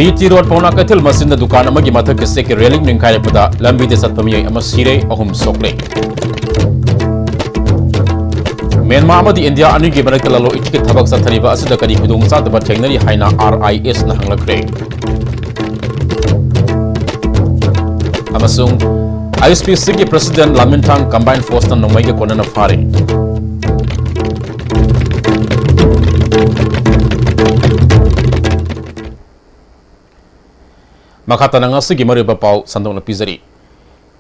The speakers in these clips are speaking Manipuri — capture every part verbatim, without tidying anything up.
ꯕꯤ ꯇꯤ ꯔꯣꯗ ꯄꯥꯎꯅꯥ ꯀꯩꯊꯦꯜ ꯃꯆꯤꯟꯗ ꯗꯨꯀꯥꯟ ꯑꯃꯒꯤ ꯃꯊꯛꯀꯤ ꯆꯦꯛꯀꯤ ꯔꯦꯂꯤꯡ ꯅꯤꯡꯈꯥꯏꯔꯛꯄꯗ ꯂꯝꯕꯤꯗ ꯆꯠꯄ ꯃꯤꯑꯣꯏ ꯑꯃ ꯁꯤꯔꯦ, ꯑꯍꯨꯝ ꯁꯣꯛꯂꯦ꯫ ꯃ꯭ꯌꯥꯟꯃꯥꯔ ꯑꯃꯗꯤ ꯏꯟꯗꯤꯌꯥ ꯑꯅꯤꯒꯤ ꯃꯔꯛꯇ ꯂꯂꯣꯟ ꯏꯇꯤꯛꯀꯤ ꯊꯕꯛ ꯆꯠꯊꯔꯤꯕ ꯑꯁꯤꯗ ꯀꯔꯤ ꯈꯨꯗꯣꯡꯆꯥꯗꯕ ꯊꯦꯡꯅꯔꯤ ꯍꯥꯏꯅ ꯑꯥꯔ ꯑꯥꯏ ꯑꯦꯁꯅ ꯍꯪꯂꯛꯈ꯭ꯔꯦ꯫ ꯑꯃꯁꯨꯡ ꯑꯥꯏ ꯑꯦꯁ ꯄꯤ ꯁꯤꯒꯤ ꯄ꯭ꯔꯦꯁꯤꯗꯦꯟ ꯂꯥꯃꯤꯟꯊꯥꯡ ꯀꯝꯕꯥꯏꯟ ꯐꯣꯔꯁꯅ ꯅꯣꯡꯃꯩꯒ ꯀꯣꯟꯅꯅ ꯐꯥꯔꯦ꯫ ꯃꯈꯥ ꯇꯥꯅ ꯉꯁꯤꯒꯤ ꯃꯔꯨꯑꯣꯏꯕ ꯄꯥꯎ ꯁꯟꯗꯣꯛꯅ ꯄꯤꯖꯔꯤ꯫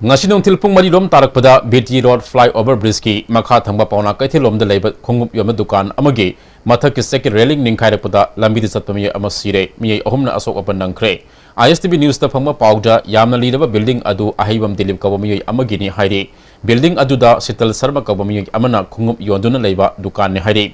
ꯉꯁꯤ ꯅꯨꯡꯊꯤꯜ ꯄꯨꯡ ꯃꯔꯤ ꯂꯣꯝ ꯇꯥꯔꯛꯄꯗ ꯕꯤ ꯇꯤ ꯔꯣꯗ ꯐ꯭ꯂꯥꯏꯑꯣꯚꯔ ꯕ꯭ꯔꯤꯖꯀꯤ ꯃꯈꯥ ꯊꯪꯕ ꯄꯥꯎꯅꯥ ꯀꯩꯊꯦꯜꯂꯣꯝꯗ ꯂꯩꯕ ꯈꯣꯡꯎꯞ ꯌꯣꯟꯕ ꯗꯨꯀꯥꯟ ꯑꯃꯒꯤ ꯃꯊꯛꯀꯤ ꯆꯦꯛꯀꯤ ꯔꯦꯂꯤꯡ ꯅꯤꯡꯈꯥꯏꯔꯛꯄꯗ ꯂꯝꯕꯤꯗ ꯆꯠꯄ ꯃꯤꯑꯣꯏ ꯑꯃ ꯁꯤꯔꯦ, ꯃꯤꯑꯣꯏ ꯑꯍꯨꯝꯅ ꯑꯁꯣꯛ ꯑꯄꯟ ꯅꯪꯈ꯭ꯔꯦ꯫ ꯑꯥꯏ ꯑꯦꯁ ꯇꯤ ꯚꯤ ꯅ꯭ꯌꯨꯁꯇ ꯐꯪꯕ ꯄꯥꯎꯗ ꯌꯥꯝꯅ ꯂꯤꯔꯕ ꯕꯤꯜꯗꯤꯡ ꯑꯗꯨ ꯑꯍꯩꯕꯝ ꯗꯤꯂꯤꯞ ꯀꯧꯕ ꯃꯤꯑꯣꯏ ꯑꯃꯒꯤꯅꯤ ꯍꯥꯏꯔꯤ꯫ ꯕꯤꯜꯗꯤꯡ ꯑꯗꯨꯗ ꯁꯤꯇꯜ ꯁꯔꯃ ꯀꯧꯕ ꯃꯤꯑꯣꯏ ꯑꯃꯅ ꯈꯣꯡꯎꯞ ꯌꯣꯟꯗꯨꯅ ꯂꯩꯕ ꯗꯨꯀꯥꯟꯅꯤ ꯍꯥꯏꯔꯤ꯫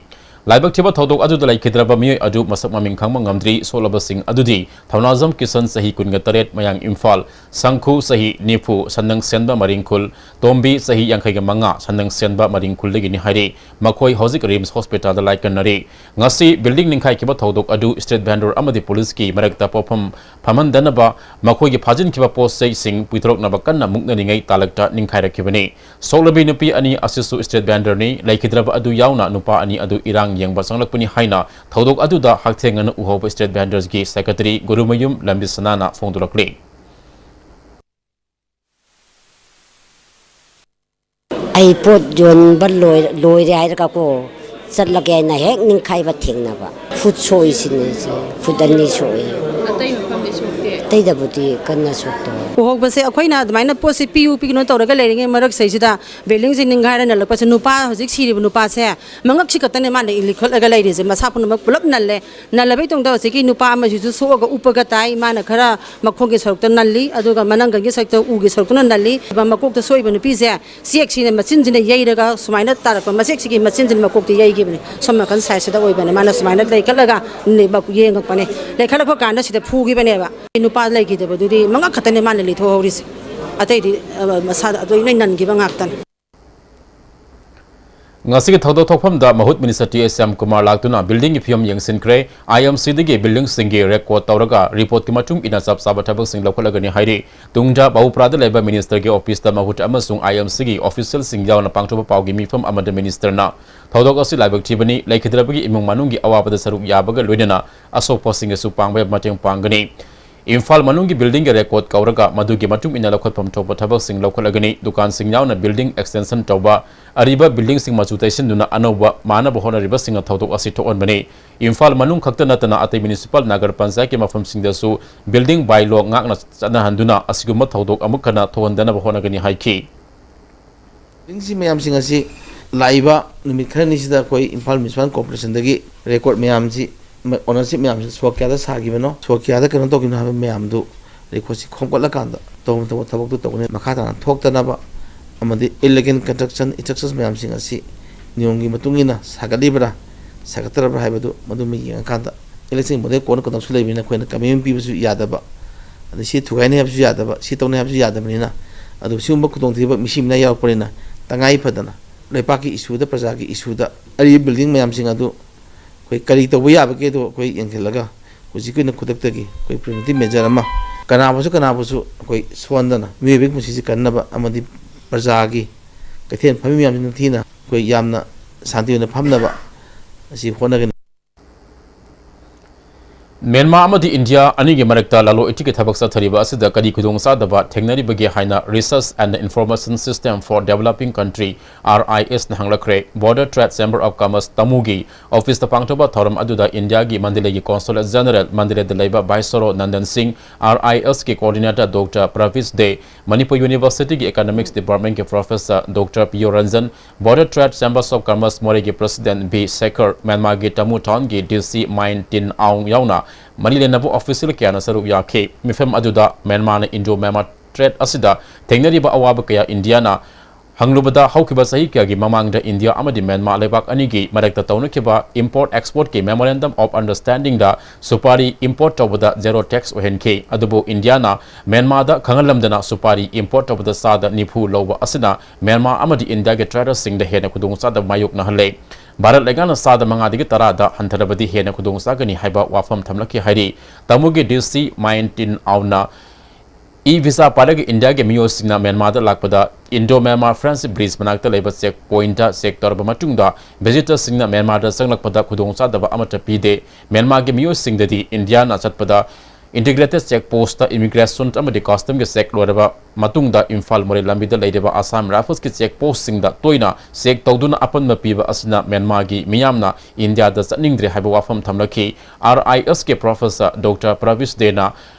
ꯂꯥꯏꯕꯛ ꯊꯤꯕ ꯊꯧꯗꯣꯛ ꯑꯗꯨꯗ ꯂꯩꯈꯤꯗ꯭ꯔꯕ ꯃꯤꯑꯣꯏ ꯑꯗꯨ ꯃꯁꯛ ꯃꯃꯤꯡ ꯈꯪꯕ ꯉꯝꯗ꯭ꯔꯤ꯫ ꯁꯣꯛꯂꯕꯁꯤꯡ ꯑꯗꯨꯗꯤ ꯊꯧꯅꯥꯖꯝ ꯀꯤꯁꯟ, ꯆꯍꯤ ꯀꯨꯟꯒ ꯇꯔꯦꯠ, ꯃꯌꯥꯡ ꯏꯝꯐꯥꯜ, ꯁꯪꯈꯨ, ꯆꯍꯤ ꯅꯤꯐꯨ, ꯁꯟꯅꯪ ꯁꯦꯟꯕ, ꯃꯔꯤꯡꯈꯨꯜ, ꯇꯣꯝꯕꯤ, ꯆꯍꯤ ꯌꯥꯡꯈꯩꯒ ꯃꯉꯥ, ꯁꯟꯅꯪ ꯁꯦꯟꯕ, ꯃꯔꯤꯡꯈꯨꯜꯗꯒꯤꯅꯤ ꯍꯥꯏꯔꯤ꯫ ꯃꯈꯣꯏ ꯍꯧꯖꯤꯛ ꯔꯤꯝꯁ ꯍꯣꯁꯄꯤꯇꯥꯜꯗ ꯂꯥꯏꯀꯠꯅꯔꯤ꯫ ꯉꯁꯤ ꯕꯤꯜꯗꯤꯡ ꯅꯤꯡꯈꯥꯏꯈꯤꯕ ꯊꯧꯗꯣꯛ ꯑꯗꯨ ꯁ꯭ꯇ꯭ꯔꯤꯠ ꯚꯦꯟꯗꯔ ꯑꯃꯗꯤ ꯄꯨꯂꯤꯁꯀꯤ ꯃꯔꯛꯇ ꯄꯣꯠꯐꯝ ꯐꯝꯍꯟꯗꯅꯕ ꯃꯈꯣꯏꯒꯤ ꯐꯥꯖꯤꯟꯈꯤꯕ ꯄꯣꯠ ꯆꯩꯁꯤꯡ ꯄꯨꯊꯣꯔꯛꯅꯕ ꯀꯟꯅ ꯃꯨꯛꯅꯔꯤꯉꯩ ꯇꯥꯂꯛꯇ ꯅꯤꯡꯈꯥꯏꯔꯛꯈꯤꯕꯅꯤ꯫ ꯁꯣꯛꯂꯕꯤ ꯅꯨꯄꯤ ꯑꯅꯤ ꯑꯁꯤꯁꯨ ꯁ꯭ꯇ꯭ꯔꯤꯠ ꯚꯦꯟꯗꯔꯅꯤ꯫ ꯂꯩꯈꯤꯗ꯭ꯔꯕ ꯑꯗꯨ ꯌꯥꯎꯅ ꯅꯨꯄꯥ ꯑꯅꯤ ꯑꯗꯨ ꯏꯔꯥꯡ ꯌꯦꯡꯕ ꯆꯪꯂꯛꯄꯅꯤ ꯍꯥꯏꯅ ꯊꯧꯗꯣꯛ ꯑꯗꯨꯗ ꯍꯛꯊꯦꯡꯅꯅ ꯎꯍꯧꯕ ꯁ꯭ꯇ꯭ꯔꯤꯠ ꯚꯦꯟꯗꯔꯁꯀꯤ ꯁꯦꯀ꯭ꯔꯦꯇꯔꯤ ꯒꯨꯔꯨꯃꯌꯨꯝ ꯂꯝꯕꯤꯁꯅꯥꯅ ꯐꯣꯡꯗꯣꯔꯛꯂꯤ꯫ ꯑꯩ ꯄꯣꯠ ꯌꯣꯟꯕ ꯂꯣꯏ-, ꯂꯣꯏꯔꯦ ꯍꯥꯏꯔꯒꯀꯣ, ꯆꯠꯂꯒꯦ ꯍꯥꯏꯅ ꯍꯦꯛ ꯅꯤꯡꯈꯥꯏꯕ ꯊꯦꯡꯅꯕ꯫ ꯈꯨꯠ ꯁꯣꯛꯏꯁꯤꯅꯦ ꯁꯦ, ꯈꯨꯠ ꯑꯅꯤ ꯁꯣꯛꯏ꯫ ꯑꯇꯩ ꯃꯐꯝꯗꯤ ꯁꯣꯛꯇꯦ? ꯑꯇꯩꯗꯕꯨꯗꯤ ꯀꯟꯅ ꯁꯣꯛꯇꯦ꯫ ꯎꯍꯧꯕꯁꯦ ꯑꯩꯈꯣꯏꯅ ꯑꯗꯨꯃꯥꯏꯅ ꯄꯣꯠꯁꯦ ꯄꯤꯌꯨ ꯄꯤꯒꯅꯨ ꯇꯧꯔꯒ ꯂꯩꯔꯤꯉꯩ ꯃꯔꯛꯁꯤꯗꯩꯁꯤꯗ ꯕꯤꯜꯗꯤꯡꯁꯦ ꯅꯤꯡꯈꯥꯏꯔ ꯅꯜꯂꯛꯄꯁꯦ, ꯅꯨꯄꯥ ꯍꯧꯖꯤꯛ ꯁꯤꯔꯤꯕ ꯅꯨꯄꯥꯁꯦ ꯃꯉꯛꯁꯤ ꯈꯛꯇꯅꯦ ꯃꯥꯅ ꯏꯜꯂꯤꯈꯠꯂꯒ ꯂꯩꯔꯤꯁꯦ, ꯃꯁꯥ ꯄꯨꯝꯅꯃꯛ ꯄꯨꯂꯞ ꯅꯜꯂꯦ꯫ ꯅꯜꯂꯕꯩ ꯇꯨꯡꯗ ꯍꯧꯖꯤꯛꯀꯤ ꯅꯨꯄꯥ ꯑꯃꯁꯤꯁꯨ ꯁꯣꯛꯑꯒ ꯎꯞꯄꯒ ꯇꯥꯏ꯫ ꯃꯥꯅ ꯈꯔ ꯃꯈꯣꯡꯒꯤ ꯁꯔꯨꯛꯇ ꯅꯜꯂꯤ, ꯑꯗꯨꯒ ꯃꯅꯪꯒꯟꯒꯤ ꯁꯔꯨꯛꯇ, ꯎꯒꯤ ꯁꯔꯨꯛꯇꯨꯅ ꯅꯜꯂꯤ꯫ ꯃꯀꯣꯛꯇ ꯁꯣꯛꯏꯕ ꯅꯨꯄꯤꯁꯦ ꯆꯦꯛꯁꯤꯅ ꯃꯆꯤꯟꯁꯤꯅ ꯌꯩꯔꯒ ꯁꯨꯃꯥꯏꯅ ꯇꯥꯔꯛꯄ, ꯃꯆꯦꯛꯁꯤꯒꯤ ꯃꯆꯤꯟꯁꯤꯅ ꯃꯀꯣꯛꯇ ꯌꯩꯈꯤꯕꯅꯤ꯫ ꯁꯣꯝ ꯅꯥꯀꯟ ꯁꯥꯏꯠꯁꯤꯗ ꯑꯣꯏꯕꯅꯦ꯫ ꯃꯥꯅ ꯁꯨꯃꯥꯏꯅ ꯂꯩꯈꯠꯂꯒ ꯌꯦꯡꯉꯛꯄꯅꯦ꯫ ꯂꯩꯈꯠꯂꯛꯄ ꯀꯥꯟꯗ ꯁꯤꯗ ꯐꯨꯈꯤꯕꯅꯦꯕ꯫ ꯅꯨꯄꯥ ꯂꯩꯈꯤꯗꯕꯗꯨꯗꯤ ꯃꯉꯛ ꯈꯛꯇꯅꯦ ꯃꯥꯅ ꯂꯤꯊꯣꯛꯍꯧꯔꯤꯁꯦ, ꯑꯇꯩꯗꯤ, ꯑ, ꯃꯁꯥꯗ ꯂꯣꯏꯅ ꯅꯟꯈꯤꯕ ꯉꯥꯛꯇꯅꯦ꯫ ꯉꯁꯤꯒꯤ ꯊꯧꯗꯣꯛ ꯊꯣꯛꯐꯝꯗ ꯃꯍꯨꯠ ꯃꯤꯅꯤꯁꯇꯔ ꯇꯤ ꯑꯦꯁ ꯁ꯭ꯌꯥꯝꯀꯨꯃꯥꯔ ꯂꯥꯛꯇꯨꯅ building ꯒꯤ ꯐꯤꯕꯝ ꯌꯦꯡꯁꯤꯟꯈ꯭ꯔꯦ꯫ ꯑꯥꯏ ꯑꯦꯝ ꯁꯤ ꯗꯒꯤ building ꯁꯤꯡꯒꯤ record ꯇꯧꯔꯒ report ꯀꯤ ꯃꯇꯨꯡ ꯏꯟꯅ ꯆꯞ ꯆꯥꯕ ꯊꯕꯛꯁꯤꯡ ꯂꯧꯈꯠꯂꯒꯅꯤ ꯍꯥꯏꯔꯤ꯫ ꯇꯨꯡꯗ ꯕꯥꯕꯨꯄꯨꯔꯥꯗ ꯂꯩꯕ ꯃꯤꯅꯤꯁꯇꯔꯒꯤ ꯑꯣꯐꯤꯁꯇ ꯃꯍꯨꯠ ꯑꯃꯁꯨꯡ ꯑꯥꯏ ꯑꯦꯝ ꯁꯤ ꯒꯤ official ꯁꯤꯡ ꯌꯥꯎꯅ ꯄꯥꯡꯊꯣꯛꯄ ꯄꯥꯎꯒꯤ ꯃꯤꯐꯝ ꯑꯃꯗ ꯃꯤꯅꯤꯁꯇꯔꯅ ꯊꯧꯗꯣꯛ ꯑꯁꯤ ꯂꯥꯏꯕꯛ ꯊꯤꯕꯅꯤ, ꯂꯩꯈꯤꯗ꯭ꯔꯕꯒꯤ ꯏꯃꯨꯡ ꯃꯅꯨꯡꯒꯤ ꯑꯋꯥꯕꯗ ꯁꯔꯨꯛ ꯌꯥꯕꯒ ꯂꯣꯏꯅꯅ ꯑꯁꯣꯛꯄꯁꯤꯡꯒꯤꯁꯨ ꯄꯥꯡꯕ ꯌꯥꯕ ꯃꯇꯦꯡ ꯄꯥꯡꯒꯅꯤ꯫ ꯏꯝꯐꯥꯜ ꯃꯅꯨꯡꯒꯤ building ꯒꯤ record ꯀꯧꯔꯒ ꯃꯗꯨꯒꯤ ꯃꯇꯨꯡ ꯏꯟꯅ ꯂꯧꯈꯠꯐꯝ ꯊꯣꯛꯄ ꯊꯕꯛꯁꯤꯡ ꯂꯧꯈꯠꯂꯒꯅꯤ꯫ ꯗꯨꯀꯥꯟꯁꯤꯡ ꯌꯥꯎꯅ building extension ꯇꯧꯕ, ꯑꯔꯤꯕ building ꯁꯤꯡ ꯃꯆꯨ ꯇꯩꯁꯤꯟꯗꯨꯅ ꯑꯅꯧꯕ ꯃꯥꯟꯅꯕ ꯍꯣꯠꯅꯔꯤꯕꯁꯤꯡꯅ ꯊꯧꯗꯣꯛ ꯑꯁꯤ ꯊꯣꯛꯍꯟꯕꯅꯤ꯫ ꯏꯝꯐꯥꯜ ꯃꯅꯨꯡ ꯈꯛꯇ ꯅꯠꯇꯅ ꯑꯇꯩ municipal ꯅꯒꯔ ꯄꯟꯆꯥꯌꯠꯀꯤ ꯃꯐꯝꯁꯤꯡꯗꯁꯨ building by law ꯉꯥꯛꯅ ꯆꯠꯅꯍꯟꯗꯨꯅ ꯑꯁꯤꯒꯨꯝꯕ ꯊꯧꯗꯣꯛ ꯑꯃꯨꯛ ꯍꯟꯅ ꯊꯣꯛꯍꯟꯗꯅꯕ ꯍꯣꯠꯅꯒꯅꯤ ꯍꯥꯏꯈꯤ꯫ Building ꯁꯤ ꯃꯌꯥꯝꯁꯤꯡ ꯑꯁꯤ ꯂꯥꯛꯏꯕ ꯅꯨꯃꯤꯠ ꯈꯔꯅꯤꯁꯤꯗ ꯑꯩꯈꯣꯏ ꯏꯝꯐꯥꯜ municipal corporation ꯗꯒꯤ record ꯃꯌꯥꯝꯁꯤ, ownership ꯃꯌꯥꯝꯁꯤ ꯁꯣꯛ ꯀꯌꯥꯗ ꯁꯥꯈꯤꯕꯅꯣ, ꯁꯣꯛ ꯀꯌꯥꯗ ꯀꯩꯅꯣ ꯇꯧꯈꯤꯕꯅꯣ ꯍꯥꯏꯕ ꯃꯌꯥꯝꯗꯨ record ꯁꯤ ꯈꯣꯝꯒꯠꯂꯀꯥꯟꯗ ꯇꯧꯐꯝ ꯊꯣꯛꯄ ꯊꯕꯛꯇꯨ ꯇꯧꯒꯅꯤ꯫ ꯃꯈꯥ ꯇꯥꯅ ꯊꯣꯛꯇꯅꯕ ꯑꯃꯗꯤ illegal construction, structures ꯃꯌꯥꯝꯁꯤꯡ ꯑꯁꯤ ꯅꯤꯌꯣꯝꯒꯤ ꯃꯇꯨꯡ ꯏꯟꯅ ꯁꯥꯒꯠꯂꯤꯕ꯭ꯔꯥ, ꯁꯥꯒꯠꯇ꯭ꯔꯕ꯭ꯔꯥ ꯍꯥꯏꯕꯗꯨ ꯃꯗꯨꯃ ꯌꯦꯡꯉꯀꯥꯟꯗ, election ꯕꯣꯔꯗꯀꯤ ꯀꯣꯟꯅ ꯀꯩꯅꯣꯁꯨ ꯂꯩꯕꯅꯤꯅ ꯑꯩꯈꯣꯏꯅ commitment ꯄꯤꯕꯁꯨ ꯌꯥꯗꯕ, ꯑꯗꯩ ꯁꯤ ꯊꯨꯒꯥꯏꯅꯤ ꯍꯥꯏꯕꯁꯨ ꯌꯥꯗꯕ, ꯁꯤ ꯇꯧꯅꯤ ꯍꯥꯏꯕꯁꯨ ꯌꯥꯗꯕꯅꯤꯅ, ꯑꯗꯨ ꯁꯤꯒꯨꯝꯕ ꯈꯨꯗꯣꯡꯊꯤꯕ ꯃꯤꯁꯤ ꯃꯤꯅꯥ ꯌꯥꯎꯔꯛꯄꯅꯤꯅ, ꯇꯉꯥꯏ ꯐꯗꯅ ꯂꯩꯄꯥꯛꯀꯤ issue ꯗ, ꯄ꯭ꯔꯖꯥꯒꯤ issue ꯗ ꯑꯔꯤꯕ building ꯃꯌꯥꯝꯁꯤꯡ ꯑꯗꯨ ꯑꯩꯈꯣꯏ ꯀꯔꯤ ꯇꯧꯕ ꯌꯥꯕꯒꯦꯗꯣ ꯑꯩꯈꯣꯏ ꯌꯦꯡꯁꯤꯜꯂꯒ, ꯍꯧꯖꯤꯛꯀꯤ ꯑꯣꯏꯅ ꯈꯨꯗꯛꯇꯒꯤ ꯑꯩꯈꯣꯏ preventive measure ꯑꯃ, ꯀꯅꯥꯕꯨꯁꯨ, ꯀꯅꯥꯕꯨꯁꯨ ꯑꯩꯈꯣꯏ ꯁꯣꯟꯗꯅ ꯃꯤꯑꯣꯏꯕꯒꯤ ꯄꯨꯟꯁꯤꯁꯤ ꯀꯟꯅꯕ ꯑꯃꯗꯤ ꯄ꯭ꯔꯖꯥꯒꯤ ꯀꯩꯊꯦꯜ ꯐꯝꯃꯤ ꯃꯌꯥꯝꯁꯤ ꯅꯤꯡꯊꯤꯅ ꯑꯩꯈꯣꯏ ꯌꯥꯝꯅ ꯁꯥꯟꯇꯤ ꯑꯣꯏꯅ ꯐꯝꯅꯕ ꯑꯁꯤ ꯍꯣꯠꯅꯒꯅꯤ꯫ ꯃ꯭ꯌꯥꯟꯃꯥꯔ ꯑꯃꯗꯤ ꯏꯟꯗꯤꯌꯥ ꯑꯅꯤꯒꯤ ꯃꯔꯛꯇ ꯂꯂꯣꯟ ꯏꯇꯤꯛꯀꯤ ꯊꯕꯛ ꯆꯠꯊꯔꯤꯕ ꯑꯁꯤꯗ ꯀꯔꯤ ꯈꯨꯗꯣꯡꯆꯥꯗꯕ ꯊꯦꯡꯅꯔꯤꯕꯒꯦ ꯍꯥꯏꯅ Research and Information System for Developing Country, R I S ꯅ ꯍꯪꯂꯛꯈ꯭ꯔꯦ꯫ Border Trade Chamber of Commerce ꯇꯃꯨꯒꯤ office ꯇ ꯄꯥꯡꯊꯣꯛꯄ ꯊꯧꯔꯝ ꯑꯗꯨꯗ ꯏꯟꯗꯤꯌꯥꯒꯤ ꯃꯟꯗꯂꯦꯒꯤ Consulate General, ꯃꯟꯗꯂꯦꯗ ꯂꯩꯕ Viceroy ꯅꯟꯗꯟ ꯁꯤꯡ, R I S ꯀꯤ coordinator Doctor Pravish De, Manipur University ꯒꯤ Economics Department ꯀꯤ professor Doctor P O Ranjan, Border Trade Chambers of Commerce ꯃꯣꯔꯦꯒꯤ president B ꯁꯦꯈꯔ, ꯃ꯭ꯌꯥꯟꯃꯥꯔꯒꯤ ꯇꯃꯨ town ꯒꯤ D C ꯃꯥꯏꯟ ꯇꯤꯟ ꯑꯥꯎꯡ ꯌꯥꯎꯅ ꯃꯔꯤ ꯂꯩꯅꯕ official ꯀꯌꯥꯅ ꯁꯔꯨꯛ ꯌꯥꯈꯤ꯫ ꯃꯤꯐꯝ ꯑꯗꯨꯗ ꯃ꯭ꯌꯥꯟꯃꯥꯔꯅ Indo-Myanmar trade ꯑꯁꯤꯗ ꯊꯦꯡꯅꯔꯤꯕ ꯑꯋꯥꯕ ꯀꯌꯥ ꯏꯟꯗꯤꯌꯥꯅ ꯍꯪꯂꯨꯕꯗ, ꯍꯧꯈꯤꯕ ꯆꯍꯤ ꯀꯌꯥꯒꯤ ꯃꯃꯥꯡꯗ ꯏꯟꯗꯤꯌꯥ ꯑꯃꯗꯤ ꯃ꯭ꯌꯥꯟꯃꯥꯔ ꯂꯩꯕꯥꯛ ꯑꯅꯤꯒꯤ ꯃꯔꯛꯇ ꯇꯧꯅꯈꯤꯕ import exportꯀꯤ memorandum of understandingꯗ ꯁꯨꯄꯥꯔꯤ import ꯇꯧꯕꯗ zero tax ꯑꯣꯏꯍꯟꯈꯤ꯫ ꯑꯗꯨꯕꯨ ꯏꯟꯗꯤꯌꯥꯅ ꯃ꯭ꯌꯥꯟꯃꯥꯔꯗ ꯈꯪꯍꯜꯂꯝꯗꯅ ꯁꯨꯄꯥꯔꯤ import ꯇꯧꯕꯗ ꯆꯥꯗ ꯅꯤꯐꯨ ꯂꯧꯕ ꯑꯁꯤꯅ ꯃ꯭ꯌꯥꯟꯃꯥꯔ ꯑꯃꯗꯤ ꯏꯟꯗꯤꯌꯥꯒꯤ traderꯁꯤꯡꯗ ꯍꯦꯟꯅ ꯈꯨꯗꯣꯡꯆꯥꯗꯕ ꯃꯥꯌꯣꯛꯅꯍꯜꯂꯦ꯫ ꯚꯥꯔꯠ ꯂꯩꯉꯥꯛꯅ ꯆꯥꯗ ꯃꯉꯥꯗꯒꯤ ꯇꯔꯥꯗ ꯍꯟꯊꯔꯕꯗꯤ ꯍꯦꯟꯅ ꯈꯨꯗꯣꯡꯆꯥꯒꯅꯤ ꯍꯥꯏꯕ ꯋꯥꯐꯝ ꯊꯝꯂꯛꯈꯤ ꯍꯥꯏꯔꯤ꯫ ꯇꯥꯃꯨꯒꯤ D C ꯃꯥꯏꯟ ꯇꯤꯟ ꯑꯥꯎꯅ e-visa ꯄꯥꯏꯔꯒ ꯏꯟꯗꯤꯌꯥꯒꯤ ꯃꯤꯑꯣꯏꯁꯤꯡꯅ ꯃ꯭ꯌꯥꯟꯃꯥꯔꯗ ꯂꯥꯛꯄꯗ Indo-Myanmar Friendship Bridge ꯃꯅꯥꯛꯇ ꯂꯩꯕ check pointꯇ check ꯇꯧꯔꯕ ꯃꯇꯨꯡꯗ visitorꯁꯤꯡꯅ ꯃ꯭ꯌꯥꯟꯃꯥꯔꯗ ꯆꯪꯂꯛꯄꯗ ꯈꯨꯗꯣꯡꯆꯥꯗꯕ ꯑꯃꯠꯇ ꯄꯤꯗꯦ꯫ ꯃ꯭ꯌꯥꯟꯃꯥꯔꯒꯤ ꯃꯤꯑꯣꯏꯁꯤꯡꯗꯗꯤ ꯏꯟꯗꯤꯌꯥꯅ ꯆꯠꯄꯗ integrated check postꯇ immigration ꯑꯃꯗꯤ customꯒꯤ check ꯂꯣꯏꯔꯕ ꯃꯇꯨꯡꯗ ꯏꯝꯐꯥꯜ ꯃꯣꯔꯦ ꯂꯝꯕꯤꯗ ꯂꯩꯔꯤꯕ Assam Riflesꯀꯤ check postꯁꯤꯡꯗ ꯇꯣꯏꯅ check ꯇꯧꯗꯨꯅ ꯑꯄꯟꯕ ꯄꯤꯕ ꯑꯁꯤꯅ ꯃ꯭ꯌꯥꯟꯃꯥꯔꯒꯤ ꯃꯤꯌꯥꯝꯅ ꯏꯟꯗꯤꯌꯥꯗ ꯆꯠꯅꯤꯡꯗ꯭ꯔꯦ ꯍꯥꯏꯕ ꯋꯥꯐꯝ ꯊꯝꯂꯛꯈꯤ꯫ R I Sꯀꯤ professor Doctor Pravish Dena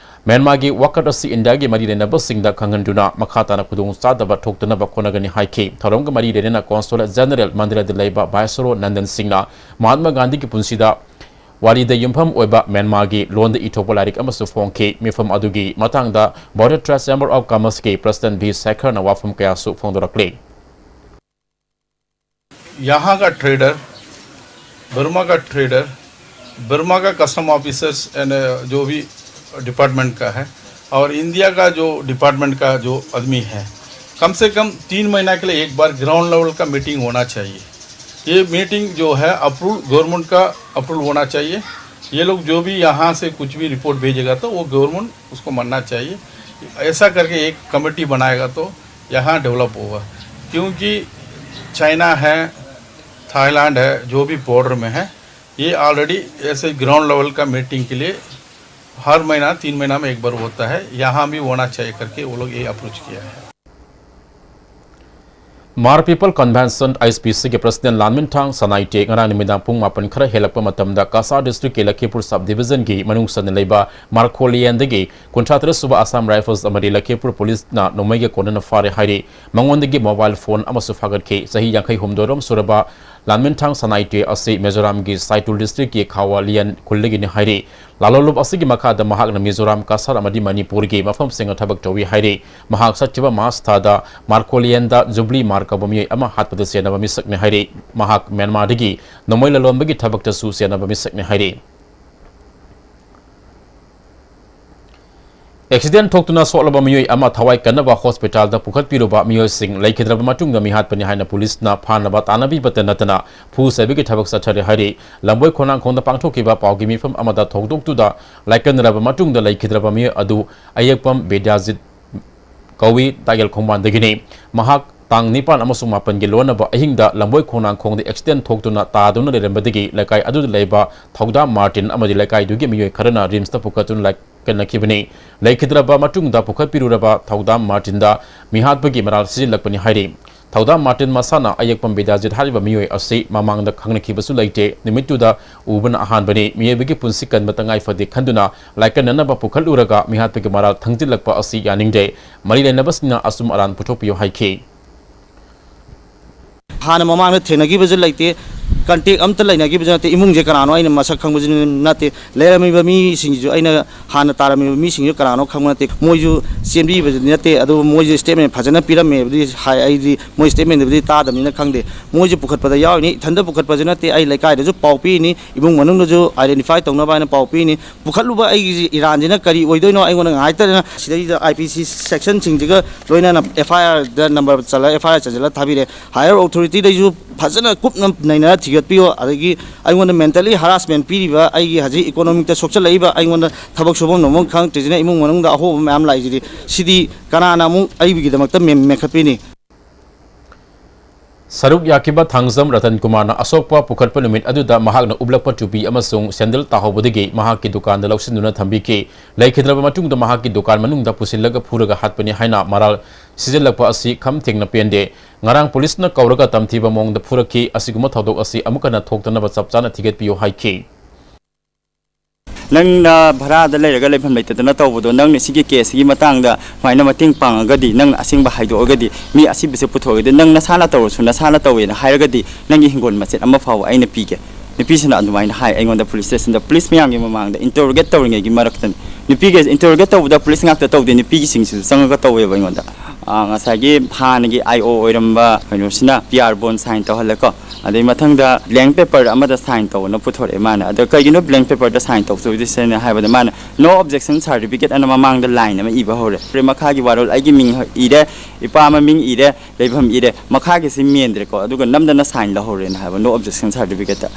ꯃ꯭ꯌꯥꯟꯃꯥꯔꯒꯤ ꯋꯥꯀꯠ ꯑꯁꯤ ꯏꯟꯗꯤꯌꯥꯒꯤ ꯃꯔꯤ ꯂꯩꯅꯕꯁꯤꯡꯗ ꯈꯪꯍꯟꯗꯨꯅ ꯃꯈꯥ ꯇꯥꯅ ꯈꯨꯗꯣꯡꯆꯥꯗꯕ ꯊꯣꯛꯇꯅꯕ ꯍꯣꯠꯅꯒꯅꯤ ꯍꯥꯏꯈꯤ꯫ ꯊꯧꯔꯝꯒ ꯃꯔꯤ ꯂꯩꯅꯅ Consulate General ꯃꯟꯗꯤꯔꯗ ꯂꯩꯕ Viceroy ꯅꯟꯗꯟ ꯁꯤꯡꯅ ꯃꯍꯥꯠꯃ ꯒꯥꯟꯙꯤꯒꯤ ꯄꯨꯟꯁꯤꯗ ꯋꯥꯔꯤꯗ ꯌꯨꯝꯐꯝ ꯑꯣꯏꯕ ꯃ꯭ꯌꯥꯟꯃꯥꯔꯒꯤ ꯂꯣꯟꯗ ꯏꯊꯣꯛꯄ ꯂꯥꯏꯔꯤꯛ ꯑꯃꯁꯨ ꯐꯣꯡꯈꯤ꯫ ꯃꯤꯐꯝ ꯑꯗꯨꯒꯤ ꯃꯇꯥꯡꯗ Bharat Trade Chamber of Commerceꯀꯤ President V Sekharꯅ ꯋꯥꯐꯝ ꯀꯌꯥꯁꯨ ꯐꯣꯡꯗꯣꯔꯛꯂꯤ꯫ यहाँ का ट्रेडर, बर्मा का ट्रेडर, बर्मा का कस्टम ऑफिसर्स एंड जो भी डिपार्टमेंट का है और इंडिया का जो डिपार्टमेंट का जो आदमी है, कम से कम तीन महीना के लिए एक बार ग्राउंड लेवल का मीटिंग होना चाहिए। ये मीटिंग जो है अप्रूव, गवर्नमेंट का अप्रूव होना चाहिए। ये लोग जो भी यहाँ से कुछ भी रिपोर्ट भेजेगा तो वो गवर्नमेंट उसको मानना चाहिए। ऐसा करके एक कमेटी बनाएगा तो यहाँ डेवलप होगा, क्योंकि चाइना है, थाईलैंड है, जो भी बॉर्डर में है, ये ऑलरेडी ऐसे ग्राउंड लेवल का मीटिंग के लिए हर महीना, तीन महीना में एक बार होता है, यहाँ भी होना चाहिए करके वो लोग ये अप्रोच किया है। Hmar People Convention, H P Cꯒꯤ President ꯂꯥꯟꯃꯤꯟꯊꯥꯡ ꯁꯅꯥꯏꯇꯦ ꯉꯔꯥꯡ ꯅꯨꯃꯤꯗꯥꯡ ꯄꯨꯡ ꯃꯥꯄꯟ ꯈꯔ ꯍꯦꯜꯂꯛꯄ ꯃꯇꯝꯗ ꯀꯁꯥꯔ districtꯀꯤ ꯂꯈꯤꯄꯨꯔ sub divisionꯒꯤ ꯃꯅꯨꯡ ꯆꯟꯅ ꯂꯩꯕ ꯃꯥꯔꯈꯣꯂꯤꯌꯦꯟꯗꯒꯤ ꯀꯨꯟꯊ꯭ꯔꯥ ꯇꯔꯦꯠ ꯁꯨꯕ Assam Rifles ꯑꯃꯗꯤ ꯂꯈꯤꯄꯨꯔ ꯄꯨꯂꯤꯁꯅ ꯅꯣꯡꯃꯩꯒ ꯀꯣꯟꯅꯅ ꯐꯥꯔꯦ ꯍꯥꯏꯔꯤ꯫ ꯃꯉꯣꯟꯗꯒꯤ mobile phone ꯑꯃꯁꯨ ꯐꯥꯒꯠꯈꯤ꯫ ꯆꯍꯤ ꯌꯥꯡꯈꯩ ꯍꯨꯝꯗꯣꯏꯔꯣꯝ ꯁꯨꯔꯕ ꯂꯥꯟꯃꯤꯟꯊꯥꯡ ꯁꯅꯥꯏꯇꯦ ꯑꯁꯤ ꯃꯤꯖꯣꯔꯥꯝꯒꯤ ꯁꯥꯏꯇꯨꯜ ꯗꯤꯁꯇ꯭ꯔꯤꯛꯀꯤ ꯈꯥꯋꯥ ꯂꯤꯌꯟ ꯈꯨꯜꯗꯒꯤꯅꯤ ꯍꯥꯏꯔꯤ꯫ ꯂꯥꯂꯣꯟꯂꯨꯞ ꯑꯁꯤꯒꯤ ꯃꯈꯥꯗ ꯃꯍꯥꯛꯅ ꯃꯤꯖꯣꯔꯥꯝ, ꯀꯁꯥꯔ ꯑꯃꯗꯤ ꯃꯅꯤꯄꯨꯔꯒꯤ ꯃꯐꯝꯁꯤꯡꯗ ꯊꯕꯛ ꯇꯧꯏ ꯍꯥꯏꯔꯤ꯫ ꯃꯍꯥꯛ ꯆꯠꯈꯤꯕ ꯃꯥꯔꯆ ꯊꯥꯗ ꯃꯥꯔꯀꯣꯂꯤꯌꯟꯗ ꯖꯨꯕ꯭ꯂꯤ ꯃꯥꯔ ꯀꯧꯕ ꯃꯤꯑꯣꯏ ꯑꯃ ꯍꯥꯠꯄꯗ ꯆꯦꯟꯅꯕ ꯃꯤꯁꯛꯅꯤ ꯍꯥꯏꯔꯤ꯫ ꯃꯍꯥꯛ ꯃ꯭ꯌꯥꯟꯃꯥꯔꯗꯒꯤ ꯅꯣꯡꯃꯩ ꯂꯂꯣꯟꯕꯒꯤ ꯊꯕꯛꯇꯁꯨ ꯆꯦꯟꯅꯕ ꯃꯤꯁꯛꯅꯤ ꯍꯥꯏꯔꯤ꯫ ꯑꯦꯛꯁꯤꯗꯦꯟ ꯊꯣꯛꯇꯨꯅ ꯁꯣꯛꯂꯕ ꯃꯤꯑꯣꯏ ꯑꯃ ꯊꯋꯥꯏ ꯀꯟꯅꯕ ꯍꯣꯁꯄꯤꯇꯥꯜꯗ ꯄꯨꯈꯠꯄꯤꯔꯨꯕ ꯃꯤꯑꯣꯏꯁꯤꯡ ꯂꯩꯈꯤꯗ꯭ꯔꯕ ꯃꯇꯨꯡꯗ ꯃꯤꯍꯥꯠꯄꯅꯤ ꯍꯥꯏꯅ ꯄꯨꯂꯤꯁꯅ ꯐꯥꯅꯕ ꯇꯥꯟꯅꯕꯤꯕꯇ ꯅꯠꯇꯅ ꯐꯨ ꯆꯩꯕꯒꯤ ꯊꯕꯛ ꯆꯠꯊꯔꯦ ꯍꯥꯏꯔꯤ꯫ ꯂꯝꯕꯣꯏ ꯈꯣꯡꯅꯥꯡꯈꯣꯡꯗ ꯄꯥꯡꯊꯣꯛꯈꯤꯕ ꯄꯥꯎꯒꯤ ꯃꯤꯐꯝ ꯑꯃꯗ ꯊꯧꯗꯣꯛꯇꯨꯗ ꯂꯥꯏꯀꯠꯅꯔꯕ ꯃꯇꯨꯡꯗ ꯂꯩꯈꯤꯗ꯭ꯔꯕ ꯃꯤꯑꯣꯏ ꯑꯗꯨ ꯑꯌꯦꯛꯄꯝ ꯕꯤꯗ꯭ꯌꯥꯖꯤꯠ ꯀꯧꯏ, ꯇꯥꯛꯌꯦꯜ ꯈꯣꯡꯕꯥꯟꯗꯒꯤꯅꯤ꯫ ꯃꯍꯥꯛ ꯇꯥꯡ ꯅꯤꯄꯥꯟ ꯑꯃꯁꯨꯡ ꯃꯥꯄꯟꯒꯤ ꯂꯣꯟꯅꯕ ꯑꯍꯤꯡꯗ ꯂꯝꯕꯣꯏ ꯈꯣꯡꯅꯥꯡꯈꯣꯡꯗ ꯑꯦꯛꯁꯤꯗꯦꯟ ꯊꯣꯛꯇꯨꯅ ꯇꯥꯗꯨꯅ ꯂꯩꯔꯝꯕꯗꯒꯤ ꯂꯩꯀꯥꯏ ꯑꯗꯨꯗ ꯂꯩꯕ ꯊꯧꯗꯥꯝ ꯃꯥꯔꯇꯤꯟ ꯑꯃꯗꯤ ꯂꯩꯀꯥꯏꯗꯨꯒꯤ ꯃꯤꯑꯣꯏ ꯈꯔꯅ ꯔꯤꯝꯁꯇ ꯄꯨꯈꯠꯇꯨꯅ ꯂꯥꯏꯀꯠꯅꯈꯤꯕꯅꯤ꯫ ꯂꯩꯈꯤꯗ꯭ꯔꯕ ꯃꯇꯨꯡꯗ ꯄꯨꯈꯠꯄꯤꯔꯨꯔꯕ ꯊꯧꯗꯥꯝ ꯃꯥꯔꯇꯤꯟꯗ ꯃꯤꯍꯥꯠꯄꯒꯤ ꯃꯔꯥꯜ ꯁꯤꯖꯤꯜꯂꯛꯄꯅꯤ ꯍꯥꯏꯔꯤ꯫ ꯊꯧꯗꯥꯝ ꯃꯥꯔꯇꯤꯟ ꯃꯁꯥꯅ ꯑꯌꯦꯛꯄꯝ ꯕꯤꯗ꯭ꯌꯥꯖꯤꯠ ꯍꯥꯏꯔꯤꯕ ꯃꯤꯑꯣꯏ ꯑꯁꯤ ꯃꯃꯥꯡꯗ ꯈꯪꯅꯈꯤꯕꯁꯨ ꯂꯩꯇꯦ꯫ ꯅꯨꯃꯤꯠꯇꯨꯗ ꯎꯕꯅ ꯑꯍꯥꯟꯕꯅꯤ꯫ ꯃꯤꯑꯣꯏꯕꯒꯤ ꯄꯨꯟꯁꯤ ꯀꯟꯕ ꯇꯉꯥꯏ ꯐꯗꯦ ꯈꯟꯗꯨꯅ ꯂꯥꯏꯀꯠꯅꯅꯕ ꯄꯨꯈꯠꯂꯨꯔꯒ ꯃꯤꯍꯥꯠꯄꯒꯤ ꯃꯔꯥꯜ ꯊꯪꯖꯤꯜꯂꯛꯄ ꯑꯁꯤ ꯌꯥꯅꯤꯡꯗꯦ꯫ ꯃꯔꯤ ꯂꯩꯅꯕꯁꯤꯡꯅ ꯑꯆꯨꯝ ꯑꯔꯥꯟ ꯄꯨꯊꯣꯛꯄꯤꯌꯨ ꯍꯥꯏꯈꯤ꯫ ꯍꯥꯟꯅ ꯃꯃꯥꯡꯗ ꯊꯦꯡꯅꯈꯤꯕꯁꯨ ꯂꯩꯇꯦ, ꯀꯟꯇꯦꯛ ꯑꯝꯇ ꯂꯩꯅꯈꯤꯕꯁꯨ ꯅꯠꯇꯦ, ꯏꯃꯨꯡꯁꯦ ꯀꯅꯥꯅꯣ ꯑꯩꯅ ꯃꯁꯛ ꯈꯪꯕꯁꯨ ꯅꯠꯇꯦ꯫ ꯂꯩꯔꯝꯃꯤꯕ ꯃꯤꯁꯤꯡꯁꯤꯁꯨ ꯑꯩꯅ ꯍꯥꯟꯅ ꯇꯥꯔꯝꯃꯤꯕ ꯃꯤꯁꯤꯡꯁꯨ ꯀꯅꯥꯅꯣ ꯈꯪꯕ ꯅꯠꯇꯦ꯫ ꯃꯣꯏꯁꯨ ꯆꯦꯟꯕꯤꯕꯗꯤ ꯅꯠꯇꯦ, ꯑꯗꯨꯕꯨ ꯃꯣꯏꯁꯨ ꯁ꯭ꯇꯦꯠꯃꯦꯟ ꯐꯖꯅ ꯄꯤꯔꯝꯃꯦꯕꯨꯗꯤ ꯍꯥꯏ, ꯑꯩꯗꯤ ꯃꯣꯏ ꯁ꯭ꯇꯦꯠꯃꯦꯟꯗꯨꯕꯨꯗꯤ ꯇꯥꯗꯕꯅꯤꯅ ꯈꯪꯗꯦ꯫ ꯃꯣꯏꯁꯨ ꯄꯨꯈꯠꯄꯗ ꯌꯥꯎꯔꯤꯅꯤ, ꯏꯊꯟꯇ ꯄꯨꯈꯠꯄꯁꯨ ꯅꯠꯇꯦ, ꯑꯩ ꯂꯩꯀꯥꯏꯗꯁꯨ ꯄꯥꯎ ꯄꯤꯔꯤꯅꯤ, ꯏꯃꯨꯡ ꯃꯅꯨꯡꯗꯁꯨ ꯑꯥꯏꯗꯦꯟꯇꯤꯐꯥꯏ ꯇꯧꯅꯕ ꯍꯥꯏꯅ ꯄꯥꯎ ꯄꯤꯔꯤꯅꯤ꯫ ꯄꯨꯈꯠꯂꯨꯕ ꯑꯩꯒꯤ ꯏꯔꯥꯟꯁꯤꯅ ꯀꯔꯤ ꯑꯣꯏꯗꯣꯏꯅꯣ ꯑꯩꯉꯣꯟꯗ ꯉꯥꯏꯇꯗꯅ ꯁꯤꯗꯩꯗ ꯑꯥꯏ ꯄꯤ ꯁꯤ ꯁꯦꯛꯁꯟꯁꯤꯡꯁꯤꯒ ꯂꯣꯏꯅꯅ ꯑꯦꯐ ꯑꯥꯏ ꯑꯥꯔꯗ ꯅꯝꯕꯔ ꯆꯜꯂ, ꯑꯦꯐ ꯑꯥꯏ ꯑꯥꯔ ꯆꯟꯁꯤꯜꯂ ꯊꯥꯕꯤꯔꯦ꯫ ꯍꯥꯌꯔ ꯑꯣꯊꯣꯔꯤꯇꯤꯗꯩꯁꯨ ꯐꯖꯅ ꯀꯨꯞꯅ ꯅꯩꯅꯔ ꯊꯤꯒꯠꯄꯤꯌꯣ꯫ ꯑꯗꯒꯤ ꯑꯩꯉꯣꯟꯗ ꯃꯦꯟꯇꯦꯜꯂꯤ ꯍꯔꯥꯁꯃꯦꯟ ꯄꯤꯔꯤꯕ, ꯑꯩꯒꯤ ꯍꯧꯖꯤꯛ ꯏꯀꯣꯅꯣꯃꯤꯛꯇ ꯁꯣꯛꯆꯜꯂꯛꯏꯕ, ꯑꯩꯉꯣꯟꯗ ꯊꯕꯛ ꯁꯨꯐꯝ ꯅꯣꯝꯐꯝ ꯈꯪꯉꯛꯇ꯭ꯔꯤꯁꯤꯅ ꯏꯃꯨꯡ ꯃꯅꯨꯡꯗ ꯑꯍꯣꯕ ꯃꯌꯥꯝ ꯂꯥꯛꯏꯁꯤꯗꯤ, ꯁꯤꯗꯤ ꯀꯅꯥꯅ ꯑꯃꯨꯛ ꯑꯩꯒꯤꯗꯃꯛꯇ ꯃꯦꯟ-, ꯃꯦꯟꯈꯠꯄꯤꯅꯤ? ꯁꯔꯨꯛ ꯌꯥꯈꯤꯕ ꯊꯥꯡꯖꯝ ꯔꯇꯟ ꯀꯨꯃꯥꯔꯅ ꯑꯁꯣꯛꯄ ꯄꯨꯈꯠꯄ ꯅꯨꯃꯤꯠ ꯑꯗꯨꯗ ꯃꯍꯥꯛꯅ ꯎꯞꯂꯛꯄ ꯇꯨꯄꯤ ꯑꯃꯁꯨꯡ ꯁꯦꯟꯗꯜ ꯇꯥꯍꯧꯕꯗꯒꯤ ꯃꯍꯥꯛꯀꯤ ꯗꯨꯀꯥꯟꯗ ꯂꯧꯁꯤꯟꯗꯨꯅ ꯊꯝꯕꯤꯈꯤ꯫ ꯂꯩꯈꯤꯗ꯭ꯔꯕ ꯃꯇꯨꯡꯗ ꯃꯍꯥꯛꯀꯤ ꯗꯨꯀꯥꯟ ꯃꯅꯨꯡꯗ ꯄꯨꯁꯤꯜꯂꯒ ꯐꯨꯔꯒ ꯍꯥꯠꯄꯅꯤ ꯍꯥꯏꯅ ꯃꯔꯥꯜ ꯁꯤꯖꯤꯜꯂꯛꯄ ꯑꯁꯤ ꯈꯝ ꯊꯦꯡꯅ ꯄꯦꯟꯗꯦ꯫ ꯉꯔꯥꯡ ꯄꯨꯂꯤꯁꯅ ꯀꯧꯔꯒ ꯇꯝꯊꯤꯕ ꯃꯑꯣꯡꯗ ꯐꯨꯔꯛꯈꯤ꯫ ꯑꯁꯤꯒꯨꯝꯕ ꯊꯧꯗꯣꯛ ꯑꯁꯤ ꯑꯃꯨꯛ ꯍꯟꯅ ꯊꯣꯛꯇꯅꯕ ꯆꯞ ꯆꯥꯅ ꯊꯤꯒꯠꯄꯤꯌꯨ ꯍꯥꯏꯈꯤ꯫ ꯅꯪꯅ ꯚꯔꯥꯗ ꯂꯩꯔꯒ ꯂꯩꯐꯝ ꯂꯩꯇꯗꯅ ꯇꯧꯕꯗꯣ, ꯅꯪꯅ ꯁꯤꯒꯤ ꯀꯦꯁꯁꯤꯒꯤ ꯃꯇꯥꯡꯗ ꯁꯨꯃꯥꯏꯅ ꯃꯇꯦꯡ ꯄꯥꯡꯉꯒꯗꯤ, ꯅꯪꯅ ꯑꯁꯦꯡꯕ ꯍꯥꯏꯗꯣꯛꯑꯒꯗꯤ, ꯃꯤ ꯑꯁꯤꯕꯁꯦ ꯄꯨꯊꯣꯛꯑꯒꯗꯤ, ꯅꯪ ꯅꯁꯥꯅ ꯇꯧꯔꯁꯨ ꯅꯁꯥꯅ ꯇꯧꯋꯦꯅ ꯍꯥꯏꯔꯒꯗꯤ, ꯅꯪꯒꯤ ꯍꯤꯡꯒꯣꯜ ꯃꯆꯦꯠ ꯑꯃ ꯐꯥꯎꯕ ꯑꯩꯅ ꯄꯤꯒꯦ꯫ ꯅꯨꯄꯤꯁꯤꯅ ꯑꯗꯨꯃꯥꯏꯅ ꯍꯥꯏ ꯑꯩꯉꯣꯟꯗ ꯄꯨꯂꯤꯁ ꯁ꯭ꯇꯦꯁꯟꯗ, ꯄꯨꯂꯤꯁ ꯃꯌꯥꯝꯒꯤ ꯃꯃꯥꯡꯗ, ꯏꯟꯇꯔꯣꯒꯦꯠ ꯇꯧꯔꯤꯉꯩꯒꯤ ꯃꯔꯛꯇꯅꯤ꯫ ꯅꯨꯄꯤꯒꯤ ꯏꯟꯇꯔꯣꯒꯦꯠ ꯇꯧꯕꯗ ꯄꯨꯂꯤꯁ ꯉꯥꯛꯇ ꯇꯧꯗꯦ, ꯅꯨꯄꯤꯒꯤꯁꯤꯡꯁꯤꯁꯨ ꯆꯪꯉꯒ ꯇꯧꯋꯦꯕ ꯑꯩꯉꯣꯟꯗ꯫ ꯑꯥ, ꯉꯁꯥꯏꯒꯤ ꯍꯥꯟꯅꯒꯤ ꯑꯥꯏ ꯑꯣ ꯑꯣꯏꯔꯝꯕ ꯀꯩꯅꯣꯁꯤꯅ ꯄꯤ ꯑꯥꯔ ꯕꯣꯟ ꯁꯥꯏꯟ ꯇꯧꯍꯜꯂꯦꯀꯣ꯫ ꯑꯗꯩ ꯃꯊꯪꯗ ꯕ꯭ꯂꯦꯡ ꯄꯦꯄꯔ ꯑꯃꯗ ꯁꯥꯏꯟ ꯇꯧꯑꯣꯅ ꯄꯨꯊꯣꯔꯛꯑꯦ ꯃꯥꯅ꯫ ꯑꯗꯣ ꯀꯩꯒꯤꯅꯣ ꯕ꯭ꯂꯦꯡ ꯄꯦꯄꯔꯗ ꯁꯥꯏꯟ ꯇꯧꯊꯣꯛꯏꯁꯦꯅ ꯍꯥꯏꯕꯗ, ꯃꯥꯅ "No objection certificate" ꯑꯅ ꯃꯃꯥꯡꯗ ꯂꯥꯏꯟ ꯑꯃ ꯏꯕ ꯍꯧꯔꯦ꯫ ꯃꯈꯥꯒꯤ ꯋꯥꯔꯣꯜ, ꯑꯩꯒꯤ ꯃꯤꯡ ꯏꯔꯦ, ꯏꯄꯥ ꯃꯃꯤꯡ ꯏꯔꯦ, ꯂꯩꯐꯝ ꯏꯔꯦ, ꯃꯈꯥꯒꯤꯁꯤ ꯃꯦꯟꯗ꯭ꯔꯦꯀꯣ, ꯑꯗꯨꯒ ꯅꯝꯗꯅ ꯁꯥꯏꯟ ꯂꯧꯍꯧꯔꯦꯅ ꯍꯥꯏꯕ "No objection certificate"꯫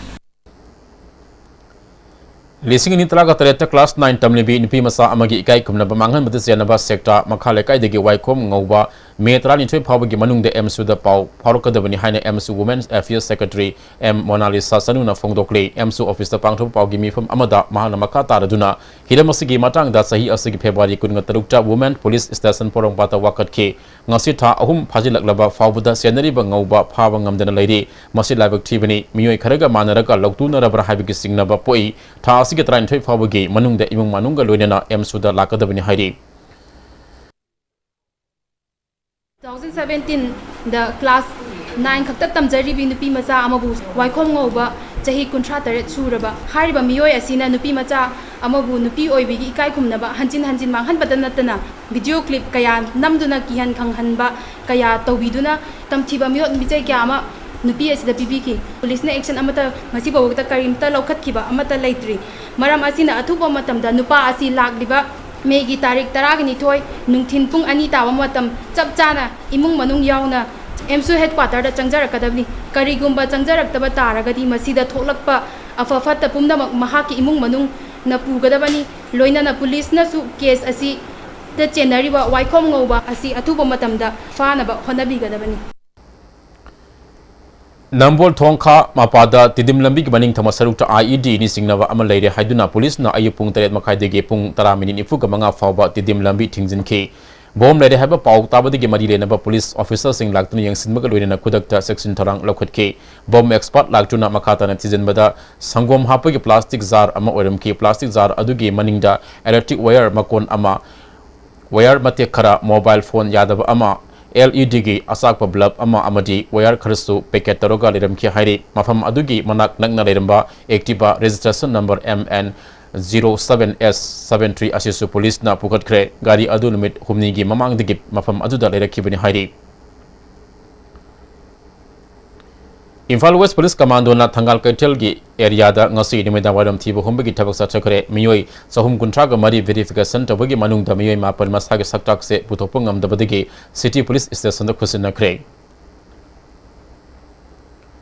ꯂꯤꯁꯤꯡ ꯑꯅꯤ ꯇꯔꯥꯒ ꯇꯔꯦꯠꯇ ꯀ꯭ꯂꯥꯁ ꯅꯥꯏꯟ ꯇꯝꯂꯤꯕꯤ ꯅꯨꯄꯤ ꯃꯆꯥ ꯑꯃꯒꯤ ꯏꯀꯥꯏ ꯈꯨꯝꯅꯕ ꯃꯥꯡꯍꯟꯕꯗ ꯆꯦꯟꯅꯕ ꯁꯦꯛꯇꯥ ꯃꯈꯥ ꯂꯩꯀꯥꯏꯗꯒꯤ ꯋꯥꯏꯈꯣꯝ ꯉꯧꯕ ꯃꯦ ꯇꯔꯥꯅꯤꯊꯣꯏ ꯐꯥꯎꯕꯒꯤ ꯃꯅꯨꯡꯗ ꯑꯦꯝꯁꯨꯗ ꯄꯥꯎ ꯐꯥꯎꯔꯛꯀꯗꯕꯅꯤ ꯍꯥꯏꯅ ꯑꯦꯝꯁꯨ women affairs secretary M Monalisa ꯆꯅꯨꯅ ꯐꯣꯡꯗꯣꯛꯂꯤ꯫ ꯑꯦꯝꯁꯨ ꯑꯣꯐꯤꯁꯇ ꯄꯥꯡꯊꯣꯛꯄ ꯄꯥꯎꯒꯤ ꯃꯤꯐꯝ ꯑꯃꯗ ꯃꯍꯥꯛꯅ ꯃꯈꯥ ꯇꯥꯔꯗꯨꯅ ꯍꯤꯔꯝ ꯑꯁꯤꯒꯤ ꯃꯇꯥꯡꯗ ꯆꯍꯤ ꯑꯁꯤꯒꯤ ꯐꯦꯕ꯭ꯔꯨꯋꯥꯔꯤ ꯀꯨꯟꯒ ꯇꯔꯨꯛꯇ ꯋꯨꯃꯦꯟ ꯄꯨꯂꯤꯁ ꯁ꯭ꯇꯦꯁꯟ ꯄꯣꯔꯣꯝꯄꯥꯠꯇ ꯋꯥꯀꯠꯈꯤ꯫ ꯉꯁꯤ ꯊꯥ ꯑꯍꯨꯝ ꯐꯥꯖꯤꯜꯂꯛꯂꯕ ꯐꯥꯎꯕꯗ ꯆꯦꯟꯅꯔꯤꯕ ꯉꯧꯕ ꯐꯥꯕ ꯉꯝꯗꯅ ꯂꯩꯔꯤ꯫ ꯃꯁꯤ ꯂꯥꯏꯕꯛ ꯊꯤꯕꯅꯤ꯫ ꯃꯤꯑꯣꯏ ꯈꯔꯒ ꯃꯥꯟꯅꯔꯒ ꯂꯧꯇꯨꯅꯔꯕ꯭ꯔꯥ ꯍꯥꯏꯕꯒꯤ ꯆꯤꯡꯅꯕ ꯄꯣꯛꯏ꯫ ꯊꯥ ꯑꯁꯤꯒꯤ ꯇꯔꯥꯅꯤꯊꯣꯏ ꯐꯥꯎꯕꯒꯤ ꯃꯅꯨꯡꯗ ꯏꯃꯨꯡ ꯃꯅꯨꯡꯒ ꯂꯣꯏꯅꯅ ꯑꯦꯝꯁꯨꯗ ꯂꯥꯛꯀꯗꯕꯅꯤ ꯍꯥꯏꯔꯤ꯫ Two thousand seventeenꯗ class nine ꯈꯛꯇ ꯇꯝꯖꯔꯤꯕꯤ ꯅꯨꯄꯤ ꯃꯆꯥ ꯑꯃꯕꯨ ꯋꯥꯏꯈꯣꯝ ꯉꯧꯕ ꯆꯍꯤ ꯀꯨꯟꯊ꯭ꯔꯥ ꯇꯔꯦꯠ ꯁꯨꯔꯕ ꯍꯥꯏꯔꯤꯕ ꯃꯤꯑꯣꯏ ꯑꯁꯤꯅ ꯅꯨꯄꯤ ꯃꯆꯥ ꯑꯃꯕꯨ ꯅꯨꯄꯤ ꯑꯣꯏꯕꯤꯒꯤ ꯏꯀꯥꯏ ꯈꯨꯝꯅꯕ ꯍꯟꯖꯤꯟ ꯍꯟꯖꯤꯟ ꯃꯥꯡꯍꯟꯕꯇ ꯅꯠꯇꯅ video clip ꯀꯌꯥ ꯅꯝꯗꯨꯅ ꯀꯤꯍꯟ ꯈꯪꯍꯟꯕ ꯀꯌꯥ ꯇꯧꯕꯤꯗꯨꯅ ꯇꯝꯊꯤꯕ ꯃꯤꯑꯣꯠ ꯃꯤꯆꯩ ꯀꯌꯥ ꯑꯃ ꯅꯨꯄꯤ ꯑꯁꯤꯗ ꯄꯤꯕꯤꯈꯤ꯫ ꯄꯨꯂꯤꯁꯅ action ꯑꯃꯠꯇ ꯉꯁꯤ ꯐꯥꯎꯕꯗ ꯀꯔꯤꯝꯇ ꯂꯧꯈꯠꯈꯤꯕ ꯑꯃꯠꯇ ꯂꯩꯇ꯭ꯔꯤ꯫ ꯃꯔꯝ ꯑꯁꯤꯅ ꯑꯊꯨꯕ ꯃꯇꯝꯗ ꯅꯨꯄꯥ ꯑꯁꯤ ꯂꯥꯛꯂꯤꯕ ꯃꯦꯒꯤ ꯇꯥꯔꯤꯛ ꯇꯔꯥꯒ ꯅꯤꯊꯣꯏ ꯅꯨꯡꯊꯤꯟ ꯄꯨꯡ ꯑꯅꯤ ꯇꯥꯕ ꯃꯇꯝ ꯆꯞ ꯆꯥꯅ ꯏꯃꯨꯡ ꯃꯅꯨꯡ ꯌꯥꯎꯅ ꯑꯦꯝꯁꯨ headquarterꯗ ꯆꯪꯖꯔꯛꯀꯗꯕꯅꯤ꯫ ꯀꯔꯤꯒꯨꯝꯕ ꯆꯪꯖꯔꯛꯇꯕ ꯇꯥꯔꯒꯗꯤ ꯃꯁꯤꯗ ꯊꯣꯛꯂꯛꯄ ꯑꯐ ꯐꯠꯇ ꯄꯨꯝꯅꯃꯛ ꯃꯍꯥꯛꯀꯤ ꯏꯃꯨꯡ ꯃꯅꯨꯡꯅ ꯄꯨꯒꯗꯕꯅꯤ꯫ ꯂꯣꯏꯅꯅ ꯄꯨꯂꯤꯁꯅꯁꯨ case ꯑꯁꯤꯗ ꯆꯦꯟꯅꯔꯤꯕ ꯋꯥꯏꯈꯣꯝ ꯉꯧꯕ ꯑꯁꯤ ꯑꯊꯨꯕ ꯃꯇꯝꯗ ꯐꯥꯅꯕ ꯍꯣꯠꯅꯕꯤꯒꯗꯕꯅꯤ꯫ ꯅꯝꯕꯣꯜ ꯊꯣꯡꯈꯥ ꯃꯄꯥꯗ ꯇꯤꯗꯤꯝ ꯂꯝꯕꯤꯒꯤ ꯃꯅꯤꯡ ꯊꯪꯕ ꯁꯔꯨꯛꯇ IEDꯅ ꯆꯤꯡꯅꯕ ꯑꯃ ꯂꯩꯔꯦ ꯍꯥꯏꯗꯨꯅ ꯄꯨꯂꯤꯁꯅ ꯑꯌꯨꯛ ꯄꯨꯡ ꯇꯔꯦꯠ ꯃꯈꯥꯏꯗꯒꯤ ꯄꯨꯡ ꯇꯔꯥ ꯃꯤꯅꯤꯠ ꯅꯤꯐꯨꯒ ꯃꯉꯥ ꯐꯥꯎꯕ ꯇꯤꯗꯤꯝ ꯂꯝꯕꯤ ꯊꯤꯡꯖꯤꯟꯈꯤ꯫ ꯕꯣꯝ ꯂꯩꯔꯦ ꯍꯥꯏꯕ ꯄꯥꯎ ꯇꯥꯕꯗꯒꯤ ꯃꯔꯤ ꯂꯩꯅꯕ ꯄꯨꯂꯤꯁ ꯑꯣꯐꯤꯁꯔꯁꯤꯡ ꯂꯥꯛꯇꯨꯅ ꯌꯦꯡꯁꯤꯟꯕꯒ ꯂꯣꯏꯅꯅ ꯈꯨꯗꯛꯇ ꯆꯦꯛꯁꯤꯟ ꯊꯧꯔꯥꯡ ꯂꯧꯈꯠꯈꯤ꯫ ꯕꯣꯝ ꯑꯦꯛꯁꯄꯔꯠ ꯂꯥꯛꯇꯨꯅ ꯃꯈꯥ ꯇꯥꯅ ꯊꯤꯖꯤꯟꯕꯗ ꯁꯪꯒꯣꯝ ꯍꯥꯞꯄꯒꯤ ꯄ꯭ꯂꯥꯁꯇꯤꯛ ꯖꯥꯔ ꯑꯃ ꯑꯣꯏꯔꯝꯈꯤ꯫ ꯄ꯭ꯂꯥꯁꯇꯤꯛ ꯖꯥꯔ ꯑꯗꯨꯒꯤ ꯃꯅꯤꯡꯗ ꯏꯂꯦꯛꯇ꯭ꯔꯤꯛ ꯋꯥꯌꯔ ꯃꯀꯣꯟ ꯑꯃ, ꯋꯥꯌꯔ ꯃꯇꯦꯛ ꯈꯔ, ꯃꯣꯕꯥꯏꯜ ꯐꯣꯟ ꯌꯥꯗꯕ ꯑꯃ, ꯑꯦꯜ ꯏ ꯗꯤꯒꯤ ꯑꯆꯥꯛꯄ ꯕꯜꯕ ꯑꯃ ꯑꯃꯗꯤ ꯋꯥꯌꯔ ꯈꯔꯁꯨ ꯄꯦꯀꯦꯠ ꯇꯧꯔꯒ ꯂꯩꯔꯝꯈꯤ ꯍꯥꯏꯔꯤ꯫ ꯃꯐꯝ ꯑꯗꯨꯒꯤ ꯃꯅꯥꯛ ꯅꯛꯅ ꯂꯩꯔꯝꯕ Activa registration number M N zero seven S seven three ꯑꯁꯤꯁꯨ ꯄꯨꯂꯤꯁꯅ ꯄꯨꯈꯠꯈ꯭ꯔꯦ꯫ ꯒꯥꯔꯤ ꯑꯗꯨ ꯅꯨꯃꯤꯠ ꯍꯨꯝꯅꯤꯒꯤ ꯃꯃꯥꯡꯗꯒꯤ ꯃꯐꯝ ꯑꯗꯨꯗ ꯂꯩꯔꯛꯈꯤꯕꯅꯤ ꯍꯥꯏꯔꯤ꯫ ꯏꯝꯐꯥꯜ ꯋꯦꯁ ꯄꯨꯂꯤꯁ ꯀꯃꯥꯟꯗꯣꯅ ꯊꯪꯒꯥꯜ ꯀꯩꯊꯦꯜꯒꯤ ꯑꯦꯔꯤꯌꯥꯗ ꯉꯁꯤ ꯅꯨꯃꯤꯗꯥꯡ ꯋꯥꯏꯔꯝ ꯊꯤꯕ ꯍꯨꯝꯕꯒꯤ ꯊꯕꯛ ꯆꯠꯊꯈ꯭ꯔꯦ꯫ ꯃꯤꯑꯣꯏ ꯆꯍꯨꯝ ꯀꯨꯟꯊ꯭ꯔꯥꯒ ꯃꯔꯤ ꯚꯦꯔꯤꯐꯤꯀꯦꯁꯟ ꯇꯧꯕꯒꯤ ꯃꯅꯨꯡꯗ ꯃꯤꯑꯣꯏ ꯃꯥꯄꯟ ꯃꯁꯥꯒꯤ ꯁꯛꯇꯥꯛꯁꯦ ꯄꯨꯊꯣꯛꯄ ꯉꯝꯗꯕꯗꯒꯤ ꯁꯤꯇꯤ ꯄꯨꯂꯤꯁ ꯁ꯭ꯇꯦꯁꯟꯗ ꯈꯨꯠꯁꯤꯟꯅꯈ꯭ꯔꯦ꯫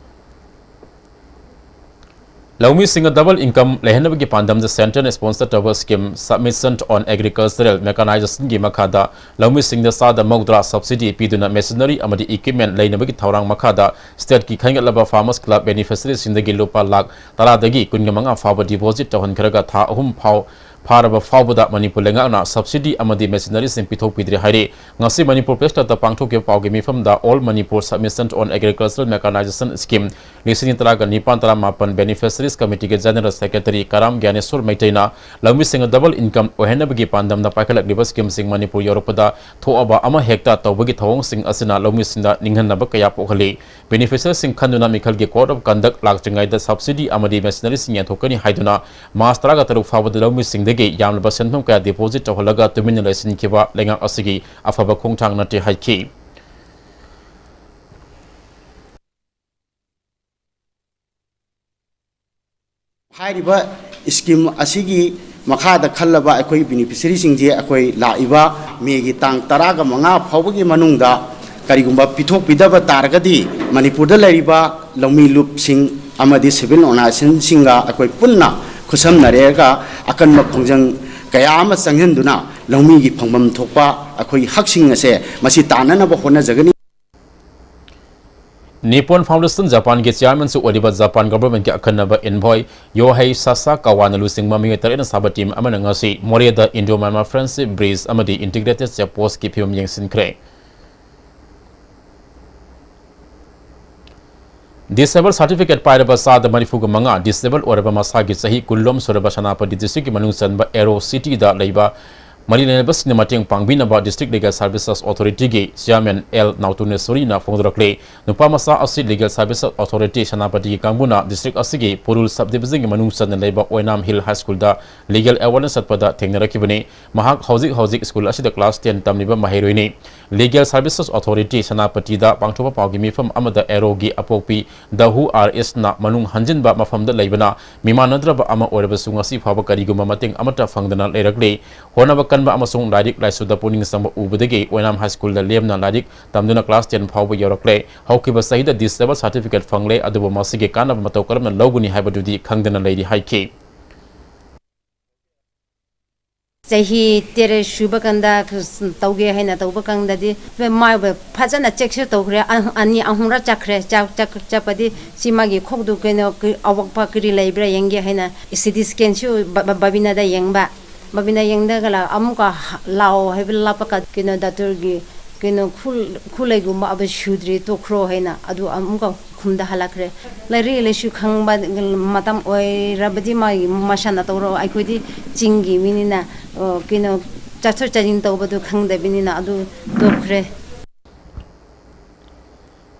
ꯂꯧꯃꯤꯁꯤꯡꯅ ꯗꯕꯜ ꯏꯟꯀꯝ ꯂꯩꯍꯟꯅꯕꯒꯤ ꯄꯥꯟꯗꯝꯗ ꯁꯦꯟꯇꯔꯅ ꯁ꯭ꯄꯣꯟꯁꯔ ꯇꯧꯕ ꯁ꯭ꯀꯤꯝ Submission on Agricultural Mechanizationꯒꯤ ꯃꯈꯥꯗ ꯂꯧꯃꯤꯁꯤꯡꯗ ꯆꯥꯗ ꯃꯧꯗ꯭ꯔꯥ ꯁꯕꯁꯤꯗꯤ ꯄꯤꯗꯨꯅ ꯃꯦꯁꯤꯅꯔꯤ ꯑꯃꯗꯤ ꯏꯀ꯭ꯋꯤꯞꯃꯦꯟ ꯂꯩꯅꯕꯒꯤ ꯊꯧꯔꯥꯡ ꯃꯈꯥꯗ ꯁ꯭ꯇꯦꯠꯀꯤ ꯈꯟꯒꯠꯂꯕ ꯐꯥꯔꯃꯔꯁ ꯀ꯭ꯂꯕ ꯕꯦꯅꯤꯐꯤꯁꯔꯤꯁꯤꯡꯗꯒꯤ ꯂꯨꯄꯥ ꯂꯥꯈ ꯇꯔꯥꯗꯒꯤ ꯀꯨꯟꯒ ꯃꯉꯥ ꯐꯥꯎꯕ ꯗꯤꯄꯣꯖꯤꯠ ꯇꯧꯍꯟꯈ꯭ꯔꯒ ꯊꯥ ꯑꯍꯨꯝ ꯐꯥꯎ ꯐꯥꯔꯕ ꯐꯥꯎꯕꯗ ꯃꯅꯤꯄꯨꯔ ꯂꯩꯉꯥꯛꯅ ꯁꯕꯁꯤꯗꯤ ꯑꯃꯗꯤ ꯃꯦꯁꯤꯅꯔꯤꯁꯤꯡ ꯄꯤꯊꯣꯛꯄꯤꯗ꯭ꯔꯦ ꯍꯥꯏꯔꯤ꯫ ꯉꯁꯤ ꯃꯅꯤꯄꯨꯔ ꯄ꯭ꯔꯦꯁ ꯀ꯭ꯂꯕꯇ ꯄꯥꯡꯊꯣꯛꯈꯤꯕ ꯄꯥꯎꯒꯤ ꯃꯤꯐꯝꯗ All Manipur Submission on Agricultural Mechanization Scheme ꯂꯤꯁꯤꯡ ꯇꯔꯥꯒ ꯅꯤꯄꯥꯟ ꯇꯔꯥꯃꯥꯄꯟ Beneficiaries Committeeꯒꯤ General Secretary ꯀꯔꯥꯝ ꯒ꯭ꯌꯥꯅꯦꯁꯣꯔ ꯃꯩꯇꯩꯅ ꯂꯧꯃꯤꯁꯤꯡꯅ ꯗꯕꯜ ꯏꯟꯀꯝ ꯑꯣꯏꯍꯟꯅꯕꯒꯤ ꯄꯥꯟꯗꯝꯗ ꯄꯥꯏꯈꯠꯂꯛꯂꯤꯕ ꯁ꯭ꯀꯤꯝꯁꯤꯡ ꯃꯅꯤꯄꯨꯔ ꯌꯧꯔꯛꯄꯗ ꯊꯣꯛꯑꯕ ꯑꯃ ꯍꯦꯛꯇ ꯇꯧꯕꯒꯤ ꯊꯧꯑꯣꯡꯁꯤꯡ ꯑꯁꯤꯅ ꯂꯧꯃꯤꯁꯤꯡꯗ ꯅꯤꯡꯍꯟꯅꯕ ꯀꯌꯥ ꯄꯣꯛꯍꯜꯂꯤ꯫ ꯕꯦꯅꯤꯐꯤꯁꯔꯁꯤꯡ ꯈꯟꯗꯨꯅ ꯃꯤꯈꯜꯒꯤ Code of Conduct ꯂꯥꯛꯇ꯭ꯔꯤꯉꯩꯗ ꯁꯕꯁꯤꯗꯤ ꯑꯃꯗꯤ ꯃꯦꯁꯤꯅꯔꯤꯁꯤꯡ ꯌꯦꯟꯊꯣꯛꯀꯅꯤ ꯍꯥꯏꯗꯨꯅ ꯃꯥꯔꯆ ꯇꯔꯥꯒ ꯇꯔꯨꯛ ꯐꯥꯎꯕꯗ ꯂꯧꯃꯤꯁꯤꯡꯗꯒꯤ ꯌꯥꯝꯂꯕ ꯁꯦꯟꯐꯝ ꯀꯌꯥ ꯗꯤꯄꯣꯖꯤꯠ ꯇꯧꯍꯜꯂꯒ ꯇꯨꯃꯤꯟꯅ ꯂꯩꯁꯤꯟꯈꯤꯕ ꯂꯩꯉꯥꯛ ꯑꯁꯤꯒꯤ ꯑꯐꯕ ꯈꯣꯡꯊꯥꯡ ꯅꯠꯇꯦ ꯍꯥꯏꯈꯤ꯫ ꯍꯥꯏꯔꯤꯕ ꯁ꯭ꯀꯤꯝ ꯑꯁꯤꯒꯤ ꯃꯈꯥꯗ ꯈꯜꯂꯕ ꯑꯩꯈꯣꯏ ꯕꯦꯅꯤꯐꯤꯁꯔꯤꯁꯤꯡꯁꯦ ꯑꯩꯈꯣꯏ ꯂꯥꯛꯏꯕ ꯃꯦꯒꯤ ꯇꯥꯡ ꯇꯔꯥꯒ ꯃꯉꯥ ꯐꯥꯎꯕꯒꯤ ꯃꯅꯨꯡꯗ ꯀꯔꯤꯒꯨꯝꯕ ꯄꯤꯊꯣꯛꯄꯤꯗꯕ ꯇꯥꯔꯒꯗꯤ ꯃꯅꯤꯄꯨꯔꯗ ꯂꯩꯔꯤꯕ ꯂꯧꯃꯤ ꯂꯨꯞꯁꯤꯡ ꯑꯃꯗꯤ ꯁꯤꯚꯤꯜ ꯑꯣꯔꯒꯅꯥꯏꯖꯦꯁꯟꯁꯤꯡꯒ ꯑꯩꯈꯣꯏ ꯄꯨꯟꯅ ꯈꯨꯠꯁꯝꯅꯔꯒ ꯑꯀꯟꯕ ꯈꯣꯡꯖꯪ ꯀꯌꯥ ꯑꯃ ꯆꯪꯁꯤꯟꯗꯨꯅ ꯂꯧꯃꯤꯒꯤ ꯐꯪꯐꯝ ꯊꯣꯛꯄ ꯑꯩꯈꯣꯏꯒꯤ ꯍꯛꯁꯤꯡ ꯑꯁꯦ ꯃꯁꯤ ꯇꯥꯟꯅꯅꯕ ꯍꯣꯠꯅꯖꯒꯅꯤ꯫ Nippon Foundation Japanꯒꯤ chairmanꯁꯨ ꯑꯣꯏꯔꯤꯕ Japan governmentꯀꯤ ꯑꯈꯟꯅꯕ envoy Yohei Sasakawana ꯂꯨꯆꯤꯡꯕ ꯃꯤꯑꯣꯏ ꯇꯔꯦꯠꯅ ꯁꯥꯕ team ꯑꯃꯅ ꯉꯁꯤ ꯃꯣꯔꯦꯗ Indo-Myanmar Friendship Bridge ꯑꯃꯗꯤ integrated check postꯀꯤ ꯐꯤꯕꯝ ꯌꯦꯡꯁꯤꯟꯈ꯭ꯔꯦ꯫ Disable certificate ꯄꯥꯏꯔꯕ ꯆꯥꯗ ꯃꯔꯤꯐꯨꯒ ꯃꯉꯥ, disable ꯑꯣꯏꯔꯕ ꯃꯁꯥꯒꯤ ꯆꯍꯤ ꯀꯨꯟꯂꯣꯝ ꯁꯨꯔꯕ ꯁꯦꯅꯥꯄꯇꯤ districtꯀꯤ ꯃꯅꯨꯡ ꯆꯟꯕ ꯑꯦꯔꯣ cityꯗ ꯂꯩꯕ ꯃꯔꯤ ꯂꯩꯅꯕꯁꯤꯡꯅ ꯃꯇꯦꯡ ꯄꯥꯡꯕꯤꯅꯕ District Legal Services Authorityꯒꯤ chairman ꯑꯦꯜ ꯅꯥꯎꯇꯣꯅꯦꯁꯣꯔꯤꯅ ꯐꯣꯡꯗꯣꯔꯛꯂꯦ꯫ ꯅꯨꯄꯥ ꯃꯆꯥ ꯑꯁꯤ Legal Services Authority ꯁꯦꯅꯥꯄꯇꯤꯒꯤ ꯀꯥꯡꯕꯨꯅ district ꯑꯁꯤꯒꯤ ꯄꯨꯔꯨꯜ sub divisionꯒꯤ ꯃꯅꯨꯡ ꯆꯟꯅ ꯂꯩꯕ ꯑꯣꯏꯅꯥꯝ Hill High Schoolꯗ legal awareness ꯆꯠꯄꯗ ꯊꯦꯡꯅꯔꯛꯈꯤꯕꯅꯤ꯫ ꯃꯍꯥꯛ ꯍꯧꯖꯤꯛ ꯍꯧꯖꯤꯛ school ꯑꯁꯤꯗ class ten ꯇꯝꯂꯤꯕ ꯃꯍꯩꯔꯣꯏꯅꯤ꯫ Legal Services Authority ꯁꯦꯅꯥꯄꯇꯤꯗ ꯄꯥꯡꯊꯣꯛꯄ ꯄꯥꯎꯒꯤ ꯃꯤꯐꯝ ꯑꯃꯗ ꯑꯦꯔꯣꯒꯤ ꯑꯄꯣꯛꯄꯤ ꯗꯍꯨ ꯑꯥꯔ ꯑꯦꯁꯅ ꯃꯅꯨꯡ ꯍꯟꯖꯤꯟꯕ ꯃꯐꯝꯗ ꯂꯩꯕꯅ ꯃꯤꯃꯥꯟꯅꯗ꯭ꯔꯕ ꯑꯃ ꯑꯣꯏꯔꯕꯁꯨ ꯉꯁꯤ ꯐꯥꯎꯕ ꯀꯔꯤꯒꯨꯝꯕ ꯃꯇꯦꯡ ꯑꯃꯠꯇ ꯐꯪꯗꯅ ꯂꯩꯔꯛꯂꯤ꯫ ꯍꯣꯠꯅꯕ ꯀꯟꯕ ꯑꯃꯁꯨꯡ ꯂꯥꯏꯔꯤꯛ ꯂꯥꯏꯁꯨꯗ ꯄꯨꯛꯅꯤꯡ ꯆꯪꯕ ꯎꯕꯗꯒꯤ ꯑꯣꯏꯅꯥꯝ High Schoolꯗ ꯂꯦꯝꯅ ꯂꯥꯏꯔꯤꯛ ꯇꯝꯗꯨꯅ class ten ꯐꯥꯎꯕ ꯌꯧꯔꯛꯂꯦ꯫ ꯍꯧꯈꯤꯕ ꯆꯍꯤꯗ disable certificate ꯐꯪꯂꯦ, ꯑꯗꯨꯕꯨ ꯃꯁꯤꯒꯤ ꯀꯥꯟꯅꯕ ꯃꯇꯧ ꯀꯔꯝꯅ ꯂꯧꯒꯅꯤ ꯍꯥꯏꯕꯗꯨꯗꯤ ꯈꯪꯗꯅ ꯂꯩꯔꯤ ꯍꯥꯏꯈꯤ꯫ ꯆꯍꯤ ꯇꯔꯦꯠ ꯁꯨꯕ ꯀꯥꯟꯗ ꯇꯧꯒꯦ ꯍꯥꯏꯅ ꯇꯧꯕ ꯀꯥꯟꯗꯗꯤ ꯃꯥꯕꯨ ꯐꯖꯅ checkꯁꯨ ꯇꯧꯈ꯭ꯔꯦ꯫ ꯑ-, ꯑꯅꯤ ꯑꯍꯨꯝꯔꯛ ꯆꯠꯈ꯭ꯔꯦ꯫ ꯆꯠ-, ꯆꯠ-, ꯆꯠꯄꯗꯤ ꯁꯤ ꯃꯥꯒꯤ ꯈꯣꯛꯇꯨ ꯀꯩꯅꯣ ꯀ-, ꯑꯋꯥꯠꯄ ꯀꯔꯤ ꯂꯩꯕ꯭ꯔꯥ ꯌꯦꯡꯒꯦ ꯍꯥꯏꯅ CT scanꯁꯨ ꯕ-, ꯕ-, ꯕꯕꯤꯅꯥꯗ ꯌꯦꯡꯕ꯫ ꯕꯕꯤꯅꯥ ꯌꯦꯡꯗꯒ ꯂꯥ-, ꯑꯃꯨꯛꯀ ꯍ-, ꯂꯥꯛꯑꯣ ꯍꯥꯏꯕ ꯂꯥꯛꯄ ꯀꯥꯟ ꯀꯩꯅꯣ doctorꯒꯤ ꯀꯩꯅꯣ ꯈꯨ-, ꯈꯨꯂꯩꯒꯨꯝꯕ ꯑꯕ ꯁꯨꯗ꯭ꯔꯤ ꯇꯣꯛꯈ꯭ꯔꯣ ꯍꯥꯏꯅ ꯑꯗꯨ ꯑꯃꯨꯛꯀ ꯈꯨꯝꯗ ꯍꯜꯂꯛꯈ꯭ꯔꯦ꯫ ꯂꯥꯏꯔꯤꯛ ꯂꯥꯏꯁꯨ ꯈꯪꯕ ꯃꯇꯝ ꯑꯣꯏꯔꯕꯗꯤ ꯃꯥꯒꯤ ꯃꯁꯥꯅ ꯇꯧꯔꯣ꯫ ꯑꯩꯈꯣꯏꯗꯤ ꯆꯤꯡꯒꯤ ꯃꯤꯅꯤꯅ, ꯑ, ꯀꯩꯅꯣ, ꯆꯠꯊꯣꯛ ꯆꯠꯁꯤꯟ ꯇꯧꯕꯗꯨ ꯈꯪꯗꯕꯅꯤꯅ ꯑꯗꯨ ꯇꯣꯛꯈ꯭ꯔꯦ꯫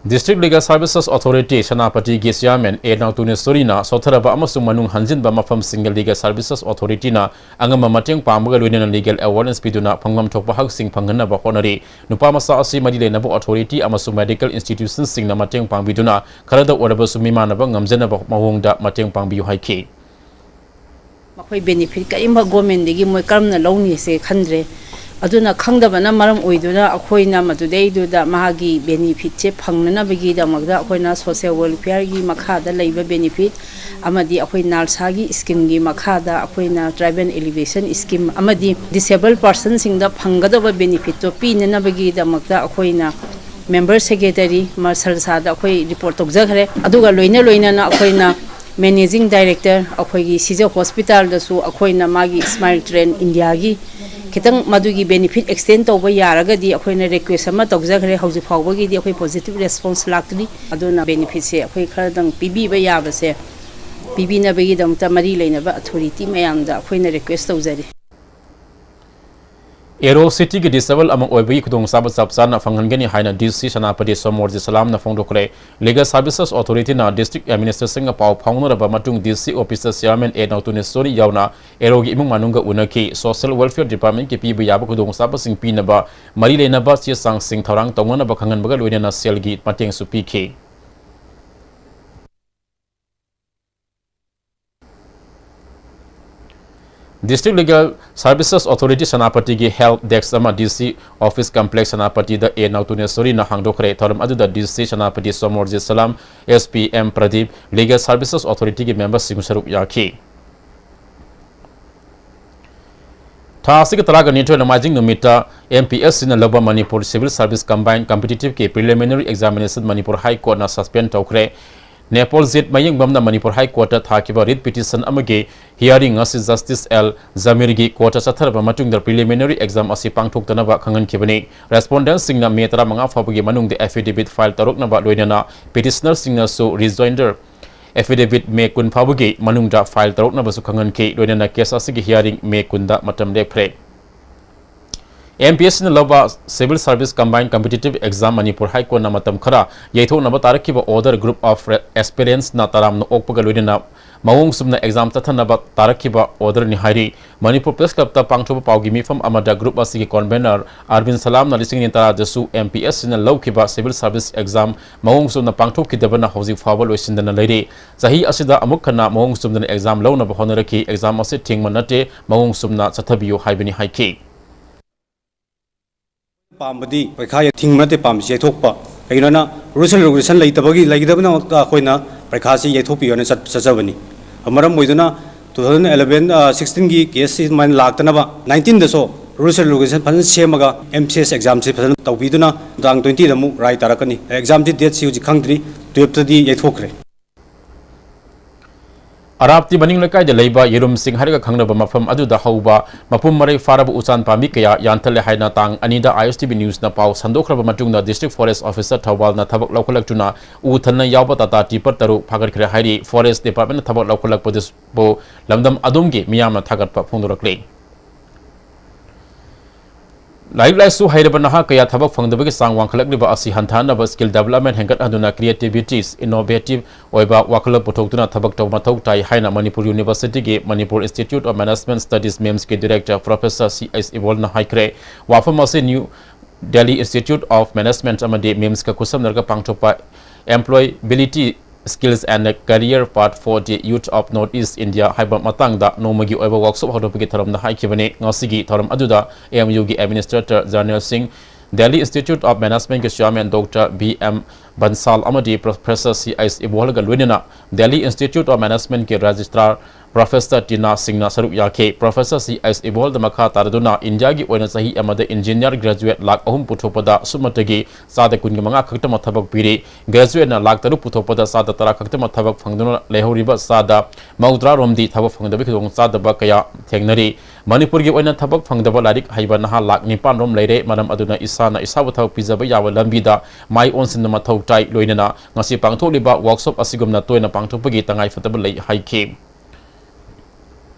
District Legal Services Authority ꯁꯦꯅꯥꯄꯇꯤꯒꯤ chairman ꯑꯦ ꯅꯥꯎꯇꯨꯅꯦꯁꯣꯔꯤꯅ ꯁꯣꯠꯊꯔꯕ ꯑꯃꯁꯨꯡ ꯃꯅꯨꯡ ꯍꯟꯖꯤꯟꯕ ꯃꯐꯝꯁꯤꯡꯒꯤ Legal Services Authorityꯅ ꯑꯉꯝꯕ ꯃꯇꯦꯡ ꯄꯥꯡꯕꯒ ꯂꯣꯏꯅꯅ legal awareness ꯄꯤꯗꯨꯅ ꯐꯪꯐꯝ ꯊꯣꯛꯄ ꯍꯛꯁꯤꯡ ꯐꯪꯍꯟꯅꯕ ꯍꯣꯠꯅꯔꯤ꯫ ꯅꯨꯄꯥ ꯃꯆꯥ ꯑꯁꯤ ꯃꯔꯤ ꯂꯩꯅꯕ authority ꯑꯃꯁꯨꯡ medical institutionꯁꯤꯡꯅ ꯃꯇꯦꯡ ꯄꯥꯡꯕꯤꯗꯨꯅ ꯈꯔꯗ ꯑꯣꯏꯔꯕꯁꯨ ꯃꯤꯃꯥꯟꯅꯕ ꯉꯝꯖꯅꯕ ꯃꯑꯣꯡꯗ ꯃꯇꯦꯡ ꯄꯥꯡꯕꯤꯌꯨ ꯍꯥꯏꯈꯤ꯫ ꯃꯈꯣꯏ benefit ꯀꯔꯤꯒꯨꯝꯕ governmentꯗꯒꯤ ꯃꯣꯏ ꯀꯔꯝꯅ ꯂꯧꯅꯤꯁꯦ ꯈꯟꯗ꯭ꯔꯦ꯫ ꯑꯗꯨꯅ ꯈꯪꯗꯕꯅ ꯃꯔꯝ ꯑꯣꯏꯗꯨꯅ ꯑꯩꯈꯣꯏꯅ ꯃꯗꯨꯗꯩꯗꯨꯗ ꯃꯥꯒꯤ benefitꯁꯦ ꯐꯪꯅꯅꯕꯒꯤꯗꯃꯛꯇ ꯑꯩꯈꯣꯏꯅ social welfareꯒꯤ ꯃꯈꯥꯗ ꯂꯩꯕ benefit ꯑꯃꯗꯤ ꯑꯩꯈꯣꯏ NALSAꯒꯤ schemeꯒꯤ ꯃꯈꯥꯗ ꯑꯩꯈꯣꯏꯅ tribal elevation scheme ꯑꯃꯗꯤ disable personꯁꯤꯡꯗ ꯐꯪꯒꯗꯕ benefitꯇꯣ ꯄꯤꯅꯅꯕꯒꯤꯗꯃꯛꯇ ꯑꯩꯈꯣꯏꯅ ꯃꯦꯝꯕꯔ ꯁꯦꯀ꯭ꯔꯦꯇꯔꯤ ꯃꯥꯔꯁꯜ ꯁꯥꯗ ꯑꯩꯈꯣꯏ ꯔꯤꯄꯣꯔꯠ ꯇꯧꯖꯈ꯭ꯔꯦ꯫ ꯑꯗꯨꯒ ꯂꯣꯏꯅ ꯂꯣꯏꯅꯅ ꯑꯩꯈꯣꯏꯅ ꯃꯦꯅꯦꯖꯤꯡ ꯗꯥꯏꯔꯦꯛꯇꯔ ꯑꯩꯈꯣꯏꯒꯤ ꯁꯤꯖ ꯍꯣꯁꯄꯤꯇꯥꯜꯗꯁꯨ ꯑꯩꯈꯣꯏꯅ ꯃꯥꯒꯤ ꯏꯁꯃꯥꯏꯜ ꯇ꯭ꯔꯦꯟ ꯏꯟꯗꯤꯌꯥꯒꯤ ꯈꯤꯇꯪ ꯃꯗꯨꯒꯤ ꯕꯦꯅꯤꯐꯤꯠ ꯑꯦꯛꯁꯇꯦꯟ ꯇꯧꯕ ꯌꯥꯔꯒꯗꯤ ꯑꯩꯈꯣꯏꯅ ꯔꯤꯀ꯭ꯋꯦꯁ ꯑꯃ ꯇꯧꯖꯈ꯭ꯔꯦ꯫ ꯍꯧꯖꯤꯛ ꯐꯥꯎꯕꯒꯤꯗꯤ ꯑꯩꯈꯣꯏ ꯄꯣꯖꯤꯇꯤꯚ ꯔꯦꯁꯄꯣꯟꯁ ꯂꯥꯛꯇ꯭ꯔꯤ꯫ ꯑꯗꯨꯅ ꯕꯦꯅꯤꯐꯤꯠꯁꯦ ꯑꯩꯈꯣꯏ ꯈꯔꯗꯪ ꯄꯤꯕꯤꯕ ꯌꯥꯕꯁꯦ ꯄꯤꯕꯤꯅꯕꯒꯤꯗꯃꯛꯇ ꯃꯔꯤ ꯂꯩꯅꯕ ꯑꯊꯣꯔꯤꯇꯤ ꯃꯌꯥꯝꯗ ꯑꯩꯈꯣꯏꯅ ꯔꯤꯀ꯭ꯋꯦꯁ ꯇꯧꯖꯔꯤ꯫ ꯑꯦꯔꯣ ꯁꯤꯇꯤꯒꯤ ꯗꯤꯁꯦꯕꯜ ꯑꯃ ꯑꯣꯏꯕꯒꯤ ꯈꯨꯗꯣꯡꯆꯥꯕ ꯆꯞ ꯆꯥꯅ ꯐꯪꯍꯟꯒꯅꯤ ꯍꯥꯏꯅ ꯗꯤ ꯁꯤ ꯁꯦꯅꯥꯄꯇꯤ ꯁꯣꯃꯣꯔꯖꯤꯠ ꯁꯂꯥꯝꯅ ꯐꯣꯡꯗꯣꯛꯈ꯭ꯔꯦ꯫ ꯂꯤꯒꯦꯜ ꯁꯥꯔꯚꯤꯁꯦꯁ ꯑꯣꯊꯣꯔꯤꯇꯤꯅ ꯗꯤꯁꯇ꯭ꯔꯤꯛ ꯑꯦꯗꯃꯤꯅꯤꯁꯇ꯭ꯔꯦꯁꯟꯒ ꯄꯥꯎ ꯐꯥꯎꯅꯔꯕ ꯃꯇꯨꯡ ꯗꯤ ꯁꯤ ꯑꯣꯐꯤꯁꯇ ꯆꯤꯌꯥꯔꯃꯦꯟ ꯑꯦ ꯅꯧꯇꯨꯅꯦꯁꯣꯔꯤ ꯌꯥꯎꯅ ꯑꯦꯔꯣꯒꯤ ꯏꯃꯨꯡ ꯃꯅꯨꯡꯒ ꯎꯅꯈꯤ꯫ ꯁꯣꯁꯤꯌꯦꯜ ꯋꯦꯜꯐꯤꯌꯔ ꯗꯤꯄꯥꯔꯠꯃꯦꯟꯠꯀꯤ ꯄꯤꯕ ꯌꯥꯕ ꯈꯨꯗꯣꯡꯆꯥꯕꯁꯤꯡ ꯄꯤꯅꯕ ꯃꯔꯤ ꯂꯩꯅꯕ ꯆꯦ ꯆꯥꯡꯁꯤꯡ ꯊꯧꯔꯥꯡ ꯇꯧꯅꯅꯕ ꯈꯪꯍꯟꯕꯒ ꯂꯣꯏꯅꯅ ꯁꯦꯜꯒꯤ ꯃꯇꯦꯡꯁꯨ ꯄꯤꯈꯤ꯫ ꯗꯤꯁꯇ꯭ꯔꯤꯛ ꯂꯤꯒꯦꯜ ꯁꯥꯔꯚꯤꯁꯦꯁ ꯑꯣꯊꯣꯔꯤꯇꯤ ꯁꯦꯅꯥꯄꯇꯤꯒꯤ ꯍꯦꯜꯞ ꯗꯦꯁꯛ ꯑꯃ ꯗꯤ ꯁꯤ ꯑꯣꯐꯤꯁ ꯀꯝꯄ꯭ꯂꯦꯛꯁ ꯁꯦꯅꯥꯄꯇꯤꯗ ꯑꯦ ꯅꯧꯇꯨꯅꯦꯁꯣꯔꯤꯅ ꯍꯥꯡꯗꯣꯛꯈ꯭ꯔꯦ꯫ ꯊꯧꯔꯝ ꯑꯗꯨꯗ D C Senapati Somorjit Salam, S P M Pradip, legal services ꯑꯣꯊꯣꯔꯤꯇꯤꯒꯤ ꯃꯦꯝꯕꯔꯁꯤꯡ ꯁꯔꯨꯛ ꯌꯥꯈꯤ꯫ ꯊꯥ ꯑꯁꯤꯒꯤ ꯇꯔꯥꯒ ꯅꯤꯊꯣꯏ ꯅꯣꯡꯃꯥꯏꯖꯤꯡ ꯅꯨꯃꯤꯠꯇ ꯑꯦꯝ ꯄꯤ ꯑꯦꯁ ꯁꯤꯅ ꯂꯧꯕ ꯃꯅꯤꯄꯨꯔ ꯁꯤꯚꯤꯜ ꯁꯥꯔꯚꯤꯁ ꯀꯝꯕꯥꯏꯟ ꯀꯝꯄꯤꯇꯤꯇꯤꯚꯀꯤ ꯄ꯭ꯔꯤꯂꯤꯃꯤꯅꯔꯤ ꯑꯦꯛꯖꯥꯃꯤꯅꯦꯁꯟ ꯃꯅꯤꯄꯨꯔ ꯍꯥꯏ ꯀꯣꯔꯠꯅ ꯁꯁꯄꯦꯟ ꯇꯧꯈ꯭ꯔꯦ꯫ ꯅꯦꯄꯣꯜꯖꯤꯠ ꯃꯌꯦꯡꯕꯝꯅ ꯃꯅꯤꯄꯨꯔ ꯍꯥꯏ ꯀꯣꯔꯠꯇ ꯊꯥꯈꯤꯕ ꯔꯤꯠ ꯄꯤꯇꯤꯁꯟ ꯑꯃꯒꯤ ꯍꯤꯌꯥꯔꯤꯡ ꯑꯁꯤ ꯖꯁꯇꯤꯁ ꯑꯦꯜ ꯖꯃꯤꯔꯒꯤ ꯀꯣꯔꯠꯇ ꯆꯠꯊꯔꯕ ꯃꯇꯨꯡꯗ ꯄ꯭ꯔꯤꯂꯤꯃꯤꯅꯔꯤ ꯑꯦꯛꯖꯥꯝ ꯑꯁꯤ ꯄꯥꯡꯊꯣꯛꯇꯅꯕ ꯈꯪꯍꯟꯈꯤꯕꯅꯤ꯫ ꯔꯦꯁꯄꯣꯟꯗꯦꯟꯠꯁꯤꯡꯅ ꯃꯦ ꯇꯔꯥꯃꯉꯥ ꯐꯥꯎꯕꯒꯤ ꯃꯅꯨꯡꯗ ꯑꯦꯐꯤꯗꯦꯚꯤꯠ ꯐꯥꯏꯜ ꯇꯧꯔꯛꯅꯕ, ꯂꯣꯏꯅꯅ ꯄꯤꯇꯤꯁꯅꯔꯁꯤꯡꯅꯁꯨ ꯔꯤꯖꯣꯏꯟꯗꯔ ꯑꯦꯐꯤꯗꯦꯚꯤꯠ ꯃꯦ ꯀꯨꯟ ꯐꯥꯎꯕꯒꯤ ꯃꯅꯨꯡꯗ ꯐꯥꯏꯜ ꯇꯧꯔꯛꯅꯕꯁꯨ ꯈꯪꯍꯟꯈꯤ꯫ ꯂꯣꯏꯅꯅ ꯀꯦꯁ ꯑꯁꯤꯒꯤ ꯍꯤꯌꯥꯔꯤꯡ ꯃꯦ ꯀꯨꯟꯗ ꯃꯇꯝ ꯂꯦꯞꯈ꯭ꯔꯦ꯫ ꯑꯦꯝ ꯄꯤ ꯑꯦꯁ ꯁꯤꯅ ꯂꯧꯕ civil service combined competitive exam Manipur high ꯀꯣꯔꯠꯅ ꯃꯇꯝ ꯈꯔ ꯌꯩꯊꯣꯛꯅꯕ ꯇꯥꯔꯛꯈꯤꯕ ꯑꯣꯔꯗꯔ ꯒ꯭ꯔꯨꯞ ꯑꯣꯐ ꯑꯦꯁꯄꯤꯔꯦꯟꯠꯁꯅ ꯇꯔꯥꯝꯅ ꯑꯣꯛꯄꯒ ꯂꯣꯏꯅꯅ ꯃꯑꯣꯡ ꯆꯨꯝꯅ ꯑꯦꯛꯖꯥꯝ ꯆꯠꯊꯅꯕ ꯇꯥꯔꯛꯈꯤꯕ ꯑꯣꯔꯗꯔꯅꯤ ꯍꯥꯏꯔꯤ꯫ ꯃꯅꯤꯄꯨꯔ ꯄ꯭ꯔꯦꯁ ꯀ꯭ꯂꯕꯇ ꯄꯥꯡꯊꯣꯛꯄ ꯄꯥꯎꯒꯤ ꯃꯤꯐꯝ ꯑꯃꯗ ꯒ꯭ꯔꯨꯞ ꯑꯁꯤꯒꯤ ꯀꯣꯟꯚꯦꯅꯔ ꯑꯔꯕꯤꯟ ꯁꯂꯥꯝꯅ ꯂꯤꯁꯤꯡ ꯑꯅꯤ ꯇꯔꯥꯗꯁꯨ ꯑꯦꯝ ꯄꯤ ꯑꯦꯁ ꯁꯤꯅ ꯂꯧꯈꯤꯕ ꯁꯤꯚꯤꯜ ꯁꯥꯔꯚꯤꯁ ꯑꯦꯛꯖꯥꯝ ꯃꯑꯣꯡ ꯆꯨꯝꯅ ꯄꯥꯡꯊꯣꯛꯈꯤꯗꯕꯅ ꯍꯧꯖꯤꯛ ꯐꯥꯎꯕ ꯂꯣꯏꯁꯤꯟꯗꯅ ꯂꯩꯔꯤ꯫ ꯆꯍꯤ ꯑꯁꯤꯗ ꯑꯃꯨꯛ ꯍꯟꯅ ꯃꯑꯣꯡ ꯆꯨꯝꯗꯅ ꯑꯦꯛꯖꯥꯝ ꯂꯧꯅꯕ ꯍꯣꯠꯅꯔꯛꯈꯤ꯫ ꯑꯦꯛꯖꯥꯝ ꯑꯁꯤ ꯊꯤꯡꯕ ꯅꯠꯇꯦ, ꯃꯑꯣꯡ ꯆꯨꯝꯅ ꯆꯠꯊꯕꯤꯌꯨ ꯍꯥꯏꯕꯅꯤ ꯍꯥꯏꯈꯤ꯫ ꯄꯥꯝꯕꯗꯤ ꯄꯔꯤꯈꯥ ꯊꯤꯡꯕ ꯅꯠꯇꯦ ꯄꯥꯝꯃꯤꯁꯤ, ꯌꯩꯊꯣꯛꯄ꯫ ꯀꯩꯒꯤꯅꯣꯅ ꯔꯨꯜꯁ ꯑꯦꯟ ꯔꯦꯒꯨꯂꯦꯁꯟ ꯂꯩꯇꯕꯒꯤ, ꯂꯩꯒꯗꯕꯅ ꯑꯩꯈꯣꯏꯅ ꯄꯔꯤꯈꯥꯁꯤ ꯌꯩꯊꯣꯛꯄꯤꯌꯣꯅ ꯆꯠ-, ꯆꯠꯆꯕꯅꯤ꯫ ꯃꯔꯝ ꯑꯣꯏꯗꯨꯅ two thousand eleven, ꯑ, sixteen ꯒꯤ ꯀꯦꯁꯁꯤ ꯑꯗꯨꯃꯥꯏꯅ ꯂꯥꯛꯇꯅꯕ nineteenꯗꯁꯨ Rules and regulation ꯐꯖꯅ ꯁꯦꯝꯃꯒ M C S examꯁꯤ ꯐꯖꯅ ꯇꯧꯕꯤꯗꯨꯅ ꯇꯥꯡ twentyꯗ ꯑꯃꯨꯛ ꯔꯥꯏ ꯇꯥꯔꯛꯀꯅꯤ꯫ Examꯗꯤ dateꯁꯤ ꯍꯧꯖꯤꯛ ꯈꯪꯗ꯭ꯔꯤ, twelveꯇꯗꯤ ꯌꯩꯊꯣꯛꯈ꯭ꯔꯦ꯫ ꯑꯔꯥꯞꯇꯤ ꯃꯅꯤꯡ ꯂꯩꯀꯥꯏꯗ ꯂꯩꯕ ꯌꯦꯔꯨꯝꯁꯤꯡ ꯍꯥꯏꯔꯒ ꯈꯪꯅꯕ ꯃꯐꯝ ꯑꯗꯨꯗ ꯍꯧꯕ ꯃꯄꯨꯡ ꯃꯔꯩ ꯐꯥꯔꯕ ꯎꯆꯥꯟ ꯄꯥꯝꯕꯤ ꯀꯌꯥ ꯌꯥꯟꯊꯠꯂꯦ ꯍꯥꯏꯅ ꯇꯥꯡ ꯑꯅꯤꯗ I S T V Newsꯅ ꯄꯥꯎ ꯁꯟꯗꯣꯛꯈ꯭ꯔꯕ ꯃꯇꯨꯡꯗ District Forest Officer ꯊꯧꯕꯥꯜꯅ ꯊꯕꯛ ꯂꯧꯈꯠꯂꯛꯇꯨꯅ ꯎ ꯊꯟꯅ ꯌꯥꯎꯕ Tata Tipper ꯇꯔꯨꯛ ꯐꯥꯒꯠꯈ꯭ꯔꯦ ꯍꯥꯏꯔꯤ꯫ Forest Departmentꯅ ꯊꯕꯛ ꯂꯧꯈꯠꯂꯛꯄꯗꯨꯕꯨ ꯂꯝꯗꯝ ꯑꯗꯣꯝꯒꯤ ꯃꯤꯌꯥꯝꯅ ꯊꯥꯒꯠꯄ ꯐꯣꯡꯗꯣꯔꯛꯂꯤ꯫ ꯂꯥꯏꯔꯤꯛ ꯂꯥꯏꯁꯨ ꯍꯩꯔꯕ ꯅꯍꯥ ꯀꯌꯥ ꯊꯕꯛ ꯐꯪꯗꯕꯒꯤ ꯆꯥꯡ ꯋꯥꯡꯈꯠꯂꯛꯂꯤꯕ ꯑꯁꯤ ꯍꯟꯊꯍꯟꯅꯕ skill development ꯍꯦꯟꯒꯠꯍꯟꯗꯨꯅ creativities, innovative ꯑꯣꯏꯕ ꯋꯥꯈꯜꯂꯣꯟ ꯄꯨꯊꯣꯛꯇꯨꯅ ꯊꯕꯛ ꯇꯧꯕ ꯃꯊꯧ ꯇꯥꯏ ꯍꯥꯏꯅ Manipur Universityꯒꯤ Manipur Institute of Management Studies MIMSꯀꯤ Director Professor C H ꯏꯕꯣꯜꯅ ꯍꯥꯏꯈ꯭ꯔꯦ꯫ ꯋꯥꯐꯝ ꯑꯁꯤ New Delhi Institute of Management ꯑꯃꯗꯤ MIMSꯀ ꯈꯨꯠꯁꯝꯅꯔꯒ ꯄꯥꯡꯊꯣꯛꯄ Employability Skills and Career Path for the Youth of North East India ꯍꯥꯏꯕ ꯃꯇꯥꯡꯗ ꯅꯣꯡꯃꯒꯤ ꯑꯣꯏꯕ workshop ꯍꯧꯗꯣꯛꯄꯒꯤ ꯊꯧꯔꯝꯗ ꯍꯥꯏꯈꯤꯕꯅꯤ꯫ ꯉꯁꯤꯒꯤ ꯊꯧꯔꯝ ꯑꯗꯨꯗ M U ꯒꯤ Administrator General ꯁꯤꯡ, Delhi Institute of Managementꯀꯤ Chairman Doctor B M Bansal ꯑꯃꯗꯤ Professor C H ꯏꯕꯣꯜꯒ ꯂꯣꯏꯅꯅ Delhi Institute of Managementꯀꯤ Registrar Professor ꯇꯤꯅꯥ ꯁꯤꯡꯅ ꯁꯔꯨꯛ ꯌꯥꯈꯤ꯫ Professor C H ꯏꯕꯣꯜꯗ ꯃꯈꯥ ꯇꯥꯔꯗꯨꯅ ꯏꯟꯗꯤꯌꯥꯒꯤ ꯑꯣꯏꯅ ꯆꯍꯤ ꯑꯃꯗ engineer graduate ꯂꯥꯈ ꯑꯍꯨꯝ ꯄꯨꯊꯣꯛꯄꯗ ꯁꯨꯞꯅꯇꯒꯤ ꯆꯥꯗ ꯀꯨꯟꯒ ꯃꯉꯥ ꯈꯛꯇꯃꯛ ꯊꯕꯛ ꯄꯤꯔꯤ꯫ Graduateꯅ ꯂꯥꯈ ꯇꯔꯨꯛ ꯄꯨꯊꯣꯛꯄꯗ ꯆꯥꯗ ꯇꯔꯥ ꯈꯛꯇꯃꯛ ꯊꯕꯛ ꯐꯪꯗꯨꯅ ꯂꯩꯍꯧꯔꯤꯕ ꯆꯥꯗ ꯃꯧꯗ꯭ꯔꯥ ꯔꯣꯝꯗꯤ ꯊꯕꯛ ꯐꯪꯗꯕꯒꯤ ꯈꯨꯗꯣꯡꯆꯥꯗꯕ ꯀꯌꯥ ꯊꯦꯡꯅꯔꯤ꯫ ꯃꯅꯤꯄꯨꯔꯒꯤ ꯑꯣꯏꯅ ꯊꯕꯛ ꯐꯪꯗꯕ ꯂꯥꯏꯔꯤꯛ ꯍꯩꯕ ꯅꯍꯥ ꯂꯥꯈ ꯅꯤꯄꯥꯟ ꯔꯣꯝ ꯂꯩꯔꯦ꯫ ꯃꯔꯝ ꯑꯗꯨꯅ ꯏꯁꯥꯅ ꯏꯁꯥꯕꯨ ꯊꯕꯛ ꯄꯤꯖꯕ ꯌꯥꯕ ꯂꯝꯕꯤꯗ ꯃꯥꯏ ꯑꯣꯟꯁꯤꯟꯕ ꯃꯊꯧ ꯇꯥꯏ꯫ ꯂꯣꯏꯅꯅ ꯉꯁꯤ ꯄꯥꯡꯊꯣꯛꯂꯤꯕ workshop ꯑꯁꯤꯒꯨꯝꯅ ꯇꯣꯏꯅ ꯄꯥꯡꯊꯣꯛꯄꯒꯤ ꯇꯉꯥꯏ ꯐꯗꯕ ꯂꯩ ꯍꯥꯏꯈꯤ꯫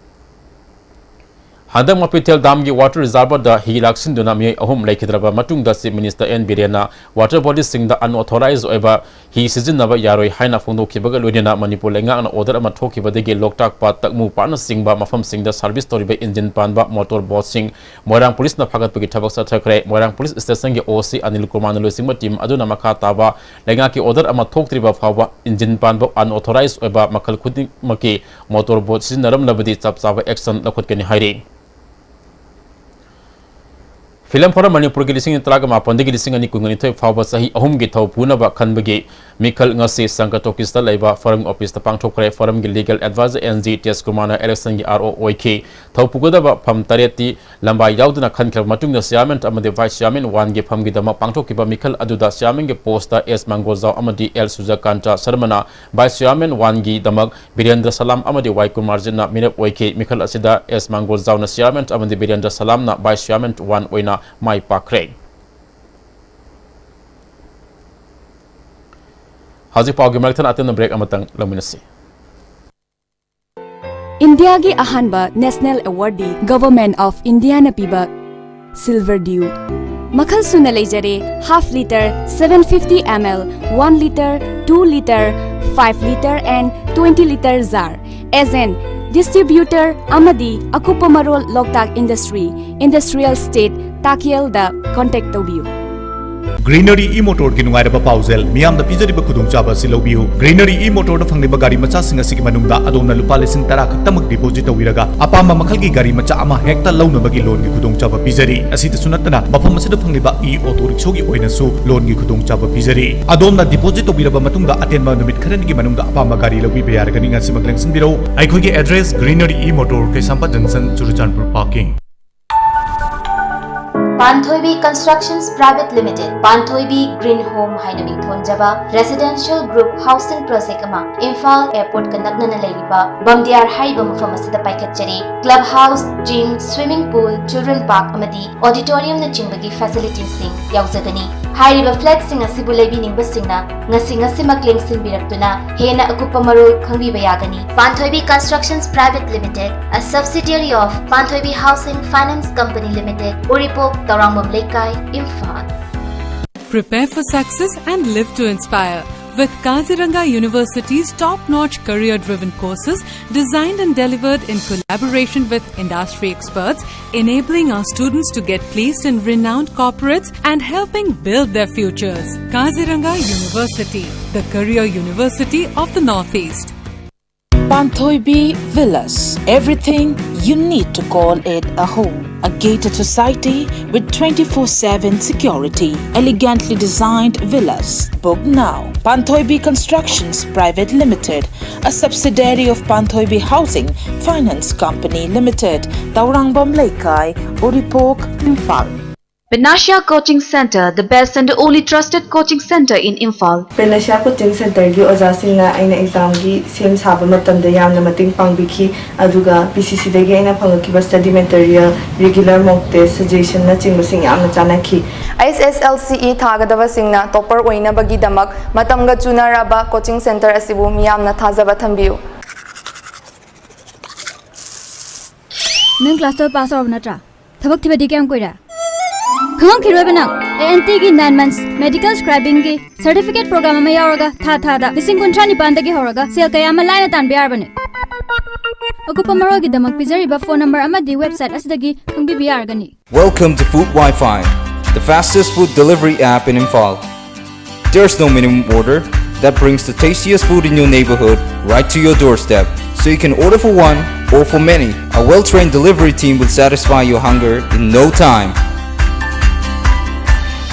ꯍꯟꯗꯛ ꯃꯄꯤꯊꯦꯜ dam ꯒꯤ water reservoir ꯗ ꯍꯤ ꯂꯥꯛꯁꯤꯟꯗꯨꯅ ꯃꯤꯑꯣꯏ ꯑꯍꯨꯝ ꯂꯩꯈꯤꯗ꯭ꯔꯕ ꯃꯇꯨꯡꯗ Chief Minister N ꯕꯤꯔꯦꯟꯅ water body ꯁꯤꯡꯗ unauthorized ꯑꯣꯏꯕ ꯍꯤ ꯁꯤꯖꯤꯟꯅꯕ ꯌꯥꯔꯣꯏ ꯍꯥꯏꯅ ꯐꯣꯡꯗꯣꯛꯈꯤꯕꯒ ꯂꯣꯏꯅꯅ ꯃꯅꯤꯄꯨꯔ ꯂꯩꯉꯥꯛꯅ order ꯑꯃ ꯊꯣꯛꯈꯤꯕꯗꯒꯤ ꯂꯣꯛꯇꯥꯛ ꯄꯥꯠ, ꯇꯛꯃꯨ ꯄꯥꯠꯅꯆꯤꯡꯕ ꯃꯐꯝꯁꯤꯡꯗ service ꯇꯧꯔꯤꯕ engine ꯄꯥꯟꯕ motor boat ꯁꯤꯡ ꯃꯣꯏꯔꯥꯡ police ꯅ ꯐꯥꯒꯠꯄꯒꯤ ꯊꯕꯛ ꯆꯠꯊꯈ꯭ꯔꯦ꯫ ꯃꯣꯏꯔꯥꯡ police station ꯒꯤ O C ꯑꯅꯤꯜ ꯀꯨꯃꯥꯔꯅ ꯂꯨꯆꯤꯡꯕ team ꯑꯗꯨꯅ ꯃꯈꯥ ꯇꯥꯕ ꯂꯩꯉꯥꯛꯀꯤ order ꯑꯃ ꯊꯣꯛꯇ꯭ꯔꯤꯕ ꯐꯥꯎꯕ engine ꯄꯥꯟꯕ unauthorized ꯑꯣꯏꯕ ꯃꯈꯜ ꯈꯨꯗꯤꯡꯃꯛꯀꯤ motor boat ꯁꯤꯖꯤꯟꯅꯔꯝꯂꯕꯗꯤ ꯆꯞ ꯆꯥꯕ action ꯂꯧꯈꯠꯀꯅꯤ ꯍꯥꯏꯔꯤ꯫ ꯐꯤꯂꯝ ꯐꯣꯔꯝ ꯃꯅꯤꯄꯨꯔꯒꯤ ꯂꯤꯁꯤꯡ ꯑꯅꯤ ꯇꯔꯥꯃꯥꯄꯟꯗꯒꯤ ꯂꯤꯁꯤꯡ ꯑꯅꯤ ꯀꯨꯟꯅꯤꯊꯣꯏ ꯐꯥꯎꯕ ꯆꯍꯤ ꯑꯍꯨꯝꯒꯤ ꯊꯧ ꯄꯨꯅꯕ ꯈꯟꯕꯒꯤ ꯃꯤꯈꯜ ꯉꯁꯤ ꯁꯪꯀꯠ ꯑꯣꯐꯤꯁꯇ ꯂꯩꯕ ꯐꯣꯔꯝꯒꯤ ꯑꯣꯐꯤꯁꯇ ꯄꯥꯡꯊꯣꯛꯈ꯭ꯔꯦ꯫ ꯐꯣꯔꯝꯒꯤ ꯂꯤꯒꯦꯜ ꯑꯦꯗꯚꯥꯏꯖꯔ ꯑꯦꯟ ꯖꯤ ꯇꯦꯖꯀꯨꯃꯥꯔꯅ ꯏꯂꯦꯛꯁꯟꯒꯤ ꯑꯥꯔ ꯑꯣ ꯑꯣꯏꯈꯤ꯫ ꯊꯧ ꯄꯨꯒꯗꯕ ꯐꯝ ꯇꯔꯦꯠꯇꯤ ꯂꯝꯕꯥ ꯌꯥꯎꯗꯅ ꯈꯟꯈ꯭ꯔꯕ ꯃꯇꯨꯡꯗ ꯆꯤꯌꯥꯔꯃꯦꯟ ꯑꯃꯗꯤ ꯚꯥꯏꯁ ꯆꯤꯌꯥꯔꯃꯦꯟ ꯋꯥꯟꯒꯤ ꯐꯝꯒꯤꯗꯃꯛ ꯄꯥꯡꯊꯣꯛꯈꯤꯕ ꯃꯤꯈꯜ ꯑꯗꯨꯗ ꯆꯤꯌꯥꯔꯃꯦꯟꯒꯤ ꯄꯣꯁꯇ ꯑꯦꯁ ꯃꯪꯒꯣꯜꯖꯥꯎ ꯑꯃꯗꯤ ꯑꯦꯜ ꯁꯨꯖꯥꯀꯥꯟꯇ ꯁꯔꯃꯅ ꯚꯥꯏꯁ ꯆꯤꯌꯥꯔꯃꯦꯟ ꯋꯥꯟꯒꯤꯗꯃꯛ ꯕꯤꯔꯦꯟꯗ꯭ꯔ ꯁꯂꯥꯝ ꯑꯃꯗꯤ ꯋꯥꯏ ꯀꯨꯃꯥꯔꯖꯤꯠꯅ ꯃꯤꯔꯦꯞ ꯑꯣꯏꯈꯤ꯫ ꯃꯤꯈꯜ ꯑꯁꯤꯗ ꯑꯦꯁ ꯃꯪꯒꯣꯜꯖꯥꯎꯅ ꯆꯤꯌꯥꯔꯃꯦꯟ ꯑꯃꯗꯤ ꯕꯤꯔꯦꯟꯗ꯭ꯔ ꯁꯂꯥꯝꯅ ꯚꯥꯏꯁ ꯆꯤꯌꯥꯔꯃꯦꯟ ꯋꯥꯟ ꯑꯣꯏꯅ ꯃꯥꯏ ꯄꯥꯛꯈ꯭ꯔꯦ꯫ ꯍꯧꯖꯤꯛ ꯄꯥꯎꯒꯤ ꯃꯔꯛ ꯊꯠꯅ ꯑꯇꯦꯟꯕ ꯕ꯭ꯔꯦꯛ ꯑꯃꯇꯪ ꯂꯧꯃꯤꯟꯅꯁꯤ꯫ ꯏꯟꯗꯤꯌꯥꯒꯤ ꯑꯍꯥꯟꯕ ꯅꯦꯁꯅꯦꯜ ꯑꯦꯋꯥꯔꯗꯤ ꯒꯚꯔꯟꯃꯦꯟꯠ ꯑꯣꯐ ꯏꯟꯗꯤꯌꯥꯅ ꯄꯤꯕ ꯁꯤꯜꯚꯔ ꯗ꯭ꯌꯨ ꯃꯈꯜ ꯁꯨꯅ ꯂꯩꯖꯔꯦ: half litre, seven fifty ml, one litre, two litre, five litre and twenty litre jar꯫ Agent, distributor ꯑꯃꯗꯤ ꯑꯀꯨꯞꯄ ꯃꯔꯣꯜ ꯂꯣꯛꯇꯥꯛ ꯏꯟꯗꯁꯇ꯭ꯔꯤ, ꯏꯟꯗꯁꯇ꯭ꯔꯤꯌꯦꯜ ꯏꯁꯇꯦꯠ, ꯇꯥꯀꯦꯜꯗ ꯀꯣꯟꯇꯦꯛ ꯇꯧꯕꯤꯌꯨ꯫ ꯒ꯭ꯔꯤꯅꯔꯤ ꯏ ꯃꯣꯇꯣꯔꯒꯤ ꯅꯨꯡꯉꯥꯏꯔꯕ ꯄꯥꯎꯖꯦꯜ, ꯃꯤꯌꯥꯝꯗ ꯄꯤꯖꯔꯤꯕ ꯈꯨꯗꯣꯡꯆꯥꯕ ꯑꯁꯤ ꯂꯧꯕꯤꯌꯨ꯫ ꯒ꯭ꯔꯤꯅꯔꯤ ꯏ ꯃꯣꯇꯣꯔꯗ ꯐꯪꯂꯤꯕ ꯒꯥꯔꯤ ꯃꯆꯥꯁꯤꯡ ꯑꯁꯤꯒꯤ ꯃꯅꯨꯡꯗ ꯑꯗꯣꯝꯅ ꯂꯨꯄꯥ ꯂꯤꯁꯤꯡ ꯇꯔꯥ ꯈꯛꯇꯃꯛ ꯗꯤꯄꯣꯖꯤꯠ ꯇꯧꯕꯤꯔꯒ ꯑꯄꯥꯝꯕ ꯃꯈꯜꯒꯤ ꯒꯥꯔꯤ ꯃꯆꯥ ꯑꯃ ꯍꯦꯛꯇ ꯂꯧꯅꯕꯒꯤ ꯂꯣꯟꯒꯤ ꯈꯨꯗꯣꯡꯆꯥꯕ ꯄꯤꯖꯔꯤ꯫ ꯑꯁꯤꯗꯁꯨ ꯅꯠꯇꯅ ꯃꯐꯝ ꯑꯁꯤꯗ ꯐꯪꯂꯤꯕ ꯏ ꯑꯣꯇꯣ ꯔꯤꯛꯁꯣꯒꯤ ꯑꯣꯏꯅꯁꯨ ꯂꯣꯟꯒꯤ ꯈꯨꯗꯣꯡꯆꯥꯕ ꯄꯤꯖꯔꯤ꯫ ꯑꯗꯣꯝꯅ ꯗꯤꯄꯣꯖꯤꯠ ꯇꯧꯕꯤꯔꯕ ꯃꯇꯨꯡꯗ ꯑꯇꯦꯟꯕ ꯅꯨꯃꯤꯠ ꯈꯔꯅꯤꯒꯤ ꯃꯅꯨꯡꯗ ꯑꯄꯥꯝꯕ ꯒꯥꯔꯤ ꯂꯧꯕꯤꯕ ꯌꯥꯔꯒꯅꯤ꯫ ꯉꯁꯤꯃꯛ ꯂꯦꯡꯁꯤꯟꯕꯤꯔꯛꯎ꯫ ꯑꯩꯈꯣꯏꯒꯤ address: greenery E motor, Keishampat ꯖꯪꯁꯟ, Churachandpur parking. Panthoibi constructions private limited, Panthoibi green home ꯍꯥꯏꯅ ꯃꯤꯡꯊꯣꯟꯖꯕ ꯔꯦꯁꯤꯗꯦꯟꯁꯤꯌꯦꯜ ꯒ꯭ꯔꯨꯞ ꯍꯥꯎꯁꯤꯡ ꯄ꯭ꯔꯣꯖꯦꯛ ꯑꯃ ꯏꯝꯐꯥꯜ ꯑꯦꯌꯔꯄꯣꯔꯠꯀ ꯅꯛꯅꯅ ꯂꯩꯔꯤꯕ ꯕꯝꯗꯤꯌꯥꯔ ꯍꯥꯏꯔꯤꯕ ꯃꯐꯝ ꯑꯁꯤꯗ ꯄꯥꯏꯈꯠꯆꯔꯤ꯫ Club house, gym, swimming pool, children park ꯑꯃꯗꯤ ꯑꯣꯗꯤꯇꯣꯔꯤꯌꯝꯅꯆꯤꯡꯕꯒꯤ ꯐꯦꯁꯤꯂꯤꯇꯤꯁꯤꯡ ꯌꯥꯎꯖꯒꯅꯤ꯫ ꯍꯥꯏꯔꯤꯕ ꯐ꯭ꯂꯦꯠꯁꯤꯡ ꯑꯁꯤꯕꯨ ꯂꯩꯕꯤꯅꯤꯡꯕꯁꯤꯡꯅ ꯉꯁꯤ ꯉꯁꯤꯃꯛ ꯂꯦꯡꯁꯤꯟꯕꯤꯔꯛꯇꯨꯅ ꯍꯦꯟꯅ ꯑꯀꯨꯞꯄ ꯃꯔꯣꯜ ꯈꯪꯕꯤꯕ ꯌꯥꯒꯅꯤ꯫ Panthoibi Constructions Private Limited, a subsidiary of Panthoibi Housing Finance Company Limited, Uripok, Taurangmam Leikai, Imphal. Prepare for success and live to inspire with Kaziranga University's top-notch career-driven courses designed and delivered in collaboration with industry experts, enabling our students to get placed in renowned corporates and helping build their futures. Kaziranga University, the career university of the Northeast. Panthoibi Villas, everything you need to call it a home. A gated society with twenty-four seven security, elegantly designed villas. Book now. Panthoibi Constructions Private Limited, a subsidiary of Panthoibi Housing Finance Company Limited, Taurangvam Leikai, Uripok, Imphal. Panacea Coaching Center, the best and the only trusted coaching center in Imphal. Panacea Coaching Centerꯒꯤ ꯑꯣꯖꯥꯁꯤꯡꯅ ꯑꯩꯅ examꯒꯤ ꯁꯦꯝ ꯁꯥꯕ ꯃꯇꯝꯗ ꯌꯥꯝꯅ ꯃꯇꯦꯡ ꯄꯥꯡꯕꯤꯈꯤ꯫ ꯑꯗꯨꯒ P C Cꯗꯒꯤ ꯑꯩꯅ ꯐꯪꯂꯛꯈꯤꯕ study material, regular mock test, suggestionꯅꯆꯤꯡꯕꯁꯤꯡ ꯌꯥꯝꯅ ꯆꯥꯟꯅꯈꯤ꯫ H S L C E ꯊꯥꯒꯗꯕꯁꯤꯡꯅ topper ꯑꯣꯏꯅꯕꯒꯤꯗꯃꯛ ꯃꯇꯝꯒ ꯆꯨꯅꯔꯕ coaching center ꯑꯁꯤꯕꯨ ꯃꯤꯌꯥꯝꯅ ꯊꯥꯖꯕ ꯊꯝꯕꯤꯌꯨ꯫ ꯅꯪ class twelve pass ꯇꯧꯔꯕ ꯅꯠꯇ꯭ꯔꯥ? ꯊꯕꯛ ꯊꯤꯕꯗꯤ ꯀꯌꯥꯝ ꯀꯨꯏꯔꯦ? ꯈꯪꯉꯝꯈꯤꯔꯣꯏꯕ ꯅꯪ꯫ A N Tꯒꯤ nine months medical scribingꯒꯤ certificate program ꯑꯃ ꯌꯥꯎꯔꯒ ꯊꯥ ꯊꯥꯗ ꯂꯤꯁꯤꯡ ꯀꯨꯟꯊ꯭ꯔꯥ ꯅꯤꯄꯥꯟꯗꯒꯤ ꯍꯧꯔꯒ ꯁꯦꯜ ꯀꯌꯥ ꯑꯃ ꯂꯥꯏꯅ ꯇꯥꯟꯕ ꯌꯥꯔꯕꯅꯤ꯫ ꯑꯀꯨꯞꯄ ꯃꯔꯣꯜꯒꯤꯗꯃꯛ ꯄꯤꯖꯔꯤꯕ phone number ꯑꯃꯗꯤ website ꯑꯁꯤꯗꯒꯤ ꯈꯪꯕꯤꯕ ꯌꯥꯔꯒꯅꯤ꯫ Welcome to Food Wi-Fi, the fastest food delivery app in Imphal. There's no minimum order that brings the tastiest food in your neighborhood right to your doorstep. So you can order for one or for many. A well-trained delivery team will satisfy your hunger in no time.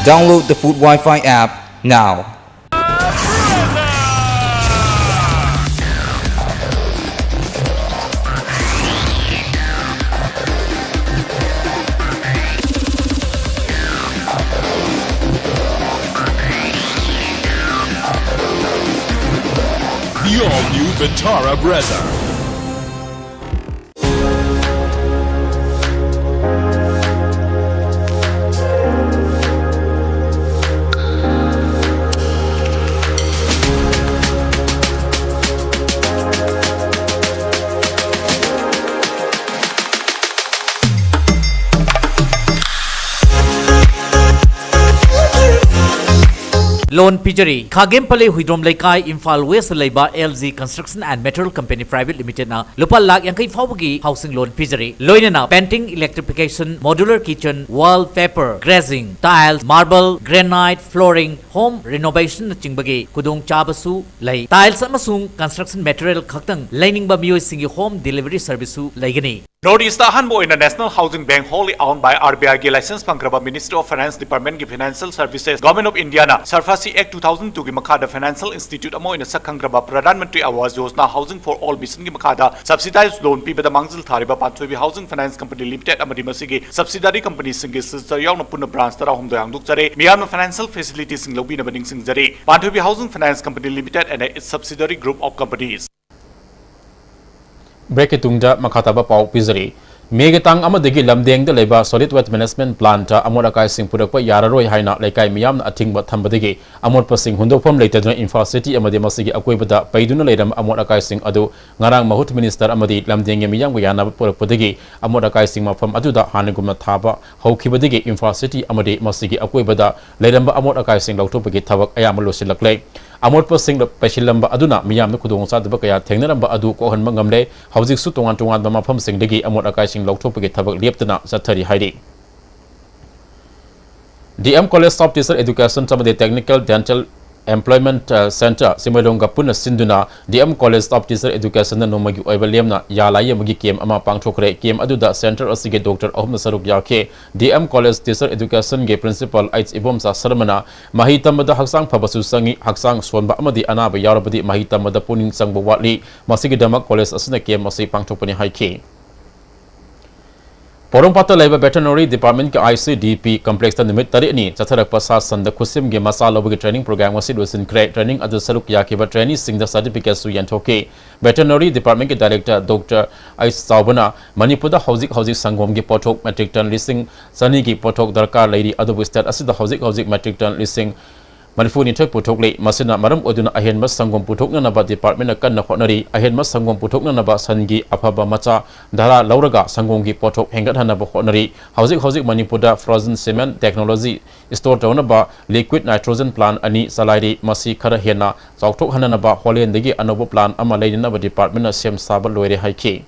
Download the Food Wi-Fi app now. The all-new Vitara Brezza. Loan ꯄꯤꯖꯔꯤ꯫ ꯈꯥꯒꯦꯝ ꯄꯂꯦ Huidrom ꯂꯩꯀꯥꯏ, ꯏꯝꯐꯥꯜ West ꯂꯩꯕ L G Construction and Material Company Private Limitedꯅ ꯂꯨꯄꯥ ꯂꯥꯈ ꯌꯥꯡꯈꯩ ꯐꯥꯎꯕꯒꯤ housing loan ꯄꯤꯖꯔꯤ꯫ ꯂꯣꯏꯅꯅ painting, electrification, modular kitchen, wall, paper, glazing, tiles, marble, granite, flooring, home renovationꯅꯆꯤꯡꯕꯒꯤ ꯈꯨꯗꯣꯡꯆꯥꯕꯁꯨ ꯂꯩ꯫ Tiles ꯑꯃꯁꯨꯡ construction material ꯈꯛꯇꯪ ꯂꯩꯅꯤꯡꯕ ꯃꯤꯑꯣꯏꯁꯤꯡꯒꯤ home delivery serviceꯁꯨ ꯂꯩꯒꯅꯤ꯫ North East ꯑꯍꯥꯟꯕ ꯑꯣꯏꯅ National Housing Bank, wholly owned by R B I ꯒꯤ license ꯐꯪꯈ꯭ꯔꯕ Ministry of Finance Department ꯒꯤ Financial Services, Government of India ꯅ SARFAESI Act two thousand two ꯒꯤ ꯃꯈꯥꯗ financial institute ꯑꯃ ꯑꯣꯏꯅ ꯁꯛ ꯈꯪꯈ꯭ꯔꯕ Pradhan Mantri Awas Yojana Housing for All mission ꯒꯤ ꯃꯈꯥꯗ subsidized loan ꯄꯤꯕꯗ ꯃꯥꯡꯖꯤꯜ ꯊꯥꯔꯤꯕ ꯄꯥꯟꯊꯣꯏꯕꯤ Housing Finance Company Limited ꯑꯃꯗꯤ ꯃꯁꯤꯒꯤ subsidiary company ꯁꯤꯡꯒꯤ signature ꯌꯥꯎꯅ ꯄꯨꯟꯅ branch ꯇꯔꯥꯍꯨꯝꯗꯣꯏ ꯍꯥꯡꯗꯣꯛꯆꯔꯦ꯫ ꯃꯤꯌꯥꯝꯅ financial facility ꯁꯤꯡ ꯂꯧꯕꯤꯅꯕ ꯅꯤꯡꯁꯤꯡꯖꯔꯤ꯫ ꯄꯥꯟꯊꯣꯏꯕꯤ Housing Finance Company Limited and its subsidiary group of companies꯫ Break ꯀꯤ ꯇꯨꯡꯗ ꯃꯈꯥ ꯇꯥꯕ ꯄꯥꯎ ꯄꯤꯖꯔꯤ꯫ ꯃꯦꯒꯤ ꯇꯥꯡ ꯑꯃꯗꯒꯤ ꯂꯝꯗꯦꯡꯗ ꯂꯩꯕ solid waste management plant ꯇ ꯑꯃꯣꯠ ꯑꯀꯥꯏꯁꯤꯡ ꯄꯨꯔꯛꯄ ꯌꯥꯔꯔꯣꯏ ꯍꯥꯏꯅ ꯂꯩꯀꯥꯏ ꯃꯤꯌꯥꯝꯅ ꯑꯊꯤꯡꯕ ꯊꯝꯕꯗꯒꯤ ꯑꯃꯣꯠꯄꯁꯤꯡ ꯍꯨꯟꯗꯣꯛꯐꯝ ꯂꯩꯇꯗꯨꯅ ꯏꯝꯐꯥꯜ city ꯑꯃꯗꯤ ꯃꯁꯤꯒꯤ ꯑꯀꯣꯏꯕꯗ ꯄꯩꯗꯨꯅ ꯂꯩꯔꯝꯕ ꯑꯃꯣꯠ ꯑꯀꯥꯏꯁꯤꯡ ꯑꯗꯨ ꯉꯔꯥꯡ ꯃꯍꯨꯠ minister ꯑꯃꯗꯤ ꯂꯝꯗꯦꯡꯒꯤ ꯃꯤꯌꯥꯝꯒ ꯌꯥꯅꯕ ꯄꯨꯔꯛꯄꯗꯒꯤ ꯑꯃꯣꯠ ꯑꯀꯥꯏꯁꯤꯡ ꯃꯐꯝ ꯑꯗꯨꯗ ꯍꯥꯟꯅꯒꯨꯝꯅ ꯊꯥꯕ ꯍꯧꯈꯤꯕꯗꯒꯤ ꯏꯝꯐꯥꯜ city ꯑꯃꯗꯤ ꯃꯁꯤꯒꯤ ꯑꯀꯣꯏꯕꯗ ꯂꯩꯔꯝꯕ ꯑꯃꯣꯠ ꯑꯀꯥꯏꯁꯤꯡ ꯂꯧꯊꯣꯛꯄꯒꯤ ꯊꯕꯛ ꯑꯌꯥꯝꯕ ꯂꯣꯏꯁꯤꯜꯂꯛꯂꯦ꯫ ꯑꯃꯣꯠꯄꯁꯤꯡ ꯄꯩꯁꯤꯜꯂꯝꯕ ꯑꯗꯨꯅ ꯃꯤꯌꯥꯝꯗ ꯈꯨꯗꯣꯡꯆꯥꯗꯕ ꯀꯌꯥ ꯊꯦꯡꯅꯔꯝꯕ ꯑꯗꯨ ꯀꯣꯛꯍꯟꯕ ꯉꯝꯂꯦ꯫ ꯍꯧꯖꯤꯛꯁꯨ ꯇꯣꯉꯥꯟ ꯇꯣꯉꯥꯟꯕ ꯃꯐꯝꯁꯤꯡꯗꯒꯤ ꯑꯃꯣꯠ ꯑꯀꯥꯏꯁꯤꯡ ꯂꯧꯊꯣꯛꯄꯒꯤ ꯊꯕꯛ ꯂꯦꯞꯇꯅ ꯆꯠꯊꯔꯤ ꯍꯥꯏꯔꯤ꯫ D M College of Teacher Education ꯑꯃꯗꯤ Technical Dental Employment, ꯑ, Centre ꯆꯤꯡꯃꯩꯔꯣꯡꯒ ꯄꯨꯟꯅ ꯁꯤꯟꯗꯨꯅ D M College of Teacher Education ꯅ ꯅꯣꯡꯃꯒꯤ ꯑꯣꯏꯕ ꯂꯦꯝꯅ ꯌꯥ ꯂꯥꯌꯦꯡꯕꯒꯤ camp ꯑꯃ ꯄꯥꯡꯊꯣꯛꯈ꯭ꯔꯦ꯫ Camp ꯑꯗꯨꯗ centre ꯑꯁꯤꯒꯤ doctor ꯑꯍꯨꯝꯅ ꯁꯔꯨꯛ ꯌꯥꯈꯤ꯫ D M College Teacher Education ꯒꯤ principal H ꯏꯕꯣꯝꯆꯥ ꯁꯔꯃꯅ ꯃꯍꯩ ꯇꯝꯕꯗ ꯍꯛꯆꯥꯡ ꯐꯕꯁꯨ ꯆꯪꯏ, ꯍꯛꯆꯥꯡ ꯁꯣꯟꯕ ꯑꯃꯗꯤ ꯑꯅꯥꯕ ꯌꯥꯎꯔꯕꯗꯤ ꯃꯍꯩ ꯇꯝꯕꯗ ꯄꯨꯛꯅꯤꯡ ꯆꯪꯕ ꯋꯥꯠꯂꯤ꯫ ꯃꯁꯤꯒꯤꯗꯃꯛ college ꯑꯁꯤꯅ camp ꯑꯁꯤ ꯄꯥꯡꯊꯣꯛꯄꯅꯤ ꯍꯥꯏꯈꯤ꯫ ꯄꯣꯔꯣꯝꯄꯥꯠꯇ ꯂꯩꯕ Veterinary Department ꯀꯤ I C D P complex ꯇ ꯅꯨꯃꯤꯠ ꯇꯔꯦꯠꯅꯤ ꯆꯠꯊꯔꯛꯄ ꯁꯥ ꯁꯟꯗ ꯈꯨꯠꯁꯦꯝꯒꯤ ꯃꯆꯥ ꯂꯧꯕꯒꯤ training program ꯉꯁꯤ ꯂꯣꯏꯁꯤꯟꯈ꯭ꯔꯦ꯫ Training ꯑꯗꯨ ꯁꯔꯨꯛ ꯌꯥꯈꯤꯕ trainee ꯁꯤꯡꯗ certificate ꯁꯨ ꯌꯦꯟꯊꯣꯛꯈꯤ꯫ Veterinary Department ꯀꯤ director doctor H ꯆꯥꯎꯕꯅ ꯃꯅꯤꯄꯨꯔꯗ ꯍꯧꯖꯤꯛ ꯍꯧꯖꯤꯛ ꯁꯪꯒꯣꯝꯒꯤ ꯄꯣꯠꯊꯣꯛ metric ton ꯂꯤꯁꯤꯡ ꯆꯅꯤꯒꯤ ꯄꯣꯠꯊꯣꯛ ꯗꯔꯀꯥꯔ ꯂꯩꯔꯤ, ꯑꯗꯨꯕꯨ state ꯑꯁꯤꯗ ꯍꯧꯖꯤꯛ ꯍꯧꯖꯤꯛ metric ton ꯂꯤꯁꯤꯡ ꯃꯔꯤꯐꯨꯅꯤꯊꯣꯏ ꯄꯨꯊꯣꯛꯂꯤ꯫ ꯃꯁꯤꯅ ꯃꯔꯝ ꯑꯣꯏꯗꯨꯅ ꯑꯍꯦꯟꯕ ꯁꯪꯒꯣꯝ ꯄꯨꯊꯣꯛꯅꯅꯕ department ꯅ ꯀꯟꯅ ꯍꯣꯠꯅꯔꯤ꯫ ꯑꯍꯦꯟꯕ ꯁꯪꯒꯣꯝ ꯄꯨꯊꯣꯛꯅꯅꯕ ꯁꯟꯒꯤ ꯑꯐꯕ ꯃꯆꯥ ꯙꯥꯔꯥ ꯂꯧꯔꯒ ꯁꯪꯒꯣꯝꯒꯤ ꯄꯣꯠꯊꯣꯛ ꯍꯦꯟꯒꯠꯍꯟꯅꯕ ꯍꯣꯠꯅꯔꯤ꯫ ꯍꯧꯖꯤꯛ ꯍꯧꯖꯤꯛ ꯃꯅꯤꯄꯨꯔꯗ frozen semen technology store ꯇꯧꯅꯕ liquid nitrogen plant ꯑꯅꯤ ꯆꯂꯥꯏꯔꯤ꯫ ꯃꯁꯤ ꯈꯔ ꯍꯦꯟꯅ ꯆꯥꯎꯊꯣꯛꯍꯟꯅꯅꯕ ꯍꯣꯂꯦꯟꯗꯒꯤ ꯑꯅꯧꯕ plant ꯑꯃ ꯂꯩꯅꯅꯕ department ꯅ ꯁꯦꯝ ꯁꯥꯕ ꯂꯣꯏꯔꯦ ꯍꯥꯏꯈꯤ꯫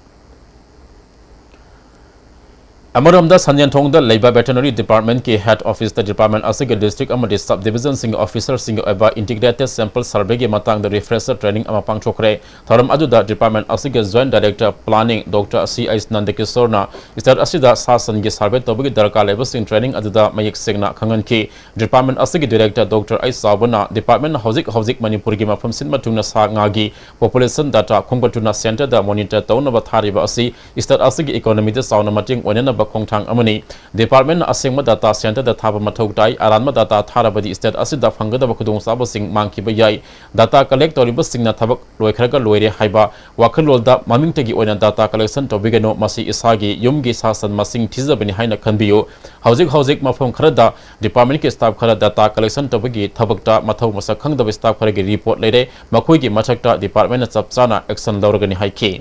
ꯑꯃꯔꯣꯝꯗ, ꯁꯟꯖꯦꯟꯊꯣꯡꯗ ꯂꯩꯕ Veterinary Department ꯀꯤ Head Office ꯇ department ꯑꯁꯤꯒꯤ district ꯑꯃꯗꯤ sub division ꯁꯤꯡꯒꯤ officer ꯁꯤꯡꯒꯤ ꯑꯣꯏꯕ integrated sample survey ꯒꯤ ꯃꯇꯥꯡꯗ refresher training ꯑꯃ ꯄꯥꯡꯊꯣꯛꯈ꯭ꯔꯦ꯫ ꯊꯧꯔꯝ ꯑꯗꯨꯗ department ꯑꯁꯤꯒꯤ Joint Director Planning Doctor C H ꯅꯟꯗꯀꯤꯁꯣꯔꯅ state ꯑꯁꯤꯗ ꯁꯥ ꯁꯟꯒꯤ survey ꯇꯧꯕꯒꯤ ꯗꯔꯀꯥꯔ ꯂꯩꯕꯁꯤꯡ training ꯑꯗꯨꯗ ꯃꯌꯦꯛ ꯁꯦꯡꯅ ꯈꯪꯍꯟꯈꯤ꯫ Department ꯑꯁꯤꯒꯤ Director Doctor ꯑꯩꯆ ꯆꯥꯎꯕꯅ department ꯅ ꯍꯧꯖꯤꯛ ꯍꯧꯖꯤꯛ ꯃꯅꯤꯄꯨꯔꯒꯤ ꯃꯐꯝ ꯁꯤꯟꯕ ꯊꯨꯡꯅ ꯁꯥ ꯉꯥꯒꯤ population data ꯈꯣꯝꯒꯠꯇꯨꯅ center ꯗ monitor ꯇꯧꯅꯕ ꯊꯥꯔꯤꯕ ꯑꯁꯤ state ꯑꯁꯤꯒꯤ economy ꯗ ꯆꯥꯎꯅ ꯃꯇꯦꯡ ꯑꯣꯏꯅꯅꯕ ꯈꯣꯡꯊꯥꯡ ꯑꯃꯅꯤ꯫ Department ꯅ ꯑꯁꯦꯡꯕ data center ꯗ ꯊꯥꯕ ꯃꯊꯧ ꯇꯥꯏ꯫ ꯑꯔꯥꯟꯕ data ꯊꯥꯔꯕꯗꯤ state ꯑꯁꯤꯗ ꯐꯪꯒꯗꯕ ꯈꯨꯗꯣꯡꯆꯥꯕꯁꯤꯡ ꯃꯥꯡꯈꯤꯕ ꯌꯥꯏ꯫ Data collect ꯇꯧꯔꯤꯕꯁꯤꯡꯅ ꯊꯕꯛ ꯂꯣꯏꯈ꯭ꯔꯒ ꯂꯣꯏꯔꯦ ꯍꯥꯏꯕ ꯋꯥꯈꯜꯂꯣꯟꯗ ꯃꯃꯤꯡꯇꯒꯤ ꯑꯣꯏꯅ data collection ꯇꯧꯕꯤꯒꯅꯨ꯫ ꯃꯁꯤ ꯏꯁꯥꯒꯤ ꯌꯨꯝꯒꯤ ꯁꯥ ꯁꯟ ꯃꯁꯤꯡ ꯊꯤꯖꯕꯅꯤ ꯍꯥꯏꯅ ꯈꯟꯕꯤꯌꯨ꯫ ꯍꯧꯖꯤꯛ ꯍꯧꯖꯤꯛ ꯃꯐꯝ ꯈꯔꯗ department ꯀꯤ staff ꯈꯔ data collection ꯇꯧꯕꯒꯤ ꯊꯕꯛꯇ ꯃꯊꯧ ꯃꯁꯛ ꯈꯪꯗꯕ staff ꯈꯔꯒꯤ report ꯂꯩꯔꯦ꯫ ꯃꯈꯣꯏꯒꯤ ꯃꯊꯛꯇ department ꯅ ꯆꯞ ꯆꯥꯅ action ꯂꯧꯔꯒꯅꯤ ꯍꯥꯏꯈꯤ꯫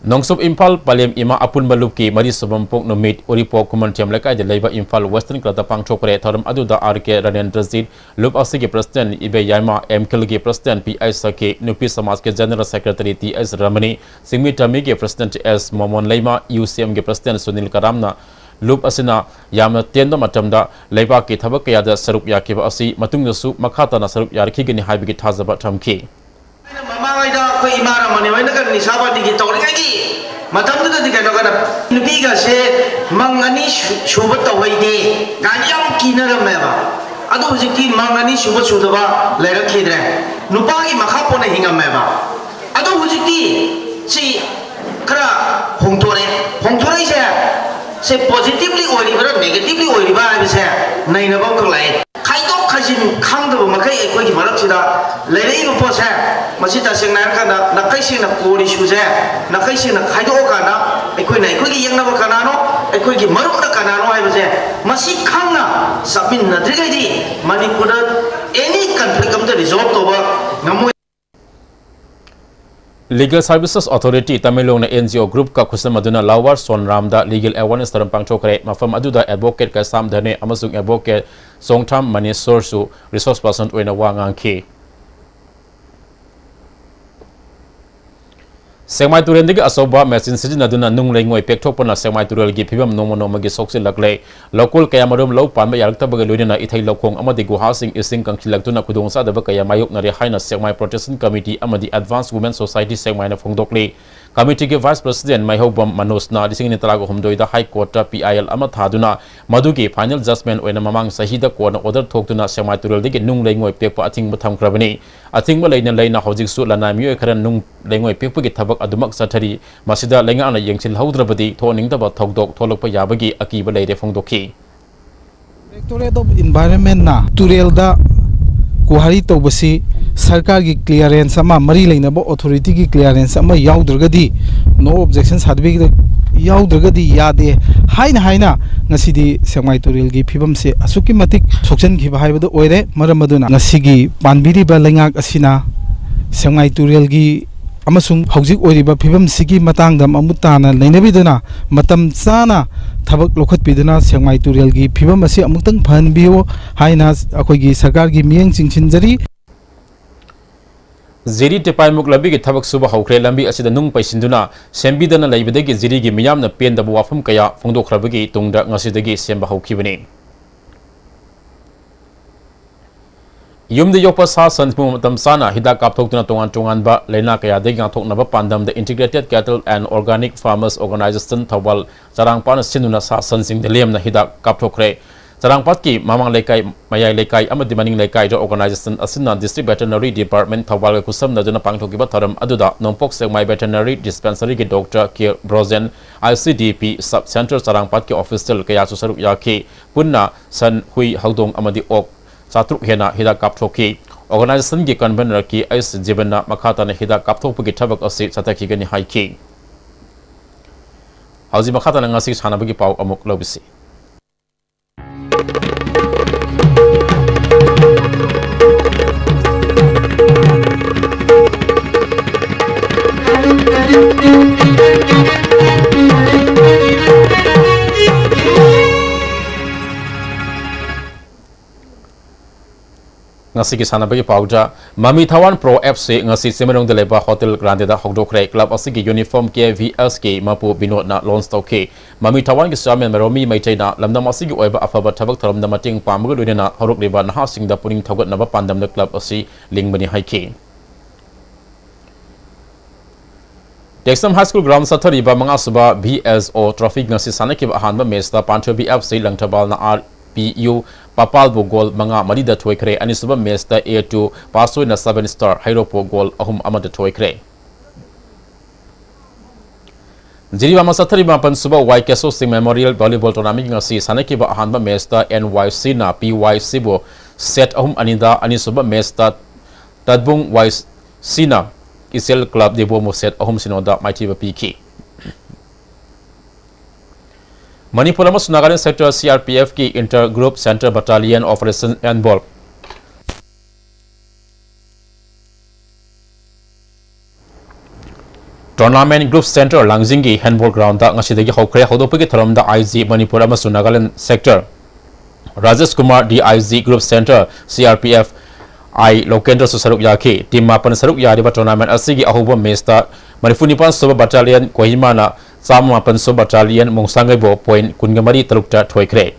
ꯅꯣꯡꯆꯨꯞ ꯏꯝꯐꯥꯜ ꯄꯂꯦꯝ ꯏꯃꯥ ꯑꯄꯨꯟꯕ ꯂꯨꯞꯀꯤ ꯃꯔꯤꯁꯨꯕ ꯃꯄꯣꯛ ꯅꯨꯃꯤꯠ ꯎꯔꯤꯄꯣꯛ ꯈꯨꯃꯟꯊꯦꯝ ꯂꯩꯀꯥꯏꯗ ꯂꯩꯕ ꯏꯝꯐꯥꯜ Western Club ꯇ ꯄꯥꯡꯊꯣꯛꯈ꯭ꯔꯦ꯫ ꯊꯧꯔꯝ ꯑꯗꯨꯗ ꯑꯥꯔ ꯀꯦ ꯔꯅꯦꯟꯗ꯭ꯔꯖꯤꯠ, ꯂꯨꯞ ꯑꯁꯤꯒꯤ president ꯏꯕꯦ ꯌꯥꯏꯃ, ꯑꯦꯝ ꯈꯤꯜꯒꯤ president ꯄꯤ ꯑꯩꯆ ꯁꯈꯤ, ꯅꯨꯄꯤ ꯁꯃꯥꯖꯀꯤ general secretary T H Ramani, ꯆꯤꯡꯃꯤ ꯇꯝꯃꯤꯒꯤ president S Momon Leima, U C ꯑꯦꯝꯒꯤ president ꯁꯨꯅꯤꯜ ꯀꯔꯥꯝꯅ ꯂꯨꯞ ꯑꯁꯤꯅ ꯌꯥꯝꯅ ꯇꯦꯟꯕ ꯃꯇꯝꯗ ꯂꯩꯕꯥꯛꯀꯤ ꯊꯕꯛ ꯀꯌꯥꯗ ꯁꯔꯨꯛ ꯌꯥꯈꯤꯕ ꯑꯁꯤ ꯃꯇꯨꯡꯗꯁꯨ ꯃꯈꯥ ꯇꯥꯅ ꯁꯔꯨꯛ ꯌꯥꯔꯛꯈꯤꯒꯅꯤ ꯍꯥꯏꯕꯒꯤ ꯊꯥꯖꯕ ꯊꯝꯈꯤ꯫ ꯑꯩꯅ ꯃꯃꯥꯡꯉꯩꯗ ꯑꯩꯈꯣꯏ ꯏꯃꯥ ꯔꯃꯅꯤ ꯍꯣꯏꯅꯒ ꯅꯤꯁꯥ ꯄꯥꯇꯤꯒꯤ ꯇꯧꯔꯤꯉꯩꯒꯤ ꯃꯇꯝꯗꯨꯗꯗꯤ ꯀꯩꯅꯣ ꯀꯩꯅꯣ ꯅꯨꯄꯤꯒꯁꯦ ꯃꯪ ꯑꯅꯤ ꯁꯨ-, ꯁꯨꯕ ꯇꯧꯍꯩꯗꯦ ꯀꯥꯏꯅ ꯌꯥꯝ ꯀꯤꯅꯔꯝꯃꯦꯕ꯫ ꯑꯗꯣ ꯍꯧꯖꯤꯛꯇꯤ ꯃꯪ ꯑꯅꯤ ꯁꯨꯕ ꯁꯨꯗꯕ ꯂꯩꯔꯛꯈꯤꯗ꯭ꯔꯦ꯫ ꯅꯨꯄꯥꯒꯤ ꯃꯈꯥ ꯄꯣꯟꯅ ꯍꯤꯡꯉꯝꯃꯦꯕ꯫ ꯑꯗꯣ ꯍꯧꯖꯤꯛꯇꯤ ꯁꯤ ꯈꯔ ꯍꯣꯡꯗꯣꯔꯛꯑꯦ꯫ ꯍꯣꯡꯗꯣꯔꯛꯏꯁꯦ ꯁꯦ positively ꯑꯣꯏꯔꯤꯕ꯭ꯔꯥ negatively ꯑꯣꯏꯔꯤꯕ꯭ꯔꯥ ꯍꯥꯏꯕꯁꯦ ꯅꯩꯅꯕ ꯑꯃꯈꯛ ꯂꯥꯛꯑꯦ꯫ ꯈꯥꯏꯗꯣꯛ ꯈꯥꯏꯖꯤꯟ ꯈꯪꯗꯕ ꯃꯈꯩ ꯑꯩꯈꯣꯏꯒꯤ ꯃꯔꯛꯁꯤꯗ ꯂꯩꯔꯛꯏꯕ ꯄꯣꯠꯁꯦ, ꯃꯁꯤ ꯇꯁꯦꯡꯅ ꯍꯥꯏꯔꯀꯥꯟꯗ ꯅꯥꯈꯩ ꯁꯦꯡꯅ core issue ꯁꯦ ꯅꯥꯈꯩ ꯁꯦꯡꯅ ꯈꯥꯏꯗꯣꯛꯑꯀꯥꯟꯗ ꯑꯩꯈꯣꯏꯅ ꯑꯩꯈꯣꯏꯒꯤ ꯌꯦꯛꯅꯕ ꯀꯅꯥꯅꯣ, ꯑꯩꯈꯣꯏꯒꯤ ꯃꯔꯨꯞꯅ ꯀꯅꯥꯅꯣ ꯍꯥꯏꯕꯁꯦ ꯃꯁꯤ ꯈꯪꯅ ꯆꯠꯃꯤꯟꯅꯗ꯭ꯔꯤꯉꯩꯗꯤ ꯃꯅꯤꯄꯨꯔꯗ any conflict ꯑꯃꯇ resolve ꯇꯧꯕ ꯉꯝꯃꯣꯏ꯫ Legal Services Authority ꯇꯃꯦꯡꯂꯣꯡꯅ ꯑꯦꯟ ꯖꯤ ꯑꯣ group ꯀ ꯈꯨꯠꯁꯝꯅꯗꯨꯅ Lower ꯁꯣꯟꯔꯥꯝꯗ legal awareness ꯊꯧꯔꯝ ꯄꯥꯡꯊꯣꯛꯈ꯭ꯔꯦ꯫ ꯃꯐꯝ ꯑꯗꯨꯗ advocate ꯀꯩꯁꯥꯝ ꯙꯅꯦ ꯑꯃꯁꯨꯡ advocate ꯆꯣꯡꯊꯥꯝ ꯃꯅꯦꯁꯣꯔꯁꯨ resource person ꯑꯣꯏꯅ ꯋꯥ ꯉꯥꯡꯈꯤ꯫ ꯁꯦꯛꯃꯥꯏ ꯇꯨꯔꯦꯜꯗꯒꯤ ꯑꯆꯧꯕ ꯃꯦꯆꯤꯟ ꯁꯤꯖꯤꯟꯅꯗꯨꯅ ꯅꯨꯡ ꯂꯩꯉꯣꯏ ꯄꯦꯛꯊꯣꯛꯄꯅ ꯁꯦꯛꯃꯥꯏ ꯇꯨꯔꯦꯜꯒꯤ ꯐꯤꯕꯝ ꯅꯣꯡꯃ ꯅꯣꯡꯃꯒꯤ ꯁꯣꯛꯆꯤꯜꯂꯛꯂꯦ꯫ ꯂꯧꯀꯣꯜ ꯀꯌꯥꯃꯔꯨꯝ ꯂꯧ ꯄꯥꯟꯕ ꯌꯥꯔꯛꯇꯕꯒ ꯂꯣꯏꯅꯅ ꯏꯊꯩ ꯂꯧꯈꯣꯡ ꯑꯃꯗꯤ ꯒꯨꯍꯥꯁꯤꯡ ꯏꯁꯤꯡ ꯀꯪꯁꯤꯜꯂꯛꯇꯨꯅ ꯈꯨꯗꯣꯡꯆꯥꯗꯕ ꯀꯌꯥ ꯃꯥꯌꯣꯛꯅꯔꯦ ꯍꯥꯏꯅ ꯁꯦꯛꯃꯥꯏ Protection Committee ꯑꯃꯗꯤ Advance Women Society ꯁꯦꯛꯃꯥꯏꯅ ꯐꯣꯡꯗꯣꯛꯂꯤ꯫ Committeeꯒꯤ Vice President ꯃꯥꯏꯍꯧꯕꯝ ꯃꯅꯣꯖꯅ ꯂꯤꯁꯤꯡ ꯑꯅꯤ ꯇꯔꯥꯍꯨꯝꯗꯣꯏꯗ High Courtꯇ P I L ꯑꯃ ꯊꯥꯗꯨꯅ ꯃꯗꯨꯒꯤ final judgment ꯑꯣꯏꯅ ꯃꯃꯥꯡ ꯆꯍꯤꯗ ꯀꯣꯔꯠꯅ order ꯊꯣꯛꯇꯨꯅ ꯁꯦꯛꯃꯥꯏ ꯇꯨꯔꯦꯜꯗꯒꯤ ꯅꯨꯡ ꯂꯩꯉꯣꯏ ꯄꯦꯛꯄ ꯑꯊꯤꯡꯕ ꯊꯝꯈ꯭ꯔꯕꯅꯤ꯫ ꯑꯊꯤꯡꯕ ꯂꯩꯅ ꯂꯩꯅ ꯍꯧꯖꯤꯛꯁꯨ ꯂꯅꯥꯏ ꯃꯤꯑꯣꯏ ꯈꯔ ꯅꯨꯡ ꯂꯩꯉꯣꯏ ꯄꯦꯛꯄꯒꯤ ꯊꯕꯛ ꯑꯗꯨꯃꯛ ꯆꯠꯊꯔꯤ꯫ ꯃꯁꯤꯗ ꯂꯩꯉꯥꯛꯅ ꯌꯦꯡꯁꯤꯜꯍꯧꯗ꯭ꯔꯕꯗꯤ ꯊꯣꯛꯍꯟꯅꯤꯡꯗꯕ ꯊꯧꯗꯣꯛ ꯊꯣꯛꯂꯛꯄ ꯌꯥꯕꯒꯤ ꯑꯀꯤꯕ ꯂꯩꯔꯦ ꯐꯣꯡꯗꯣꯛꯈꯤ꯫ Directorate of Environmentꯅ ꯇꯨꯔꯦꯜꯗ ꯀꯨꯍꯥꯔꯤ ꯇꯧꯕꯁꯤ ꯁꯔꯀꯥꯔꯒꯤ clearance ꯑꯃ, ꯃꯔꯤ ꯂꯩꯅꯕ authorityꯒꯤ clearance ꯑꯃ ꯌꯥꯎꯗ꯭ꯔꯒꯗꯤ, no objection certificate ꯌꯥꯎꯗ꯭ꯔꯒꯗꯤ ꯌꯥꯗꯦ ꯍꯥꯏꯅ ꯍꯥꯏꯅ ꯉꯁꯤꯗꯤ ꯁꯦꯛꯃꯥꯏ ꯇꯨꯔꯦꯜꯒꯤ ꯐꯤꯕꯝꯁꯦ ꯑꯁꯨꯛꯀꯤ ꯃꯇꯤꯛ ꯁꯣꯛꯆꯟꯈꯤꯕ ꯍꯥꯏꯕꯗꯨ ꯑꯣꯏꯔꯦ꯫ ꯃꯔꯝ ꯑꯗꯨꯅ ꯉꯁꯤꯒꯤ ꯄꯥꯟꯕꯤꯔꯤꯕ ꯂꯩꯉꯥꯛ ꯑꯁꯤꯅ ꯁꯦꯛꯃꯥꯏ ꯇꯨꯔꯦꯜꯒꯤ ꯑꯃꯁꯨꯡ ꯍꯧꯖꯤꯛ ꯑꯣꯏꯔꯤꯕ ꯐꯤꯕꯝꯁꯤꯒꯤ ꯃꯇꯥꯡꯗ ꯃꯃꯨꯠ ꯇꯥꯅ ꯅꯩꯅꯕꯤꯗꯨꯅ, ꯃꯇꯝ ꯆꯥꯅ ꯊꯕꯛ ꯂꯧꯈꯠꯄꯤꯗꯨꯅ ꯁꯦꯛꯃꯥꯏ ꯇꯨꯔꯦꯜꯒꯤ ꯐꯤꯕꯝ ꯑꯁꯤ ꯑꯃꯨꯛꯇꯪ ꯐꯍꯟꯕꯤꯌꯨ ꯍꯥꯏꯅ ꯑꯩꯈꯣꯏꯒꯤ ꯁꯔꯀꯥꯔꯒꯤ ꯃꯤꯠꯌꯦꯡ ꯆꯤꯡꯁꯤꯟꯖꯔꯤ꯫ ꯖꯤꯔꯤ ꯇꯤꯄꯥꯏꯃꯨꯛ ꯂꯝꯕꯤꯒꯤ ꯊꯕꯛ ꯁꯨꯕ ꯍꯧꯈ꯭ꯔꯦ꯫ ꯂꯝꯕꯤ ꯑꯁꯤꯗ ꯅꯨꯡ ꯄꯩꯁꯤꯟꯗꯨꯅ ꯁꯦꯝꯕꯤꯗꯅ ꯂꯩꯕꯗꯒꯤ ꯖꯤꯔꯤꯒꯤ ꯃꯤꯌꯥꯝꯅ ꯄꯦꯟꯗꯕ ꯋꯥꯐꯝ ꯀꯌꯥ ꯐꯣꯡꯗꯣꯛꯈ꯭ꯔꯕꯒꯤ ꯇꯨꯡꯗ ꯉꯁꯤꯗꯒꯤ ꯁꯦꯝꯕ ꯍꯧꯈꯤꯕꯅꯤ꯫ ꯌꯨꯝꯗ ꯌꯣꯛꯄ ꯁꯥ ꯁꯟꯁꯤꯡꯕꯨ ꯃꯇꯝ ꯆꯥꯅ ꯍꯤꯗꯥꯛ ꯀꯥꯞꯊꯣꯛꯇꯨꯅ ꯇꯣꯉꯥꯟ ꯇꯣꯉꯥꯟꯕ ꯂꯥꯏꯅꯥ ꯀꯌꯥꯗꯒꯤ ꯉꯥꯛꯊꯣꯛꯅꯕ ꯄꯥꯟꯗꯝꯗ Integrated Cattle and Organic Farmers Organization Thoubal ꯆꯔꯥꯡꯄꯥꯠꯅ ꯁꯤꯟꯗꯨꯅ ꯁꯥ ꯁꯟꯁꯤꯡꯗ ꯂꯦꯝꯅ ꯍꯤꯗꯥꯛ ꯀꯥꯞꯊꯣꯛꯈ꯭ꯔꯦ꯫ ꯆꯔꯥꯡꯄꯥꯠꯀꯤ ꯃꯃꯥꯡ ꯂꯩꯀꯥꯏ, ꯃꯌꯥꯏ ꯂꯩꯀꯥꯏ ꯑꯃꯗꯤ ꯃꯅꯤꯡ ꯂꯩꯀꯥꯏꯗ organization ꯑꯁꯤꯅ District Veterinary Department ꯊꯧꯕꯥꯜꯒ ꯈꯨꯠꯁꯝꯅꯗꯨꯅ ꯄꯥꯡꯊꯣꯛꯈꯤꯕ ꯊꯧꯔꯝ ꯑꯗꯨꯗ ꯅꯣꯡꯄꯣꯛ ꯁꯦꯛꯃꯥꯏ Veterinary Dispensary ꯒꯤ Doctor K Brojen, I C D P Sub Center ꯆꯔꯥꯡꯄꯥꯠꯀꯤ official ꯀꯌꯥꯁꯨ ꯁꯔꯨꯛ ꯌꯥꯈꯤ꯫ ꯄꯨꯟꯅ ꯁꯟ, ꯍꯨꯏ, ꯍꯧꯗꯣꯡ ꯑꯃꯗꯤ ꯑꯣꯛ ꯆꯥꯇ꯭ꯔꯨꯛ ꯍꯦꯟꯅ ꯍꯤꯗꯥꯛ ꯀꯥꯞꯊꯣꯛꯈꯤ꯫ Organization ꯒꯤ convener ꯀꯦ ꯑꯩꯆ ꯖꯤꯕꯟꯅ ꯃꯈꯥ ꯇꯥꯅ ꯍꯤꯗꯥꯛ ꯀꯥꯞꯊꯣꯛꯄꯒꯤ ꯊꯕꯛ ꯑꯁꯤ ꯆꯠꯊꯈꯤꯒꯅꯤ ꯍꯥꯏꯈꯤ꯫ ꯍꯧꯖꯤꯛ ꯃꯈꯥ ꯇꯥꯅ ꯉꯁꯤ ꯁꯥꯟꯅꯕꯒꯤ ꯄꯥꯎ ꯑꯃꯨꯛ ꯂꯧꯕꯤꯁꯤ꯫ ꯑꯁꯤꯒꯤ ꯁꯥꯟꯅꯕꯒꯤ ꯄꯥꯎꯗ, ꯃꯃꯤ ꯊꯋꯥꯟ ꯄ꯭ꯔꯣ ꯑꯦꯐ ꯁꯤ ꯉꯁꯤ ꯆꯤꯡꯃꯩꯔꯣꯡꯗ ꯂꯩꯕ ꯍꯣꯇꯦꯜ ꯒ꯭ꯔꯥꯟꯗꯦꯗ ꯍꯧꯗꯣꯛꯈ꯭ꯔꯦ꯫ ꯀ꯭ꯂꯕ ꯑꯁꯤꯒꯤ ꯌꯨꯅꯤꯐꯣꯔꯝ ꯀꯦ ꯚꯤ ꯑꯦꯁ ꯀꯦ ꯃꯄꯨ ꯕꯤꯅꯣꯗꯅ ꯂꯣꯟꯆ ꯇꯧꯈꯤ꯫ ꯃꯃꯤ ꯊꯋꯥꯟꯒꯤ ꯆꯤꯌꯥꯔꯃꯦꯟ ꯃꯦꯔꯣꯃꯤ ꯃꯩꯇꯩꯅ ꯂꯝꯗꯝ ꯑꯁꯤꯒꯤ ꯑꯣꯏꯕ ꯑꯐꯕ ꯊꯕꯛ ꯊꯧꯔꯝꯗ ꯃꯇꯦꯡ ꯄꯥꯡꯕꯒ ꯂꯣꯏꯅꯅ ꯍꯧꯔꯛꯂꯤꯕ ꯅꯍꯥꯁꯤꯡꯗ ꯄꯨꯛꯅꯤꯡ ꯊꯧꯒꯠꯅꯕ ꯄꯥꯟꯗꯝꯗ ꯀ꯭ꯂꯕ ꯑꯁꯤ ꯂꯤꯡꯕꯅꯤ ꯍꯥꯏꯈꯤ꯫ ꯇꯦꯛꯁꯝ ꯍꯥꯏ ꯁ꯭ꯀꯨꯜ ꯒ꯭ꯔꯥꯎꯟ ꯆꯠꯊꯔꯤꯕ ꯃꯉꯥꯁꯨꯕ ꯚꯤ ꯑꯦꯁ ꯑꯣ ꯇ꯭ꯔꯣꯐꯤ ꯉꯁꯤ ꯁꯥꯟꯅꯈꯤꯕ ꯑꯍꯥꯟꯕ ꯃꯦꯆꯇ ꯄꯥꯟꯊꯣꯏꯕꯤ ꯑꯦꯐ ꯁꯤ ꯂꯪꯊꯕꯥꯜꯅ ꯑꯥꯔ ꯄꯤ ꯌꯨ ꯄꯥꯄꯥꯜꯕꯨ ꯒꯣꯜ ꯃꯉꯥ ꯃꯔꯤꯗ ꯊꯣꯏꯈ꯭ꯔꯦ꯫ ꯑꯅꯤꯁꯨꯕ ꯃꯦꯆꯇ ꯑꯦ ꯇꯨ ꯄꯥꯁꯣꯏꯅ ꯁꯕꯦꯟ ꯁ꯭ꯇꯥꯔ ꯍꯩꯔꯣꯛꯄꯨ ꯒꯣꯜ ꯑꯍꯨꯝ ꯑꯃꯗ ꯊꯣꯏꯈ꯭ꯔꯦ꯫ ꯖꯤꯔꯤꯕꯥꯝꯗ ꯆꯠꯊꯔꯤꯕ ꯃꯥꯄꯟ ꯁꯨꯕ ꯋꯥꯏ ꯀꯦꯁꯣ ꯁꯤꯡ ꯃꯦꯃꯣꯔꯤꯌꯦꯜ ꯚꯣꯂꯤꯕꯣꯜ ꯇꯣꯔꯅꯥꯃꯦꯟꯒꯤ ꯉꯁꯤ ꯁꯥꯟꯅꯈꯤꯕ ꯑꯍꯥꯟꯕ ꯃꯦꯆꯇ ꯑꯦꯟ ꯋꯥꯏ ꯁꯤꯅ ꯄꯤ ꯋꯥꯏ ꯁꯤꯕꯨ ꯁꯦꯠ ꯑꯍꯨꯝ ꯑꯅꯤꯗ, ꯑꯅꯤꯁꯨꯕ ꯃꯦꯆꯇ ꯇꯠꯕꯨꯡ ꯋꯥꯏ ꯁꯤꯅ ꯏꯆꯦꯜ ꯀ꯭ꯂꯕ ꯗꯤꯕꯣꯃꯨ ꯁꯦꯠ ꯑꯍꯨꯝ ꯁꯤꯅꯣꯗ ꯃꯥꯏꯊꯤꯕ ꯄꯤꯈꯤ꯫ ꯃꯅꯤꯄꯨꯔ ꯑꯃꯁꯨꯡ Nagaland sector C R P ꯑꯦꯐꯀꯤ inter group centre battalion operation handball tournament group centre ꯂꯥꯡꯖꯤꯡꯒꯤ ꯍꯦꯟꯕꯣꯜ ꯒ꯭ꯔꯥꯎꯟꯗ ꯉꯁꯤꯗꯒꯤ ꯍꯧꯈ꯭ꯔꯦ꯫ ꯍꯧꯗꯣꯛꯄꯒꯤ ꯊꯧꯔꯝꯗ ꯑꯥꯏ ꯖꯤ ꯃꯅꯤꯄꯨꯔ ꯑꯃꯁꯨꯡ Nagaland sector Rajesh Kumar, D I G group centre C R P F I ꯂꯣꯀꯦꯟꯗ꯭ꯔꯁꯨ ꯁꯔꯨꯛ ꯌꯥꯈꯤ꯫ ꯇꯤꯝ ꯃꯥꯄꯟ ꯁꯔꯨꯛ ꯌꯥꯔꯤꯕ ꯇꯣꯔꯅꯥꯃꯦꯟ ꯑꯁꯤꯒꯤ ꯑꯍꯧꯕ ꯃꯦꯆꯇ ꯃꯔꯤꯐꯨ ꯅꯤꯄꯥꯟ ꯁꯨꯕ ꯕꯠꯇꯥꯂꯤꯌꯟ ꯀꯣꯍꯤꯃꯥꯅ ꯆꯥꯝꯃ ꯃꯥꯄꯟ ꯁꯨꯕ ꯕꯠꯇꯥꯂꯤꯌꯟ ꯃꯣꯡꯁꯥꯡꯒꯩꯕꯨ ꯄꯣꯏꯟ ꯀꯨꯟꯒ ꯃꯔꯤ ꯇꯔꯨꯛꯇ ꯊꯣꯏꯈ꯭ꯔꯦ꯫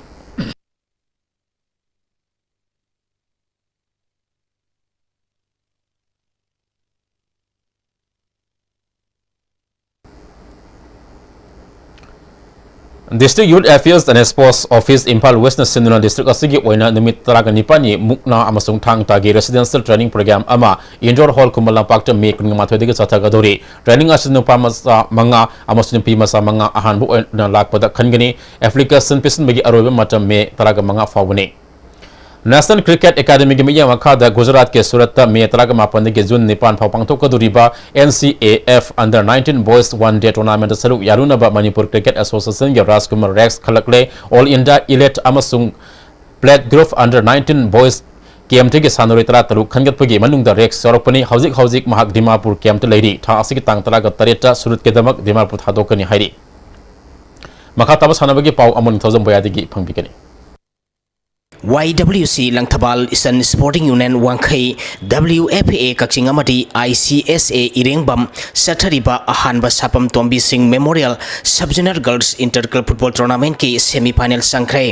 District Youth Affairs and Sports Office, Imphal ꯋꯦꯁꯅ ꯁꯤꯟꯗꯨꯅ ꯗꯤꯁꯇ꯭ꯔꯤꯛ ꯑꯁꯤꯒꯤ ꯑꯣꯏꯅ ꯅꯨꯃꯤꯠ ꯇꯔꯥꯒ ꯅꯤꯄꯥꯟꯅꯤ ꯃꯨꯛꯅꯥ ꯑꯃꯁꯨꯡ ꯊꯥꯡ ꯇꯥꯒꯤ residential training program ꯑꯃ ꯏꯟꯗꯣꯔ ꯍꯣꯜ ꯈꯨꯃꯟ ꯂꯝꯄꯥꯛꯇ ꯃꯦ ꯀꯨꯟꯃꯥꯊꯣꯏꯗꯒꯤ ꯆꯠꯊꯒꯗꯧꯔꯤ꯫ Training ꯑꯁꯤ ꯅꯨꯄꯥ ꯃꯆꯥ ꯃꯉꯥ ꯑꯃꯁꯨꯡ ꯅꯨꯄꯤ ꯃꯆꯥ ꯃꯉꯥ ꯑꯍꯥꯟꯕ ꯑꯣꯏꯅ ꯂꯥꯛꯄꯗ ꯈꯟꯒꯅꯤ꯫ Application ꯄꯤꯁꯤꯟꯕꯒꯤ ꯑꯔꯣꯏꯕ ꯃꯇꯝ ꯃꯦ ꯇꯔꯥꯒ ꯃꯉꯥ ꯐꯥꯎꯕꯅꯤ꯫ National Cricket Academyꯒꯤ ꯃꯤꯠꯌꯦꯡ ꯃꯈꯥꯗ ꯒꯨꯖꯔꯥꯠꯀꯤ ꯁꯨꯔꯠꯇ ꯃꯦ ꯇꯔꯥꯒ ꯃꯥꯄꯟꯗꯒꯤ ꯖꯨꯟ ꯅꯤꯄꯥꯟ ꯐꯥꯎ ꯄꯥꯡꯊꯣꯛꯀꯗꯧꯔꯤꯕ N C A F Under nineteen Boys One Day Tournamentꯇ ꯁꯔꯨꯛ ꯌꯥꯔꯨꯅꯕ ꯃꯅꯤꯄꯨꯔ Cricket Associationꯒꯤ ꯔꯥꯖꯀꯨꯃꯥꯔ ꯔꯦꯛꯁ ꯈꯜꯂꯛꯂꯦ꯫ All India Elite ꯑꯃꯁꯨꯡ Plate Group Under nineteen Boys campꯇꯒꯤ ꯁꯥꯟꯅꯔꯣꯏ ꯇꯔꯥꯇꯔꯨꯛ ꯈꯟꯒꯠꯄꯒꯤ ꯃꯅꯨꯡꯗ ꯔꯦꯛꯁ ꯌꯥꯎꯔꯛꯄꯅꯤ꯫ ꯍꯧꯖꯤꯛ ꯍꯧꯖꯤꯛ ꯃꯍꯥꯛ ꯗꯤꯃꯥꯄꯨꯔ campꯇ ꯂꯩꯔꯤ꯫ ꯊꯥ ꯑꯁꯤꯒꯤ ꯇꯥꯡ ꯇꯔꯥꯒ ꯇꯔꯦꯠꯇ ꯁꯨꯔꯠꯀꯤꯗꯃꯛ ꯗꯤꯃꯥꯄꯨꯔ ꯊꯥꯗꯣꯛꯀꯅꯤ ꯍꯥꯏꯔꯤ꯫ ꯃꯈꯥ ꯇꯥꯕ ꯁꯥꯟꯅꯕꯒꯤ ꯄꯥꯎ ꯑꯃꯣ ꯅꯤꯡꯊꯧꯖꯝ ꯕꯣꯌꯥꯗꯒꯤ ꯐꯪꯕꯤꯒꯅꯤ꯫ ꯋꯥꯏ ꯗꯕ꯭ꯂꯤꯎ ꯁꯤ ꯂꯪꯊꯕꯥꯜ, ꯏꯁꯇꯔꯟ ꯁ꯭ꯄꯣꯔꯇꯤꯡ ꯌꯨꯅꯤꯌꯟ ꯋꯥꯡꯈꯩ, ꯗꯕ꯭ꯂꯤꯎ ꯑꯦꯐ ꯑꯦ ꯀꯛꯆꯤꯡ ꯑꯃꯗꯤ ꯑꯥꯏ ꯁꯤ ꯑꯦꯁ ꯑꯦ ꯏꯔꯦꯡꯕꯝ ꯆꯠꯊꯔꯤꯕ ꯑꯍꯥꯟꯕ Sapam Tombi Singh memorial sub zonal girls inter club football ꯇꯣꯔꯅꯥꯃꯦꯟꯠꯀꯤ ꯁꯦꯃꯤ ꯐꯥꯏꯅꯦꯜ ꯆꯪꯈ꯭ꯔꯦ꯫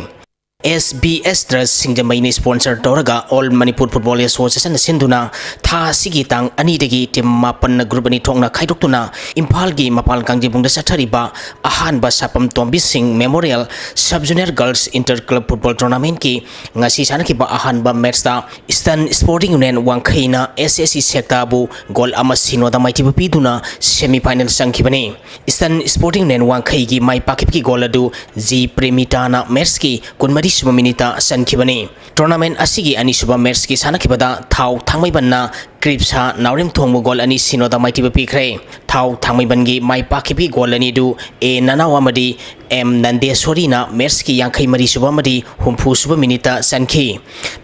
ꯑꯦꯁ ꯕꯤ ꯑꯦꯁ ꯇ꯭ꯔꯁ ꯁꯤꯡꯖꯃꯩꯅ ꯁ꯭ꯄꯣꯟꯁꯔ ꯇꯧꯔꯒ ꯑꯣꯜ ꯃꯅꯤꯄꯨꯔ ꯐꯨꯠꯕꯣꯜ ꯑꯦꯁꯣꯁꯤꯌꯦꯁꯟꯅ ꯁꯤꯟꯗꯨꯅ ꯊꯥ ꯑꯁꯤꯒꯤ ꯇꯥꯡ ꯑꯅꯤꯗꯒꯤ ꯇꯤꯝ ꯃꯥꯄꯟꯅ ꯒ꯭ꯔꯨꯞ ꯑꯅꯤ ꯊꯣꯛꯅ ꯈꯥꯏꯗꯣꯛꯇꯨꯅ ꯏꯝꯐꯥꯜꯒꯤ ꯃꯄꯥꯜ ꯀꯥꯡꯖꯩꯕꯨꯡꯗ ꯆꯠꯊꯔꯤꯕ ꯑꯍꯥꯟꯕ Sapam Tombi Singh memorial sub zonal girls inter club football ꯇꯣꯔꯅꯥꯃꯦꯟꯠꯀꯤ ꯉꯁꯤ ꯁꯥꯟꯅꯈꯤꯕ ꯑꯍꯥꯟꯕ ꯃꯦꯠꯁꯇ ꯏꯁꯇꯔꯟ ꯁ꯭ꯄꯣꯔꯇꯤꯡ ꯌꯨꯅꯤꯌꯟ ꯋꯥꯡꯈꯩꯅ ꯑꯦꯁ ꯑꯦꯁ ꯁꯤ ꯁꯦꯛꯇꯥꯕꯨ ꯒꯣꯜ ꯑꯃ ꯁꯤꯅꯣꯗ ꯃꯥꯏꯊꯤꯕ ꯄꯤꯗꯨꯅ ꯁꯦꯃꯤ ꯐꯥꯏꯅꯦꯜ ꯆꯪꯈꯤꯕꯅꯤ꯫ ꯏꯁꯇꯔꯟ ꯁ꯭ꯄꯣꯔꯇꯤꯡ ꯌꯨꯅꯤꯌꯟ ꯋꯥꯡꯈꯩꯒꯤ ꯃꯥꯏ ꯄꯥꯛꯈꯤꯕꯒꯤ ꯒꯣꯜ ꯑꯗꯨ ꯖꯤ ꯄ꯭ꯔꯦꯃꯤꯇꯥꯅ ꯃꯦꯠꯁꯀꯤ ꯀꯨꯟꯃꯔꯤ ꯁꯨꯕ ꯃꯤꯅꯤꯠꯇ ꯆꯟꯈꯤꯕꯅꯤ꯫ ꯇꯣꯔꯅꯥꯃꯦꯟꯠ ꯑꯁꯤꯒꯤ ꯑꯅꯤꯁꯨꯕ ꯃꯦꯠꯁꯀꯤ ꯁꯥꯟꯅꯈꯤꯕꯗ ꯊꯥꯎ ꯊꯥꯡꯃꯩꯕꯟꯅ ꯀ꯭ꯔꯤꯞꯁꯥ ꯅꯥꯎꯔꯦꯝꯊꯣꯡꯕꯨ ꯒꯣꯜ ꯑꯅꯤ ꯁꯤꯅꯣꯗ ꯃꯥꯏꯊꯤꯕ ꯄꯤꯈ꯭ꯔꯦ꯫ ꯊꯥꯎ ꯊꯥꯡꯃꯩꯕꯟꯒꯤ ꯃꯥꯏ ꯄꯥꯛꯈꯤꯕꯒꯤ ꯒꯣꯜ ꯑꯅꯤꯗꯨ ꯑꯦ ꯅꯅꯥꯎ ꯑꯃꯗꯤ ꯑꯦꯝ ꯅꯟꯗꯦꯁꯣꯔꯤꯅ ꯃꯦꯠꯁꯀꯤ ꯌꯥꯡꯈꯩ ꯃꯔꯤ ꯁꯨꯕ ꯑꯃꯗꯤ ꯍꯨꯝꯐꯨ ꯁꯨꯕ ꯃꯤꯅꯤꯠꯇ ꯆꯟꯈꯤ꯫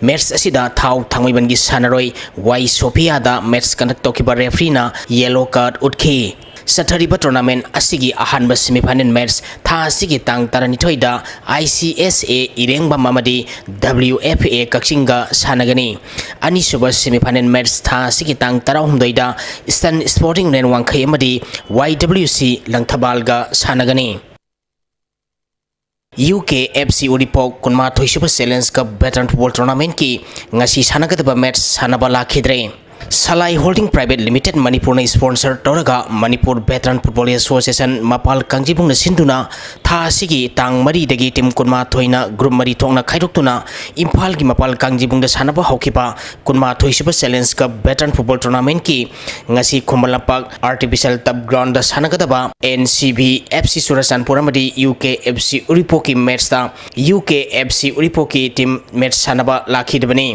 ꯃꯦꯠꯁ ꯑꯁꯤꯗ ꯊꯥꯎ ꯊꯥꯡꯃꯩꯕꯟꯒꯤ ꯁꯥꯟꯅꯔꯣꯏ ꯋꯥꯏ ꯁꯣꯐꯤꯌꯥꯗ ꯃꯦꯠꯁ ꯀꯟꯗꯛ ꯇꯧꯈꯤꯕ ꯔꯦꯐ꯭ꯔꯤꯅ ꯌꯦꯂꯣ ꯀꯥꯔꯗ ꯎꯠꯈꯤ꯫ ꯆꯠꯊꯔꯤꯕ ꯇꯣꯔꯅꯥꯃꯦꯟꯠ ꯑꯁꯤꯒꯤ ꯑꯍꯥꯟꯕ ꯁꯦꯃꯤ ꯐꯥꯏꯅꯦꯜ ꯃꯦꯠꯁ ꯊꯥ ꯑꯁꯤꯒꯤ ꯇꯥꯡ ꯇꯔꯥꯅꯤꯊꯣꯏꯗ ꯑꯥꯏ ꯁꯤ ꯑꯦꯁ ꯑꯦ ꯏꯔꯦꯡꯕꯝ ꯑꯃꯗꯤ ꯗꯕ꯭ꯂꯤꯎ ꯑꯦꯐ ꯑꯦ ꯀꯛꯆꯤꯡꯒ ꯁꯥꯟꯅꯒꯅꯤ꯫ ꯑꯅꯤꯁꯨꯕ ꯁꯦꯃꯤ ꯐꯥꯏꯅꯦꯜ ꯃꯦꯠꯁ ꯊꯥ ꯑꯁꯤꯒꯤ ꯇꯥꯡ ꯇꯔꯥꯍꯨꯝꯗꯣꯏꯗ ꯏꯁꯇꯔꯟ ꯁ꯭ꯄꯣꯔꯇꯤꯡ ꯌꯨꯅꯤꯌꯟ ꯋꯥꯡꯈꯩ ꯑꯃꯗꯤ ꯋꯥꯏ ꯗꯕ꯭ꯂꯤꯎ ꯁꯤ ꯂꯪꯊꯕꯥꯜꯒ ꯁꯥꯟꯅꯒꯅꯤ꯫ ꯌꯨ ꯀꯦ ꯑꯦꯐ ꯁꯤ ꯎꯔꯤꯄꯣꯛ ꯀꯨꯟꯃꯥꯊꯣꯏꯁꯨꯕ ꯆꯦꯂꯦꯟꯖ ꯀꯞ ꯚꯦꯇꯔꯟ ꯐꯨꯠꯕꯣꯜ ꯇꯣꯔꯅꯥꯃꯦꯟꯠꯀꯤ ꯉꯁꯤ ꯁꯥꯟꯅꯒꯗꯕ ꯃꯦꯠꯁ ꯁꯥꯟꯅꯕ ꯂꯥꯛꯈꯤꯗ꯭ꯔꯦ꯫ ꯁꯂꯥꯏ ꯍꯣꯜꯗꯤꯡ ꯄ꯭ꯔꯥꯏꯚꯦꯠ ꯂꯤꯃꯤꯇꯦꯗ ꯃꯅꯤꯄꯨꯔꯅ ꯁ꯭ꯄꯣꯟꯁꯔ ꯇꯧꯔꯒ ꯃꯅꯤꯄꯨꯔ ꯚꯦꯇꯔꯟ ꯐꯨꯠꯕꯣꯜ ꯑꯦꯁꯣꯁꯤꯌꯦꯁꯟ ꯃꯄꯥꯜ ꯀꯥꯡꯖꯩꯕꯨꯡꯅ ꯁꯤꯟꯗꯨꯅ ꯊꯥ ꯑꯁꯤꯒꯤ ꯇꯥꯡ ꯃꯔꯤꯗꯒꯤ ꯇꯤꯝ ꯀꯨꯟꯃꯥꯊꯣꯏꯅ ꯒ꯭ꯔꯨꯞ ꯃꯔꯤ ꯊꯣꯛꯅ ꯈꯥꯏꯗꯣꯛꯇꯨꯅ ꯏꯝꯐꯥꯜꯒꯤ ꯃꯄꯥꯜ ꯀꯥꯡꯖꯩꯕꯨꯡꯗ ꯁꯥꯟꯅꯕ ꯍꯧꯈꯤꯕ ꯀꯨꯟꯃꯥꯊꯣꯏꯁꯨꯕ ꯆꯦꯂꯦꯟꯖ ꯀꯞ ꯚꯦꯇꯔꯟ ꯐꯨꯠꯕꯣꯜ ꯇꯣꯔꯅꯥꯃꯦꯟꯠꯀꯤ ꯉꯁꯤ ꯈꯨꯃꯟ ꯂꯝꯄꯥꯛ ꯑꯥꯔꯇꯤꯐꯤꯁꯤꯌꯦꯜ ꯇꯞ ꯒ꯭ꯔꯥꯎꯟꯗ ꯁꯥꯟꯅꯒꯗꯕ N C B F C Churachandpur ꯑꯃꯗꯤ ꯌꯨ ꯀꯦ ꯑꯦꯐ ꯁꯤ ꯎꯔꯤꯄꯣꯛꯀꯤ ꯃꯦꯠꯁꯇ U K F C ꯎꯔꯤꯄꯣꯛꯀꯤ team ꯃꯦꯠꯁ ꯁꯥꯟꯅꯕ ꯂꯥꯛꯈꯤꯗꯕꯅꯤ꯫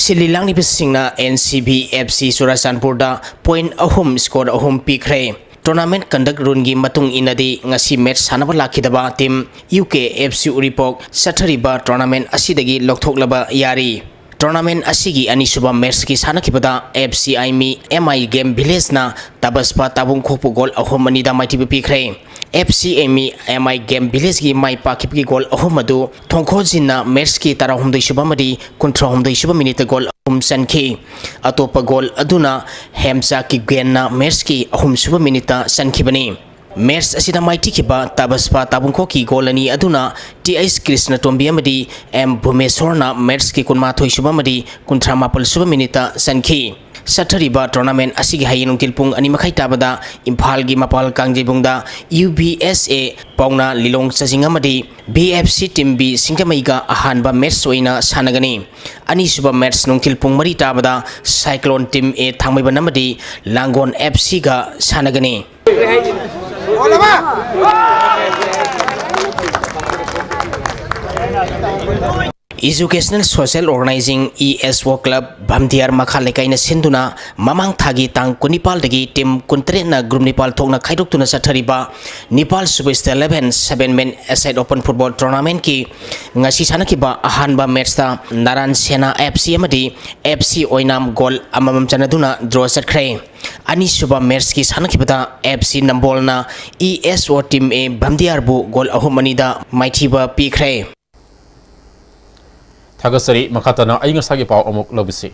ꯁꯤꯜꯂꯤ ꯂꯥꯡꯂꯤꯕꯁꯤꯡꯅ N C B F C ꯆꯨꯔꯆꯥꯟꯄꯨꯔꯗ ꯄꯣꯏꯟꯠ ꯑꯍꯨꯝ ꯁ꯭ꯀꯣꯔ ꯑꯍꯨꯝ ꯄꯤꯈ꯭ꯔꯦ꯫ ꯇꯣꯔꯅꯥꯃꯦꯟꯠ ꯀꯟꯗꯛ ꯔꯨꯜꯒꯤ ꯃꯇꯨꯡ ꯏꯟꯅꯗꯤ ꯉꯁꯤ ꯃꯦꯠꯁ ꯁꯥꯟꯅꯕ ꯂꯥꯛꯈꯤꯗꯕ team U K F C ꯎꯔꯤꯄꯣꯛ ꯆꯠꯊꯔꯤꯕ ꯇꯣꯔꯅꯥꯃꯦꯟꯠ ꯑꯁꯤꯗꯒꯤ ꯂꯧꯊꯣꯛꯂꯕ ꯌꯥꯔꯤ꯫ ꯇꯣꯔꯅꯥꯃꯦꯟꯠ ꯑꯁꯤꯒꯤ ꯑꯅꯤꯁꯨꯕ ꯃꯦꯠꯁꯀꯤ ꯁꯥꯟꯅꯈꯤꯕꯗ F C I M M I game ꯚꯤꯂꯦꯖꯅ ꯇꯕꯁꯄꯥ ꯇꯥꯕꯨꯡꯈꯣꯛꯄꯨ ꯒꯣꯜ ꯑꯍꯨꯝ ꯑꯅꯤꯗ ꯃꯥꯏꯊꯤꯕ ꯄꯤꯈ꯭ꯔꯦ꯫ F C M E M I game ꯚꯤꯂꯦꯖꯀꯤ ꯃꯥꯏ ꯄꯥꯛꯈꯤꯕꯒꯤ ꯒꯣꯜ ꯑꯍꯨꯝ ꯑꯗꯨ ꯊꯣꯡꯈꯣꯖꯤꯟꯅ ꯃꯦꯠꯁꯀꯤ ꯇꯔꯥꯍꯨꯝꯗꯣꯏ ꯁꯨꯕ ꯑꯃꯗꯤ ꯀꯨꯟꯊ꯭ꯔꯥꯍꯨꯝꯗꯣꯏ ꯁꯨꯕ ꯃꯤꯅꯤꯠꯇ ꯒꯣꯜ ꯑꯍꯨꯝ ꯆꯟꯈꯤ꯫ ꯑꯇꯣꯞꯄ ꯒꯣꯜ ꯑꯗꯨꯅ ꯍꯦꯝꯆꯥ ꯀꯤꯞꯒꯦꯟꯅ ꯃꯦꯠꯁꯀꯤ ꯑꯍꯨꯝꯁꯨꯕ ꯃꯤꯅꯤꯠꯇ ꯆꯟꯈꯤꯕꯅꯤ꯫ ꯃꯦꯠꯁ ꯑꯁꯤꯗ ꯃꯥꯏꯊꯤꯈꯤꯕ ꯇꯥꯕꯁꯄꯥ ꯇꯥꯕꯨꯡꯈꯣꯛꯀꯤ ꯒꯣꯜ ꯑꯅꯤ ꯑꯗꯨꯅ ꯇꯤ ꯑꯩꯆ ꯀ꯭ꯔꯤꯁꯅꯇꯣꯝꯕꯤ ꯑꯃꯗꯤ ꯑꯦꯝ ꯚꯨꯃꯦꯁꯣꯔꯅ ꯃꯦꯠꯁꯀꯤ ꯀꯨꯟꯃꯥꯊꯣꯏ ꯁꯨꯕ ꯑꯃꯗꯤ ꯀꯨꯟꯊ꯭ꯔꯥ ꯃꯥꯄꯜ ꯁꯨꯕ ꯃꯤꯅꯤꯠꯇ ꯆꯟꯈꯤ꯫ ꯆꯠꯊꯔꯤꯕ ꯇꯣꯔꯅꯥꯃꯦꯟ ꯑꯁꯤꯒꯤ ꯍꯌꯦꯡ ꯅꯨꯡꯊꯤꯜ ꯄꯨꯡ ꯑꯅꯤ ꯃꯈꯥꯏ ꯇꯥꯕꯗ ꯏꯝꯐꯥꯜꯒꯤ ꯃꯄꯥꯜ ꯀꯥꯡꯖꯩꯕꯨꯡꯗ ꯌꯨ ꯕꯤ ꯑꯦꯁ ꯑꯦ ꯄꯥꯎꯅꯥ ꯂꯤꯂꯣꯡ ꯆꯥꯖꯤꯡ ꯑꯃꯗꯤ ꯕꯤ ꯑꯦꯐ ꯁꯤ ꯇꯤꯝ ꯕꯤ ꯁꯤꯡꯖꯃꯩꯒ ꯑꯍꯥꯟꯕ ꯃꯦꯠꯁ ꯑꯣꯏꯅ ꯁꯥꯟꯅꯒꯅꯤ꯫ ꯑꯅꯤꯁꯨꯕ ꯃꯦꯠꯁ ꯅꯨꯡꯊꯤꯜ ꯄꯨꯡ ꯃꯔꯤ ꯇꯥꯕꯗ ꯁꯥꯏꯀ꯭ꯂꯣꯟ ꯇꯤꯝ ꯑꯦ ꯊꯥꯡꯃꯩꯕꯟ ꯑꯃꯗꯤ ꯂꯥꯡꯒꯣꯜ ꯑꯦꯐ ꯁꯤꯒ ꯁꯥꯟꯅꯒꯅꯤ꯫ Educational Social Organizing, E S O Club, ꯚꯝꯗꯤꯌꯥꯔ ꯃꯈꯥ ꯂꯩꯀꯥꯏꯅ ꯁꯤꯟꯗꯨꯅ ꯃꯃꯥꯡ ꯊꯥꯒꯤ ꯇꯥꯡ ꯀꯨꯟꯅꯤꯄꯥꯜꯗꯒꯤ ꯇꯤꯝ ꯀꯨꯟꯇꯔꯦꯠꯅ ꯒ꯭ꯔꯨꯞ ꯅꯤꯄꯥꯜ ꯊꯣꯛꯅ ꯈꯥꯏꯗꯣꯛꯇꯨꯅ ꯆꯠꯊꯔꯤꯕ ꯅꯤꯄꯥꯜ ꯁꯨꯕ State Level Seven Men Aside Open Football Tournamentꯀꯤ ꯉꯁꯤ ꯁꯥꯟꯅꯈꯤꯕ ꯑꯍꯥꯟꯕ ꯃꯦꯠꯁꯇ ꯅꯥꯔꯥꯟ ꯁꯦꯅꯥ ꯑꯦꯐ ꯁꯤ ꯑꯃꯗꯤ ꯑꯦꯐ ꯁꯤ ꯑꯣꯏꯅꯥꯝ ꯒꯣꯜ ꯑꯃꯃꯝ ꯆꯟꯅꯗꯨꯅ ꯗ꯭ꯔꯣ ꯆꯠꯈ꯭ꯔꯦ꯫ ꯑꯅꯤꯁꯨꯕ ꯃꯦꯠꯁꯀꯤ ꯁꯥꯟꯅꯈꯤꯕꯗ ꯑꯦꯐ ꯁꯤ ꯅꯝꯕꯣꯜꯅ ꯏ ꯑꯦꯁ ꯑꯣ ꯇꯤꯝ ꯑꯦ ꯚꯝꯗꯤꯌꯥꯔꯕꯨ ꯒꯣꯜ ꯑꯍꯨꯝ ꯑꯅꯤꯗ ꯃꯥꯏꯊꯤꯕ ꯄꯤꯈ꯭ꯔꯦ꯫ ꯊꯥꯒꯠꯆꯔꯤ꯫ ꯃꯈꯥ ꯇꯥꯅ ꯑꯏꯪ ꯑꯁꯥꯒꯤ ꯄꯥꯎ ꯑꯃꯨꯛ ꯂꯧꯕꯤꯁꯤ꯫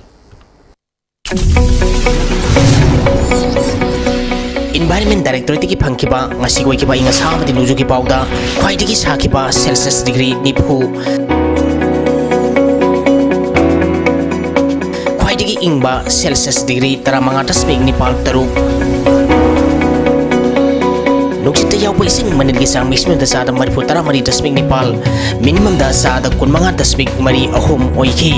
Environment Directorateꯀꯤ ꯐꯪꯈꯤꯕ ꯉꯁꯤ ꯑꯣꯏꯈꯤꯕ ꯑꯏꯪ ꯑꯁꯥ ꯑꯃꯗꯤ ꯅꯣꯡꯖꯨꯒꯤ ꯄꯥꯎꯗ ꯈ꯭ꯋꯥꯏꯗꯒꯤ ꯁꯥꯈꯤꯕ Celsius degree ꯅꯤꯐꯨ, ꯈ꯭ꯋꯥꯏꯗꯒꯤ ꯏꯪꯕ Celsius degree ꯇꯔꯥꯃꯉꯥ ꯗꯁꯃꯤꯛ ꯅꯤꯄꯥꯜ ꯇꯔꯨꯛ, ꯅꯨꯡꯁꯤꯠꯇ ꯌꯥꯎꯕ ꯏꯁꯤꯡ ꯃꯅꯤꯜꯒꯤ ꯆꯥꯡ maximumꯗ ꯆꯥꯗ ꯃꯔꯤꯐꯨ ꯇꯔꯥꯃꯔꯤ ꯗꯁꯃꯤꯛ ꯅꯤꯄꯥꯜ, minimumꯗ ꯆꯥꯗ ꯀꯨꯟꯃꯉꯥ ꯗꯁꯃꯤꯛ ꯃꯔꯤ ꯑꯍꯨꯝ ꯑꯣꯏꯈꯤ꯫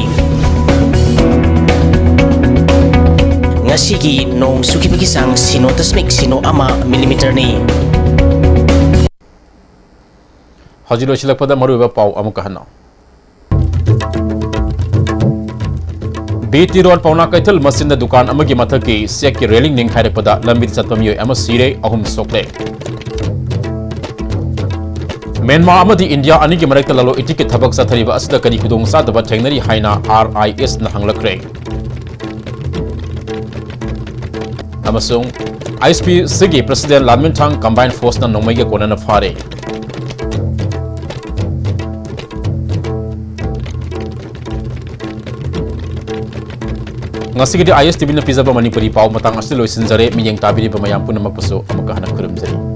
ꯉꯁꯤꯒꯤ ꯅꯣꯡ ꯆꯨꯈꯤꯕꯒꯤ ꯆꯥꯡ ꯁꯤꯅꯣ ꯗꯁꯃꯤꯛ ꯁꯤꯅꯣ ꯑꯃ millimeterꯅꯤ꯫ ꯍꯧꯖꯤꯛ ꯂꯣꯏꯁꯤꯜꯂꯛꯄꯗ ꯃꯔꯨꯑꯣꯏꯕ ꯄꯥꯎ ꯑꯃꯨꯛꯀ ꯍꯟꯅ꯫ ꯕꯤ ꯇꯤ ꯔꯣꯗ ꯄꯥꯎꯅꯥ ꯀꯩꯊꯦꯜ ꯃꯆꯤꯟꯗ ꯗꯨꯀꯥꯟ ꯑꯃꯒꯤ ꯃꯊꯛꯀꯤ ꯆꯦꯛꯀꯤ railing ꯅꯤꯡꯈꯥꯏꯔꯛꯄꯗ ꯂꯝꯕꯤꯗ ꯆꯠꯄ ꯃꯤꯑꯣꯏ ꯑꯃ ꯁꯤꯔꯦ, ꯑꯍꯨꯝ ꯁꯣꯛꯂꯦ꯫ ꯃ꯭ꯌꯥꯟꯃꯥꯔ ꯑꯃꯗꯤ ꯏꯟꯗꯤꯌꯥ ꯑꯅꯤꯒꯤ ꯃꯔꯛꯇ ꯂꯂꯣꯟ ꯏꯇꯤꯛꯀꯤ ꯊꯕꯛ ꯆꯠꯊꯔꯤꯕ ꯑꯁꯤꯗ ꯀꯔꯤ ꯈꯨꯗꯣꯡꯆꯥꯗꯕ ꯊꯦꯡꯅꯔꯤ ꯍꯥꯏꯅ ꯑꯥꯔ ꯑꯥꯏ ꯑꯦꯁꯅ ꯍꯪꯂꯛꯈ꯭ꯔꯦ꯫ ꯑꯃꯁꯨꯡ ISP ꯁꯤꯒꯤ President ꯂꯥꯟꯃꯤꯟꯊꯥꯡ Combined Force ꯅ ꯅꯣꯡꯃꯩꯒ ꯀꯣꯟꯅꯅ ꯐꯥꯔꯦ꯫ ꯉꯁꯤꯒꯤꯗꯤ ISTV ꯅ ꯄꯤꯖꯕ ꯃꯅꯤꯄꯨꯔꯤ ꯄꯥꯎ ꯃꯇꯥꯡ ꯑꯁꯤꯗ ꯂꯣꯏꯁꯤꯟꯖꯔꯦ꯫ ꯃꯤꯠꯌꯦꯡ ꯇꯥꯕꯤꯔꯤꯕ ꯃꯌꯥꯝ ꯄꯨꯝꯅꯃꯛꯄꯨꯁꯨ ꯑꯃꯨꯛꯀ ꯍꯟꯅ ꯈꯨꯔꯨꯝꯖꯔꯤ꯫